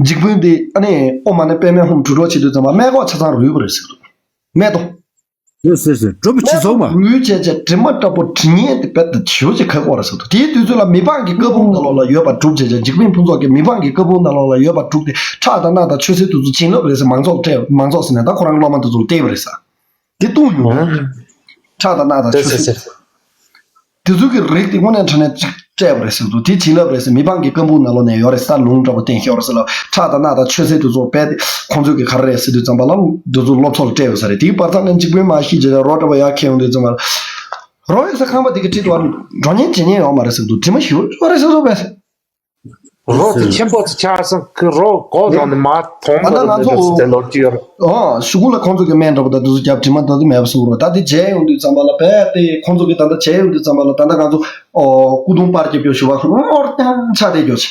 འཇིགས་དཔོན་དེ་ཨ་ནི་ཨོཾ་མ་ཎི་པདྨེ་ཧཱུྃ་དྲུག་སྒྲོག་བྱེད་དུས་ཙམ་པ་སྨད་ཁོག་ཆ་ཚང་རུལ་བ་རེད་ཟེར་འདུག་སྨད་དོ། ཟེར་ཟེར་ཟེར་གྲུབ་ཕྱི་སྨད་ཚོགས་མ། དོ་རུལ་བྱས་བྱས་དྲི་མ་འདྲ་པོ་དྲི་ངན་དེ་རྦད་དེ་ཞེ་པོ་ཅིག་ཁ་སྐོར་རེད་ཟེར་འདུག་དེའི་དུས་ཚོད་ལ་མི་ཕམ་གྱི་བཀའ་འབུམ་ནང་ལོགས་ལ་ཡོད་པ་སྒྲུབ་བྱས་བྱས་འཇིགས་མེད་ཕུན་ཚོགས་ཀྱིས་མི་ཕམ་གྱི་བཀའ་འབུམ་ནང་ལོགས་ལ་ཡོད་པ་སྒྲུབ་སྟེ་ཁྲག་དང་རྣག་དང་མཆོད་རྫས་དེ་ཚོ་བྱིན་རླབས་རེད་ཟེར་མང་ཚོགས་ལ་སྤྲད་མང་ཚོགས་ཟེར་ནས་ད་ཁོ་རང་སློབ་མ་དེ་ཚོ་ལ་སྤྲད་པ་རེད་ཟེར། དེ་བཏུང་ཡོང་། ཨ། ཁྲག་དང་རྣག་དང་ཆུ་སེར། དེ་ཚོ་གི་རིགས་དེ་དངོས་གནས་དྲང་གནས་ཅིག་སྤྲད་པ་རེད་ཟེར་འདུག་དེ་བྱིན་རླབས་རེད་ཟེར་མི་ཕམ་གྱི་བཀའ་འབུམ་ནང་ལོགས་ནས་ཡོད་རེད་ཟེར། ལུང་འདྲ་པོ་བསྟན་ཤོར་ཟེར་ལ་ཁྲག་དང་རྣག་དང་ཆུ་སེར་དེ་ཚོ་རྦད་དེ་ཁོང་ཚོས་གི་ག་རེ་རེད་ཟེར་དུས་ཙམ་པ་ལ་དེ་ཚོ་སློབ་ཚོགས་ལ་སྤྲད་ཡོད་ས་རེད། དེའི་བར་མཚམས་ནས་འཇིགས་དཔོན་མ་ཤི་རྗེས་ལ་རོ་འདྲ་པོ་ཡར་འཁྱེར་ཡོང་དུས་ཙམ་པ་ལ་རོ་ཡོད་ས་ཁང་པ་དེ་གི་འཁྲིས་དུ་འགྲོ་ཉན་བྱེད་ཉན་ཡོད་མ་རེད་ཟེར་འདུག་དྲི་མ་ཞེ་པོ་རེད་ཟེར་བཟོ་བས། རོ་དེ་ཆེན་པོ་ཆགས་སོང་གི་རོ་གོ་ལོག་ནས་མ་མཐོང་ད་ལྟ་ང་ཚོ་ལོག་ཅི་ཡོད། ཨོ་གཞུག་གུ་ལ་ཁོང་ཚོ་གི་སྨན་འདྲ་པོ་ད་དེ་ཚོ་རྒྱབ་དྲི་མ་ད་དུ་མེད་པ་བཟོ་རོ། ད་དེ་བྱས་ཡོང་དུས་ཙམ་པ་ལ་རྦད་དེ་ཁོང་ཚོ་གི་ད་ལྟ་བྱས་ཡོང་དུས་ཙམ་པ་ལ་ད་ལྟ་ང་ཚོ་ཨོ་སྐུ་གདུང་པར་རྒྱབ་རྒྱབ་ཞུ་བ་ངོར་ཀྱང་ཆགས་བསྡད་རྒྱུ་ཆེ།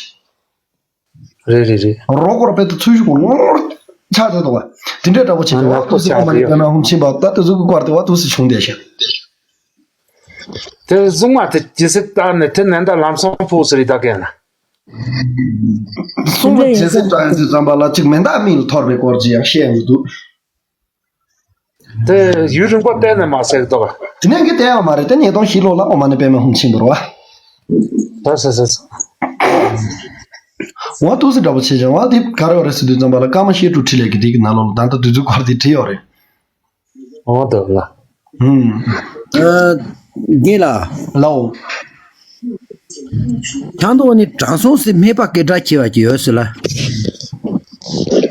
རེད་རེད་རེད། རོ་གོར་རྦད་དེ་ཚུལ་ཞུགས་ངོར་ཆགས་བསྡད་འདུག་བ། དེ་འདྲའི་འདྲ་པོ་བྱས་ནས་ང་ཏུ་སི་ཨོ་མ་ནི་པད་མ་ཧུམ་ཕྱིན་པ་ད་དེ་ཚོ་གི་སྐོར་དེ་བ་ཏུ་སི་བྱུང་བསྡད་ཤག་དེ་གཟུགས་མ་དེ་ཇི་སྲིད་ལྟར་ནས་དེ་ནན་ད་ལམ་སང་ཕུག་སི་རི་ད་གས་ན། གསུང་ལ་ཇི་སྲིད་ལྟར་ཡིན་དུས་ཙམ་པ་ལ་གཅིག་མེ་མདའ་མིག་ལ་ཐོར་བའི་སྐོར་ཅི་ཡང་བཤད་ཡོང་གི་འདུག་དེ་ཡུན་རིང་པོ་བལྟས་ནས་མ་ཟེར་གི་འདུག་དེ་ནས་གི་བལྟས་ཡོད་མ་རེད། དེ་ཉིས་སྟོང་བཞི་ལོ་ལ་ཨོ་མ་ནི་པད་མ་ཧུམ་ཕྱིན་པ་རེད་བ། ད་ཟེར་ཟེར། འོ་ཏུ་སི་འདྲ་པོ་བྱེད་ཅིང་འོ་དེ་ག་རེ་ཡོད་རེད་ཟེར་དུས་ཙམ་པ་ལ་ཀརྨ་བཤད་སྒྲུབ་འཕྲིན་ལས་ཀྱི་དེ་གི་ནང་ལོགས་ལ་ད་ལྟ་དུས་ཚོད་སྐོར་དེ་བྲིས་ཡོད་རེད། འོ་དོ་ལ། ཨུམ། ཨ། རྒན་ལགས། ལའོ། ཁྱང་ཏོ་ནི་དྲང་སྲོང་སི་སྨད་པ་སྐད་གྲགས་ཆེ་བ་ཅིག་ཡོད་ཟེར་ལ།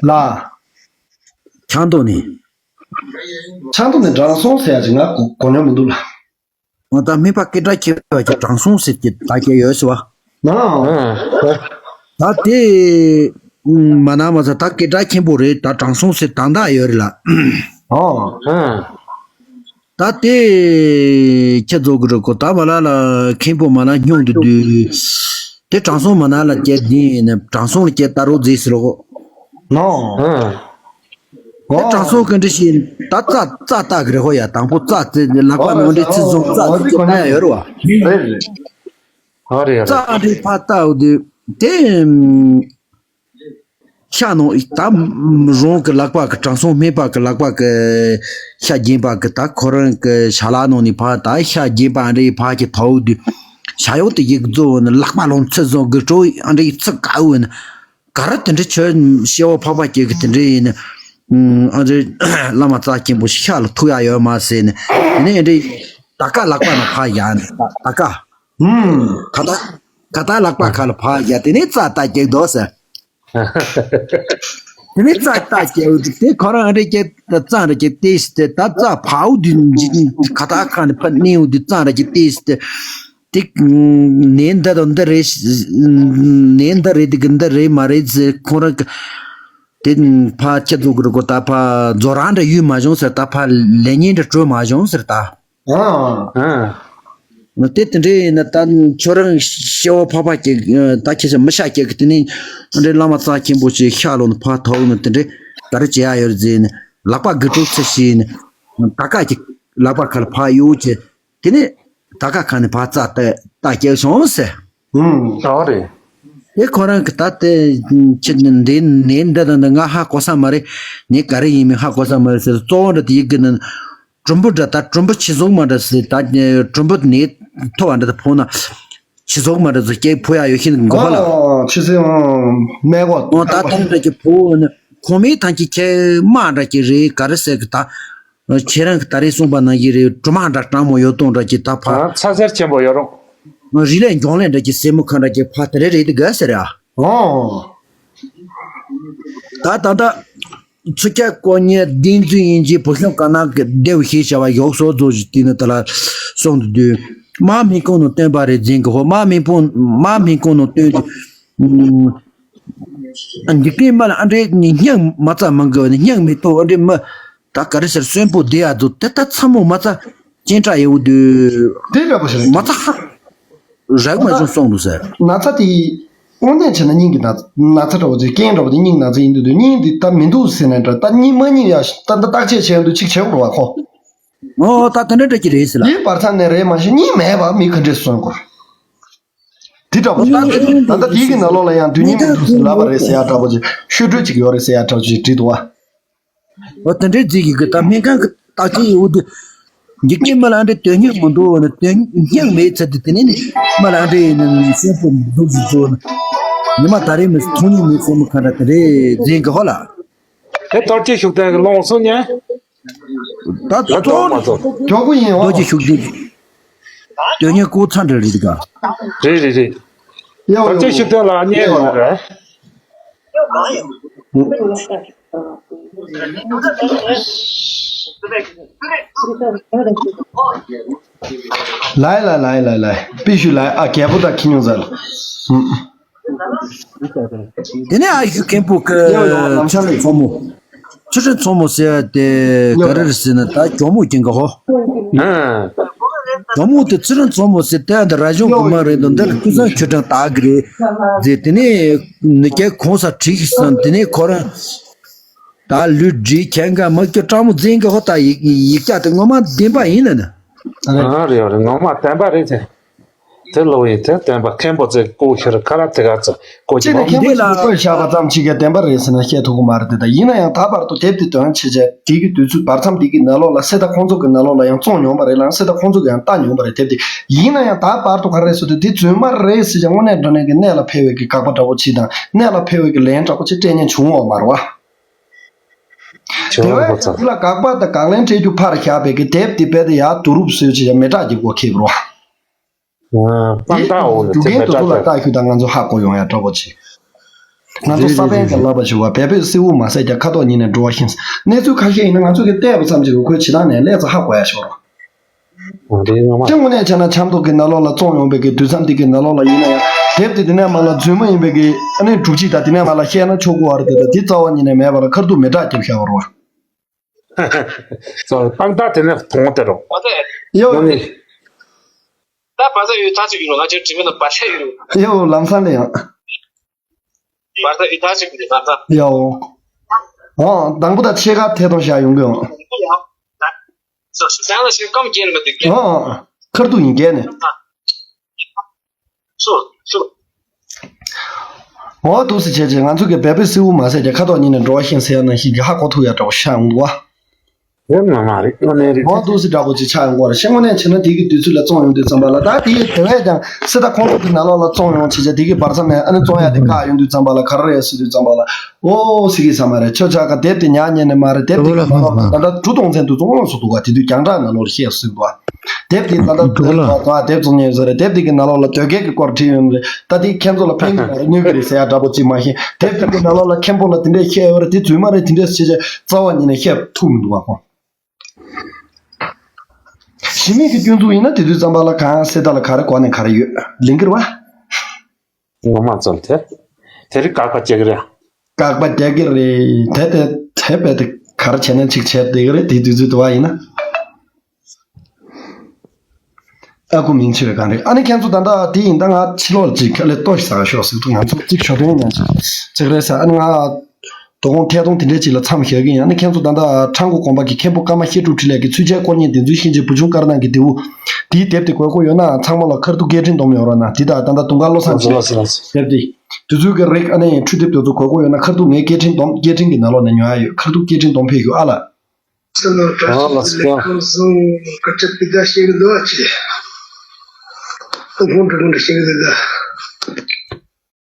ལ། ཁྱང་ཏོ་ནི། ཁྱང་ཏོ་ནི་དྲང་སྲོང་ཟེར་ཡ་ཅིག་ང་གོ་གོ་མྱོང་མི་འདུག་ལ། འོ་ད་སྨད་པ་སྐད་གྲགས་ཆེ་བ་ཅིག་དྲང་སྲོང་ཟེར་གྱི་ད་སྐད་ཡོད་ཟེར་བ། ན། ད་དེ་མ་ན་མ་ཚ་ད་སྐད་གྲགས་ཆེན་པོ་རེད། ད་དྲང་སྲོང་ཟེར་དང་ད་ཡོད་རེད་ལ། ཨོ། ད་དེ་ཁྱེད་ཚོ་གི་རུ་ཀོ་ད་མ་ན་ལ་མཁན་པོ་མ་ན་སྙུང་དུ་དུས་དེ་དྲང་སྲོང་མ་ན་ལ་སྐྱེ་དེ་ནས་དྲང་སྲོང་ལ་སྐྱེ་ད་རོ་རྫིས་ཟེར་རོ། ནོ། ཨ། དེ་དྲང་སྲོང་གི་འདྲི་ཞིག་ད་རྩ་རྩ་ལྟ་གི་རེད་ཧོ་ཡ། དང་པོ་རྩ་དེ་ལག་པ་ནང་འདྲི་ཚིག་བཟུང་རྩ་དེ་ལྟ་ཡ་ཡོད་རེད་བ། རེད་རེད། ཨ་རེད་ཨ་རེད། རྩ་འདྲི་ཕར་ལྟ་འོ་དུས་དེ་ཤ་ནང་ད་རང་གི་ལག་པ་གི་དྲང་སྲོང་སྨན་པ་གི་ལག་པ་གི་ཤ་རྒྱན་པ་གི་ད་ཁོ་རང་གི་ཤ་ལག་ནང་ནས་ཕར་ད་ཤ་རྒྱན་པ་འདྲི་ཕར་གྱི་ཐའུ་དུས་ཤ་ཡོག་དེ་ཡིག་རྫོ་ནི་ལག་པ་ལོང་ཚིག་བཟུང་གི་སྤྲོ་འདྲི་ཚིག་ག་འོ་ནི། ག་རེ་དེ་འདྲ་ཁྱོད་སྐྱེ་བོ་འཕགས་པ་སྐྱེ་གི་དེ་འདྲ་ཡིན་ན། ཨ་རེ་བླ་མ་རྩ་ཆེན་པོ་ཤ་ལ་ཐུག་ཡ་ཡོད་མ་ཟེར་ནས་དེ་ནས་འདྲ་ད་ཀ་ལག་པ་ན་ཕ་ཡ་ནས་ད་ཀ་ད་ཀ་ད་ལག་པ་ཁ་ལ་ཕ་ཡ་དེ་ནས་རྩ་ལྟ་སྐྱེ་འདུག་ཟེར། དེ་ནས་རྩ་ལྟ་སྐྱེ་འོ་དེ་ཁོ་རང་འདྲ་སྐྱེ་རྩ་འདྲ་སྐྱེ་དེ་ཞིག་དེ་ད་རྩ་ཕའུ་དུ་ཁ་ད་ཁ་ནས་ཕ་ནས་འོ་དེ་རྩ་འདྲ་སྐྱེ་དེ་ཞིག་དེ། དེ་ནས་འདི་དང་འདི་རེད། ནས་འདི་རེད་དེ་གི་འདི་རེད་མ་རེད་ཟེར་ཁོང་རང་གི་དེ་ཕ་ཁྱེད་ཚོ་གི་རུ་གོ་ད་ཕ་རྫོ་རང་འདྲ་ཡུལ་མ་བྱུང་ཟེར། ད་ཕ་ལས་ཉེན་འདྲ་གྲོལ་མ་བྱུང་ཟེར་ད། ཨ་ཨ། དེ་དེ་འདྲ་ཡིན་ན་ད་ཁྱོད་རང་སྐྱེ་བོ་འཕགས་པ་སྐྱེ་ད་ཁྱེད་ཚོ་མི་ཤ་སྐྱེ་གི་དེ་ནས་འདྲ་བླ་མ་རྩ་ཆེན་པོ་ཞིག་ཤ་ལོ་ནི་ཕ་ཐོག་ནི་དེ་འདྲ་ག་རེ་བྱེད་ཡ་ཡོད་ཟེར་ནས་ལག་པ་དགུ་ཕྲུག་ཚེ་ཤི་ནས་ད་ཀ་གི་ལག་པ་ཁ་ལ་ཕ་གཡུག་བྱས། དེ་ནས་ད་ཀ་ཁ་ནས་ཕར་རྩ་ལྟ་ལྟ་སྐྱེལ་སོང་ཟེར། ཨུམ། ཨོ་རེད། དེ་ཁོ་རང་གི་ད་དེ་ཁྱེད་འདི་ནས་འདི་དང་འདི་ང་ཧ་གོ་ས་མ་རེད། ངས་ག་རེ་ཡིན་མིན་ཧ་གོ་ས་མ་རེད་ཟེར། གཙོ་བོ་འདྲ་དེ་ཡི་གི་ནི་གྲུམ་བུ་འདྲ་ད་གྲུམ་བུ་ཆི་ཟོག་མ་འདྲ་ཟེར། ད་གྲུམ་བུ་ནས་ཐོ་བ་འདྲ་ད་ཕོ་ན་ཆི་ཟོག་མ་འདྲ་ཟེར་སྐྱེ་ཕོ་ཡ་ཡོད་ཤིན་གོ་ཧ་ལ། ཨོ་ཆི་ཟེར་ཨོ་སྨད་གོ་ཨོ་ད་ཐང་འདྲ་གི་ཕོ་ནི་ཁོ་མིའི་ཐང་གི་ཁྱེད་མ་འདྲ་གི་རེད་ག་རེ་ཟེར་གི་ད། ཁྱེད་རང་གི་ད་རེས་གསུངས་པ་ནང་བཞིན་རེད། གྲུ་མ་འདྲ་སྤྲང་མོ་ཡོད་སྟོང་འདྲ་གྱི་ད་ཕ། ཨ་ཚ་ཚེར་ཆེན་པོ་ཡོད་རུང་། རི་ལས་འགྱོང་ལས་འདྲ་གྱི་སེ་མོ་ཁ་འདྲ་གྱི་ཕ་དེ་རེ་རེད་དེ་དགའ་ཟེར་ཡ། ཨོ། ད་ད་ད། ཚུ་ཁྱ་ཀོ་ཉེ་ཏིང་ཙུའི་དབྱིན་ཇིའི་བུ་ཤོང་ཀ་ན་གི་ལྡེའུ་ཤེས་བྱ་བ་ཡོག་སོ་རྫོ་ཞིག་དེ་ནི་ད་ལ་སོང་དུ་དུས། མ་མི་ཀོང་ནོ་སྟོན་པ་རེད་འཛིན་གི་ཧོ། མ་མི་ཀོང་མ་མི་ཀོང་ནོ་སྟོན་དུ། འཇིག་རྟེན་མ་ལ་ཨ་འདྲེ་ནི་སྙིང་མ་རྩ་མང་གི་བ་ནི་སྙིང་མི་ཐོ་ཨ་འདྲེ་མ། ད་ག་རེ་ཟེར་གསོན་པོ་བདེ་ཡ་འདུག་དེ་ལྟ་ཚ་མོ་མ་རྩ་ཅན་ཏྲ་ཡེའུ་དུ་དེ་འདྲ་པོ་ཞིག་རེད། མ་རྩ་ཧ་རག་མ་བྱུང་སོང་འདུག་ཟེར། ན་ཚ་དེ་དངོས་གནས་བྱས་ན་སྙིང་གི་ན་ན་ཚ་འདྲ་པོ་དེ་རྐྱེན་འདྲ་པོ་དེ་སྙིང་ན་ཚ་ཡིན་འདུག་དུས་སྙིང་འདི་ད་མི་འདུག་ཟེར་ན་འདྲ། ད་སྙིང་མ་སྙིང་ཡ་ད་ད་བརྟག་དཔྱད་བྱས་འདུག་ཅིག་བྱེད་དགོས་པ་ཁོ། ཨོ་ད་དེ་འདྲ་འདྲ་གི་རེད་ཟེར་ལ། དེའི་བར་མཚམས་ནས་རེད་མ་གཞི་སྙིང་མེད་པ་མི་ག་འདྲས་གསོན་དགོས། དེ་འདྲ་པོ་ཞིག་ད་ལྟ་དེའི་གི་ནང་ལོགས་ལ་ཡང་དུས་མཉམ་དུ་ལབ་པ་རེད་ཟེར་ཡ་འདྲ་པོ་ཅིག་ཤོད་སྤྲོད་ཅིག་ཡོད་རེད་ཟེར་ཡ་འདྲ་པོ་ཅིག་བྲིས་འདུག་བ། འོ་དེ་འདྲའི་རྫིག་གི་གི་ད་སྨན་ཁང་གི་བརྟག་དཔྱད་ཡོད་དུས། འཇིག་རྟེན་མི་ལ་ཨ་འདྲའི་དོན་སྙིང་མི་འདུག་བ་ནི་དོན་སྙིང་མེད་ཚར་དུས་དེ་ནས་ནི་མི་ལ་ཨ་འདྲའི་ནི་སེམས་པོ་འདུག་ཟིག་བཟོ་ནི། ཉི་མ་ད་རེས་མི་མཐོང་མྱོང་མེད་སེམས་མི་ཁ་འདྲ་དེ་འདྲའི་རྫིག་གི་ཧོ་ལ། དེ་རྡོ་རྗེ་ཤུགས་ལྡན་གི་ལོངས་སུ་ཉན། ད་ད་གཏོང་མ་གཏོང་། མགྱོགས་པོ་ཡིན་འོ། རྡོ་རྗེ་ཤུགས་ལྡན་གྱི་དོན་སྙིང་ཀོ་ཚ་འདྲ་རེད་ག་རེད་རེད་རེད། ཡ་འོ་ད་ཅི་ཡ་ཤུགས་ལྡན་ལ་བརྙས་ཡོད་རེད། ལའི་ལའི་ལའི་ལའི་ལའི་པི་ཤུ་ལའི་ཨ་རྒྱལ་པོ་དང་ཁྱི་ཉུང་ཟ་ལ། དེ་ནས་ཨ་ཞུ་མཁན་པོ་གི་ཡོ་ཡོ་ལམ་ཆ་ལ་ཚོ་མོ། ཆུ་ཁྲི་མཚོ་མོ་ཟེར་ཏེ་ག་རེ་རེད་ཟེར་ན་ད་ཇོ་མོ་ཀྱིན་ག་ཧོ། ཇོ་མོ་དེ་ཆུ་ཁྲི་མཚོ་མོ་ཟེར་ཏེ་འདི་ར་གཞུང་གི་མ་རེད་དོ། འདི་ལ་ཀུན་བཟང་ཆོས་སྒྲོན་དག་གི་རེད་ཟེར། དེ་ནས་ནི་ཀྱེ་གོང་ས་ཁྲིག་སོང་། དེ་ནས་ཁོ་རང་ད་ལུས་བསྒྲིགས་ཁྱེད་འགའ་མ་སྐྱོ་སྤྲང་མོ་འཛིན་གི་ཧོ། ད་ཡིག་ཡིག་ཆ་དེ་ངོ་མ་བདེན་པ་ཡིན་ན་ནི། ཨ་རེད་རེད། ངོ་མ་བདེན་པ་རེད་དེ། དེ་ལོ་ཡིན་དེ་བསྟན་པ་མཁན་པོ་ཚེ་ཀོ་ཤར་ཁ་ར་དེ་ག་ཚ་ཀོ་ཅི་ཅི་ནས་མཁན་པོ་ཞིག་བཀོད་བཞག་པ་ཙམ་ཅིག་གིས་བདེན་པ་རེད་ཟེར་ན་བཤད་ཐུབ་ཀྱི་མ་རེད་དེ། ད་ཡིན་ན་ཡང་ད་བར་དུ་དེབ་དེ་དོན་བྱེད་བྱས་དེ་གི་དུས་ཚོད་བར་མཚམས་དེ་གི་ནང་ལོགས་ལ་སེ་ད་ཁོང་ཚོ་གི་ནང་ལོགས་ལ་ཡང་བཙོང་མྱོང་པ་རེད་ལ་སེ་ད་ཁོང་ཚོ་གི་ཡང་ལྟ་མྱོང་པ་རེད། དེབ་དེ་ཡིན་ན་ཡང་ད་བར་དུ་ག་རེ་རེད་ཟེར་དུས་དེ་རྫུན་མ་རེད་ཟེར་ཀྱང་དངོས་གནས་དྲང་གནས་ཀྱི་གནད་ལ་འཕེལ་བའི་གི་དགག་པ་འདྲ་པོ་ཅིག་དང་གནད་ལ་འཕེལ་བའི་གི་ལན་འདྲ་པོ་ཅིག་སྤྲད་མཁན་བྱུང་ཡོད་མ་རེད་བ། དེ་བས་ཀྱང་དེ་ལ་དགག་པ་དང་དགག་ལན་སྤྲད་རྒྱུ་ཕར་བཞག་པའི་གི་དེབ་དེ་རྦད་དེ་ཡར་བསྡུ་རུབ་བཟོས་བྱས་ཡང་མེ་སྲེག་གི་སྒོ་ཁེབས་རོགས། དཔང་རྟགས་འོག་ལ་རྒྱུ་རྐྱེན་དུ་ཐུག་ལ་བརྟག་ཞུ་དང་ང་ཚོ་ཧ་གོ་ཡོང་ཡ་འདྲ་པོ་ཆེ། ང་ཚོ་ས་པཎ་གྱིས་ལབ་པ་ཞུ་བ་བལ་པོས་སེའུ་མ་བསད་ཀྱང་ཁ་དོག་ཉིད་ནས་འགྲོ་བ་བཞིན། གནས་ཚུལ་ཁ་ཤས་ཡིན་ན་ང་ཚོ་གིས་བལྟས་པ་ཙམ་གྱིས་རུ་ཁོའི་བྱེད་སྟངས་ནས་ལས་ཚ་ཧ་གོ་ཡ་ཤོར་བ། དེ་དངོས་མ་དེ་དངོས་གནས་བྱས་ན་ཆབ་མདོ་གི་ནང་ལོགས་ལ་བཙོང་ཡོང་པའི་གི་དུས་མཚམས་དེ་གི་ནང་ལོགས་ལ་ཡིན་ན་ཡང་དེབ་དེ་དེ་ནས་མ་ལ་རྫུན་མ་ཡིན་པའི་གི་ཨ་ནི་སྒྲུབ་བྱེད་དང་དེ་ནས་མ་ལ་བཤད་ན་ཆོག་གི་བ་རེད་དེ། ད་དེ་རྩ་བ་ཉིད་ནས་མེད་པ་ལ་ཁ་ཐུག་མེ་སྲེག་རྒྱབ་བཞག་པ་རེད་བ། སོ་དཔང་རྟགས་དེ་ནས་མཐོང་སྟེ་རོ། ཡོ། ནི། ད་བར་ཐག་ཡོད་ཐག་ཆོད་ཡོད་རོ། ང་ཚོའི་དྲི་མེད་ལ་བར་ཆད་ཡོད་རོ། ཡོ་ལམ་སང་ལ་ཡང་། བར་ཐག་ཡོད་ཐག་ཆོད་ཀྱི་རེད་ད་ལྟ། ཡོ། ཨོ། དང་པོ་དང་ཕྱེད་ཀ་ཐད་གཏོང་བཞག་ཡོང་གི་ཡོང་། ཨོ། ཁར་ཐུག་ཡིན་རྒྱལ་ནས། འོ་འདུག་སེ་བྱས་བྱས་ང་ཚོ་གི་བལ་པོའི་སེའུ་མ་ཟེར་གྱི་ཁ་དོག་གཉིས་ནས་འགྲོ་བ་ཤིང་ཟེར་ཡ་ནང་བཞིན་གྱི་ཧ་གོ་ཐུབ་ཡ་འདྲ་བོ་ཤ་ཡོང་འདུག་བ། རེད་མ་མ་རེད་དངོས་གནས་རེད། འོ་འདུག་སེ་འདྲ་བོ་ཅིག་ཆགས་ཡོང་གི་ཡོད་རེད། ཤེས་དངོས་གནས་བྱས་ན་དེ་གི་དུས་ཚོད་ལ་བཙོང་ཡོང་དུས་ཙམ་པ་ལ་ད་དེ་དེ་བས་ཀྱང་སེ་ད་ཁོང་ཚོ་གི་ནང་ལོགས་ལ་བཙོང་ཡོང་བྱས་བྱས་དེ་གི་བར་མཚམས་ནས་ཨ་ནི་བཙོང་ཡ་དེ་བཀག་ཡོང་དུས་ཙམ་པ་ལ་ག་རེ་རེད་ཟེར་དུས་ཙམ་པ་ལ། ཨོ་ཟེར་གི་ས་མ་རེད། ཁྱོད་ཅག་ག་དེབ་དེ་ཉར་ཉན་ནས་མ་རེད། དེབ་དེ་གི་ནང་ལོགས་ལ་ད་ལྟ་གྲུ་གཏོང་མཚན་དུ་བཙོང་ཡོང་སུ་འདུག་ག་དེ་དུས་རྒྱང་བསྒྲགས་ནང་ལོགས་ལ་བཤད་སྲིད་འདུག་ག་དེབ་དེ་ད་ལྟ་འདུག་ལ། ད་དེབ་བཙོང་ཉན་ཟེར་རེད། དེབ་དེ་གི་ནང་ལོགས་ལ་དོལ་རྒྱལ་གི་སྐོར་བྲིས་ཡོད་རེད། ད་དེ་ཁྱེད་ཚོ་ལ་ཕན་གི་མ་རེད། གནོད་གི་རེད་ཟེར་ཡ་འདྲ་པོ་ཅིག་མ་ཤེས། དེབ་དེ་གི་ནང་ལོགས་ལ་མཁན་པོ་ལ་དེ་འདྲས་བཤད་ཡོད་རེད། དེ་རྫུན་མ་རེད། དེ་འདྲས་བཤད་བྱས་རྩ་བ་ཉིད་ནས་བཤད་ཐུབ་མི་འདུག་ག་ཁོང་། གཞི་མེད་ཀྱི་སྐྱོན་འཛུགས་ཡིན་ན་དེ་དུས་ཙམ་པ་ལ་གང་སེ་ད་ལ་ག་རེ་གོ་ནས་ག་རེ་ཡོད་ལིང་གི་རེད་བ། ངོ་མ་ཚོལ་དེ། དེ་རིགས་དགག་པ་རྒྱག་གི་རེད། དགག་པ་རྒྱག་གི་རེད། དེ་དེ་དེ་བས་དེ་ག་རེ་བྱས་ན་ཅིག་བྱས་བསྡད་གི་རེད། དེ་དུས་ཚོད་དུ་བ་ཡིན་ན། ཨ་ཁུ་མིང་ཆེ་བའི་གང་རེད། ཨ་ནི་ཁྱེད་ཚོ་ད་ལྟ་དེ་ཡིན་ད་ང་ཕྱི་ལོགས་ལ་ཅིག་ཁ་ལས་ལྟོ་ཞིག་ཟ་ཤོག་ཟེར་དུས་ང་ཚོ་ཅིག་ཞོ་སྟོན་ཡང་ཅིག་ཅིག་རེད་ཟེར། ཨ་ནི་ང་དོ་དགོང་ཐད་གཏོང་དེ་འདྲས་ཅིག་ལ་མཚམས་བཞག་གི་ཡིན། ཨ་ནི་ཁྱེད་ཚོ་ད་ལྟ་ཁྲ་འགུ་དགོན་པ་གི་མཁན་པོ་ཀརྨ་བཤད་སྒྲུབ་འཕྲིན་ལས་ཀྱི་ཚུལ་འཆལ་དཀོན་གཉེར་བདེན་རྫུན་ཤན་འབྱེད་བུ་ཆུང་དཀར་ནག་གི་རྡེའུ། དེའི་དེབ་དེ་དགོས་མཁོ་ཡོད་ན་ཚང་མ་ལ་ཁར་ཐུག་སྐད་འཕྲིན་སྡོམ་ཡོད་རོགས་གནང་། དེ་དང་ད་ལྟ་དུང་དཀར་བློ་བཟང་ལགས་ཀྱི་དེབ་དེ། དེ་ཚོའི་གི་རིགས་ཨ་ནི་འཕྲུལ་དེབ་དེ་ཚོ་དགོས་མཁོ་ཡོད་ན་ཁར་ཐུག་ངའི་སྐད་འཕྲིན་སྡོམ། སྐད་འཕྲིན་གྱི་ནང་ལོགས་ནས་ཉོ་ཡ་ཡོད། ཁར་ཐུག་སྐད་འཕྲིན་སྡོམ་ཕེབས་ཡོད་ཨ་ལ། ཨ་ལ་སྐྱོ། ཁམས་གསུམ་སྐད་ཆ་ཕི་ད་ཤེས་གི་འདུག་ཨ་ཅེ། ཁོང་ཁྲོ་ཁོང་ཁྲོ་ཤེས་གི་འདུག་ད།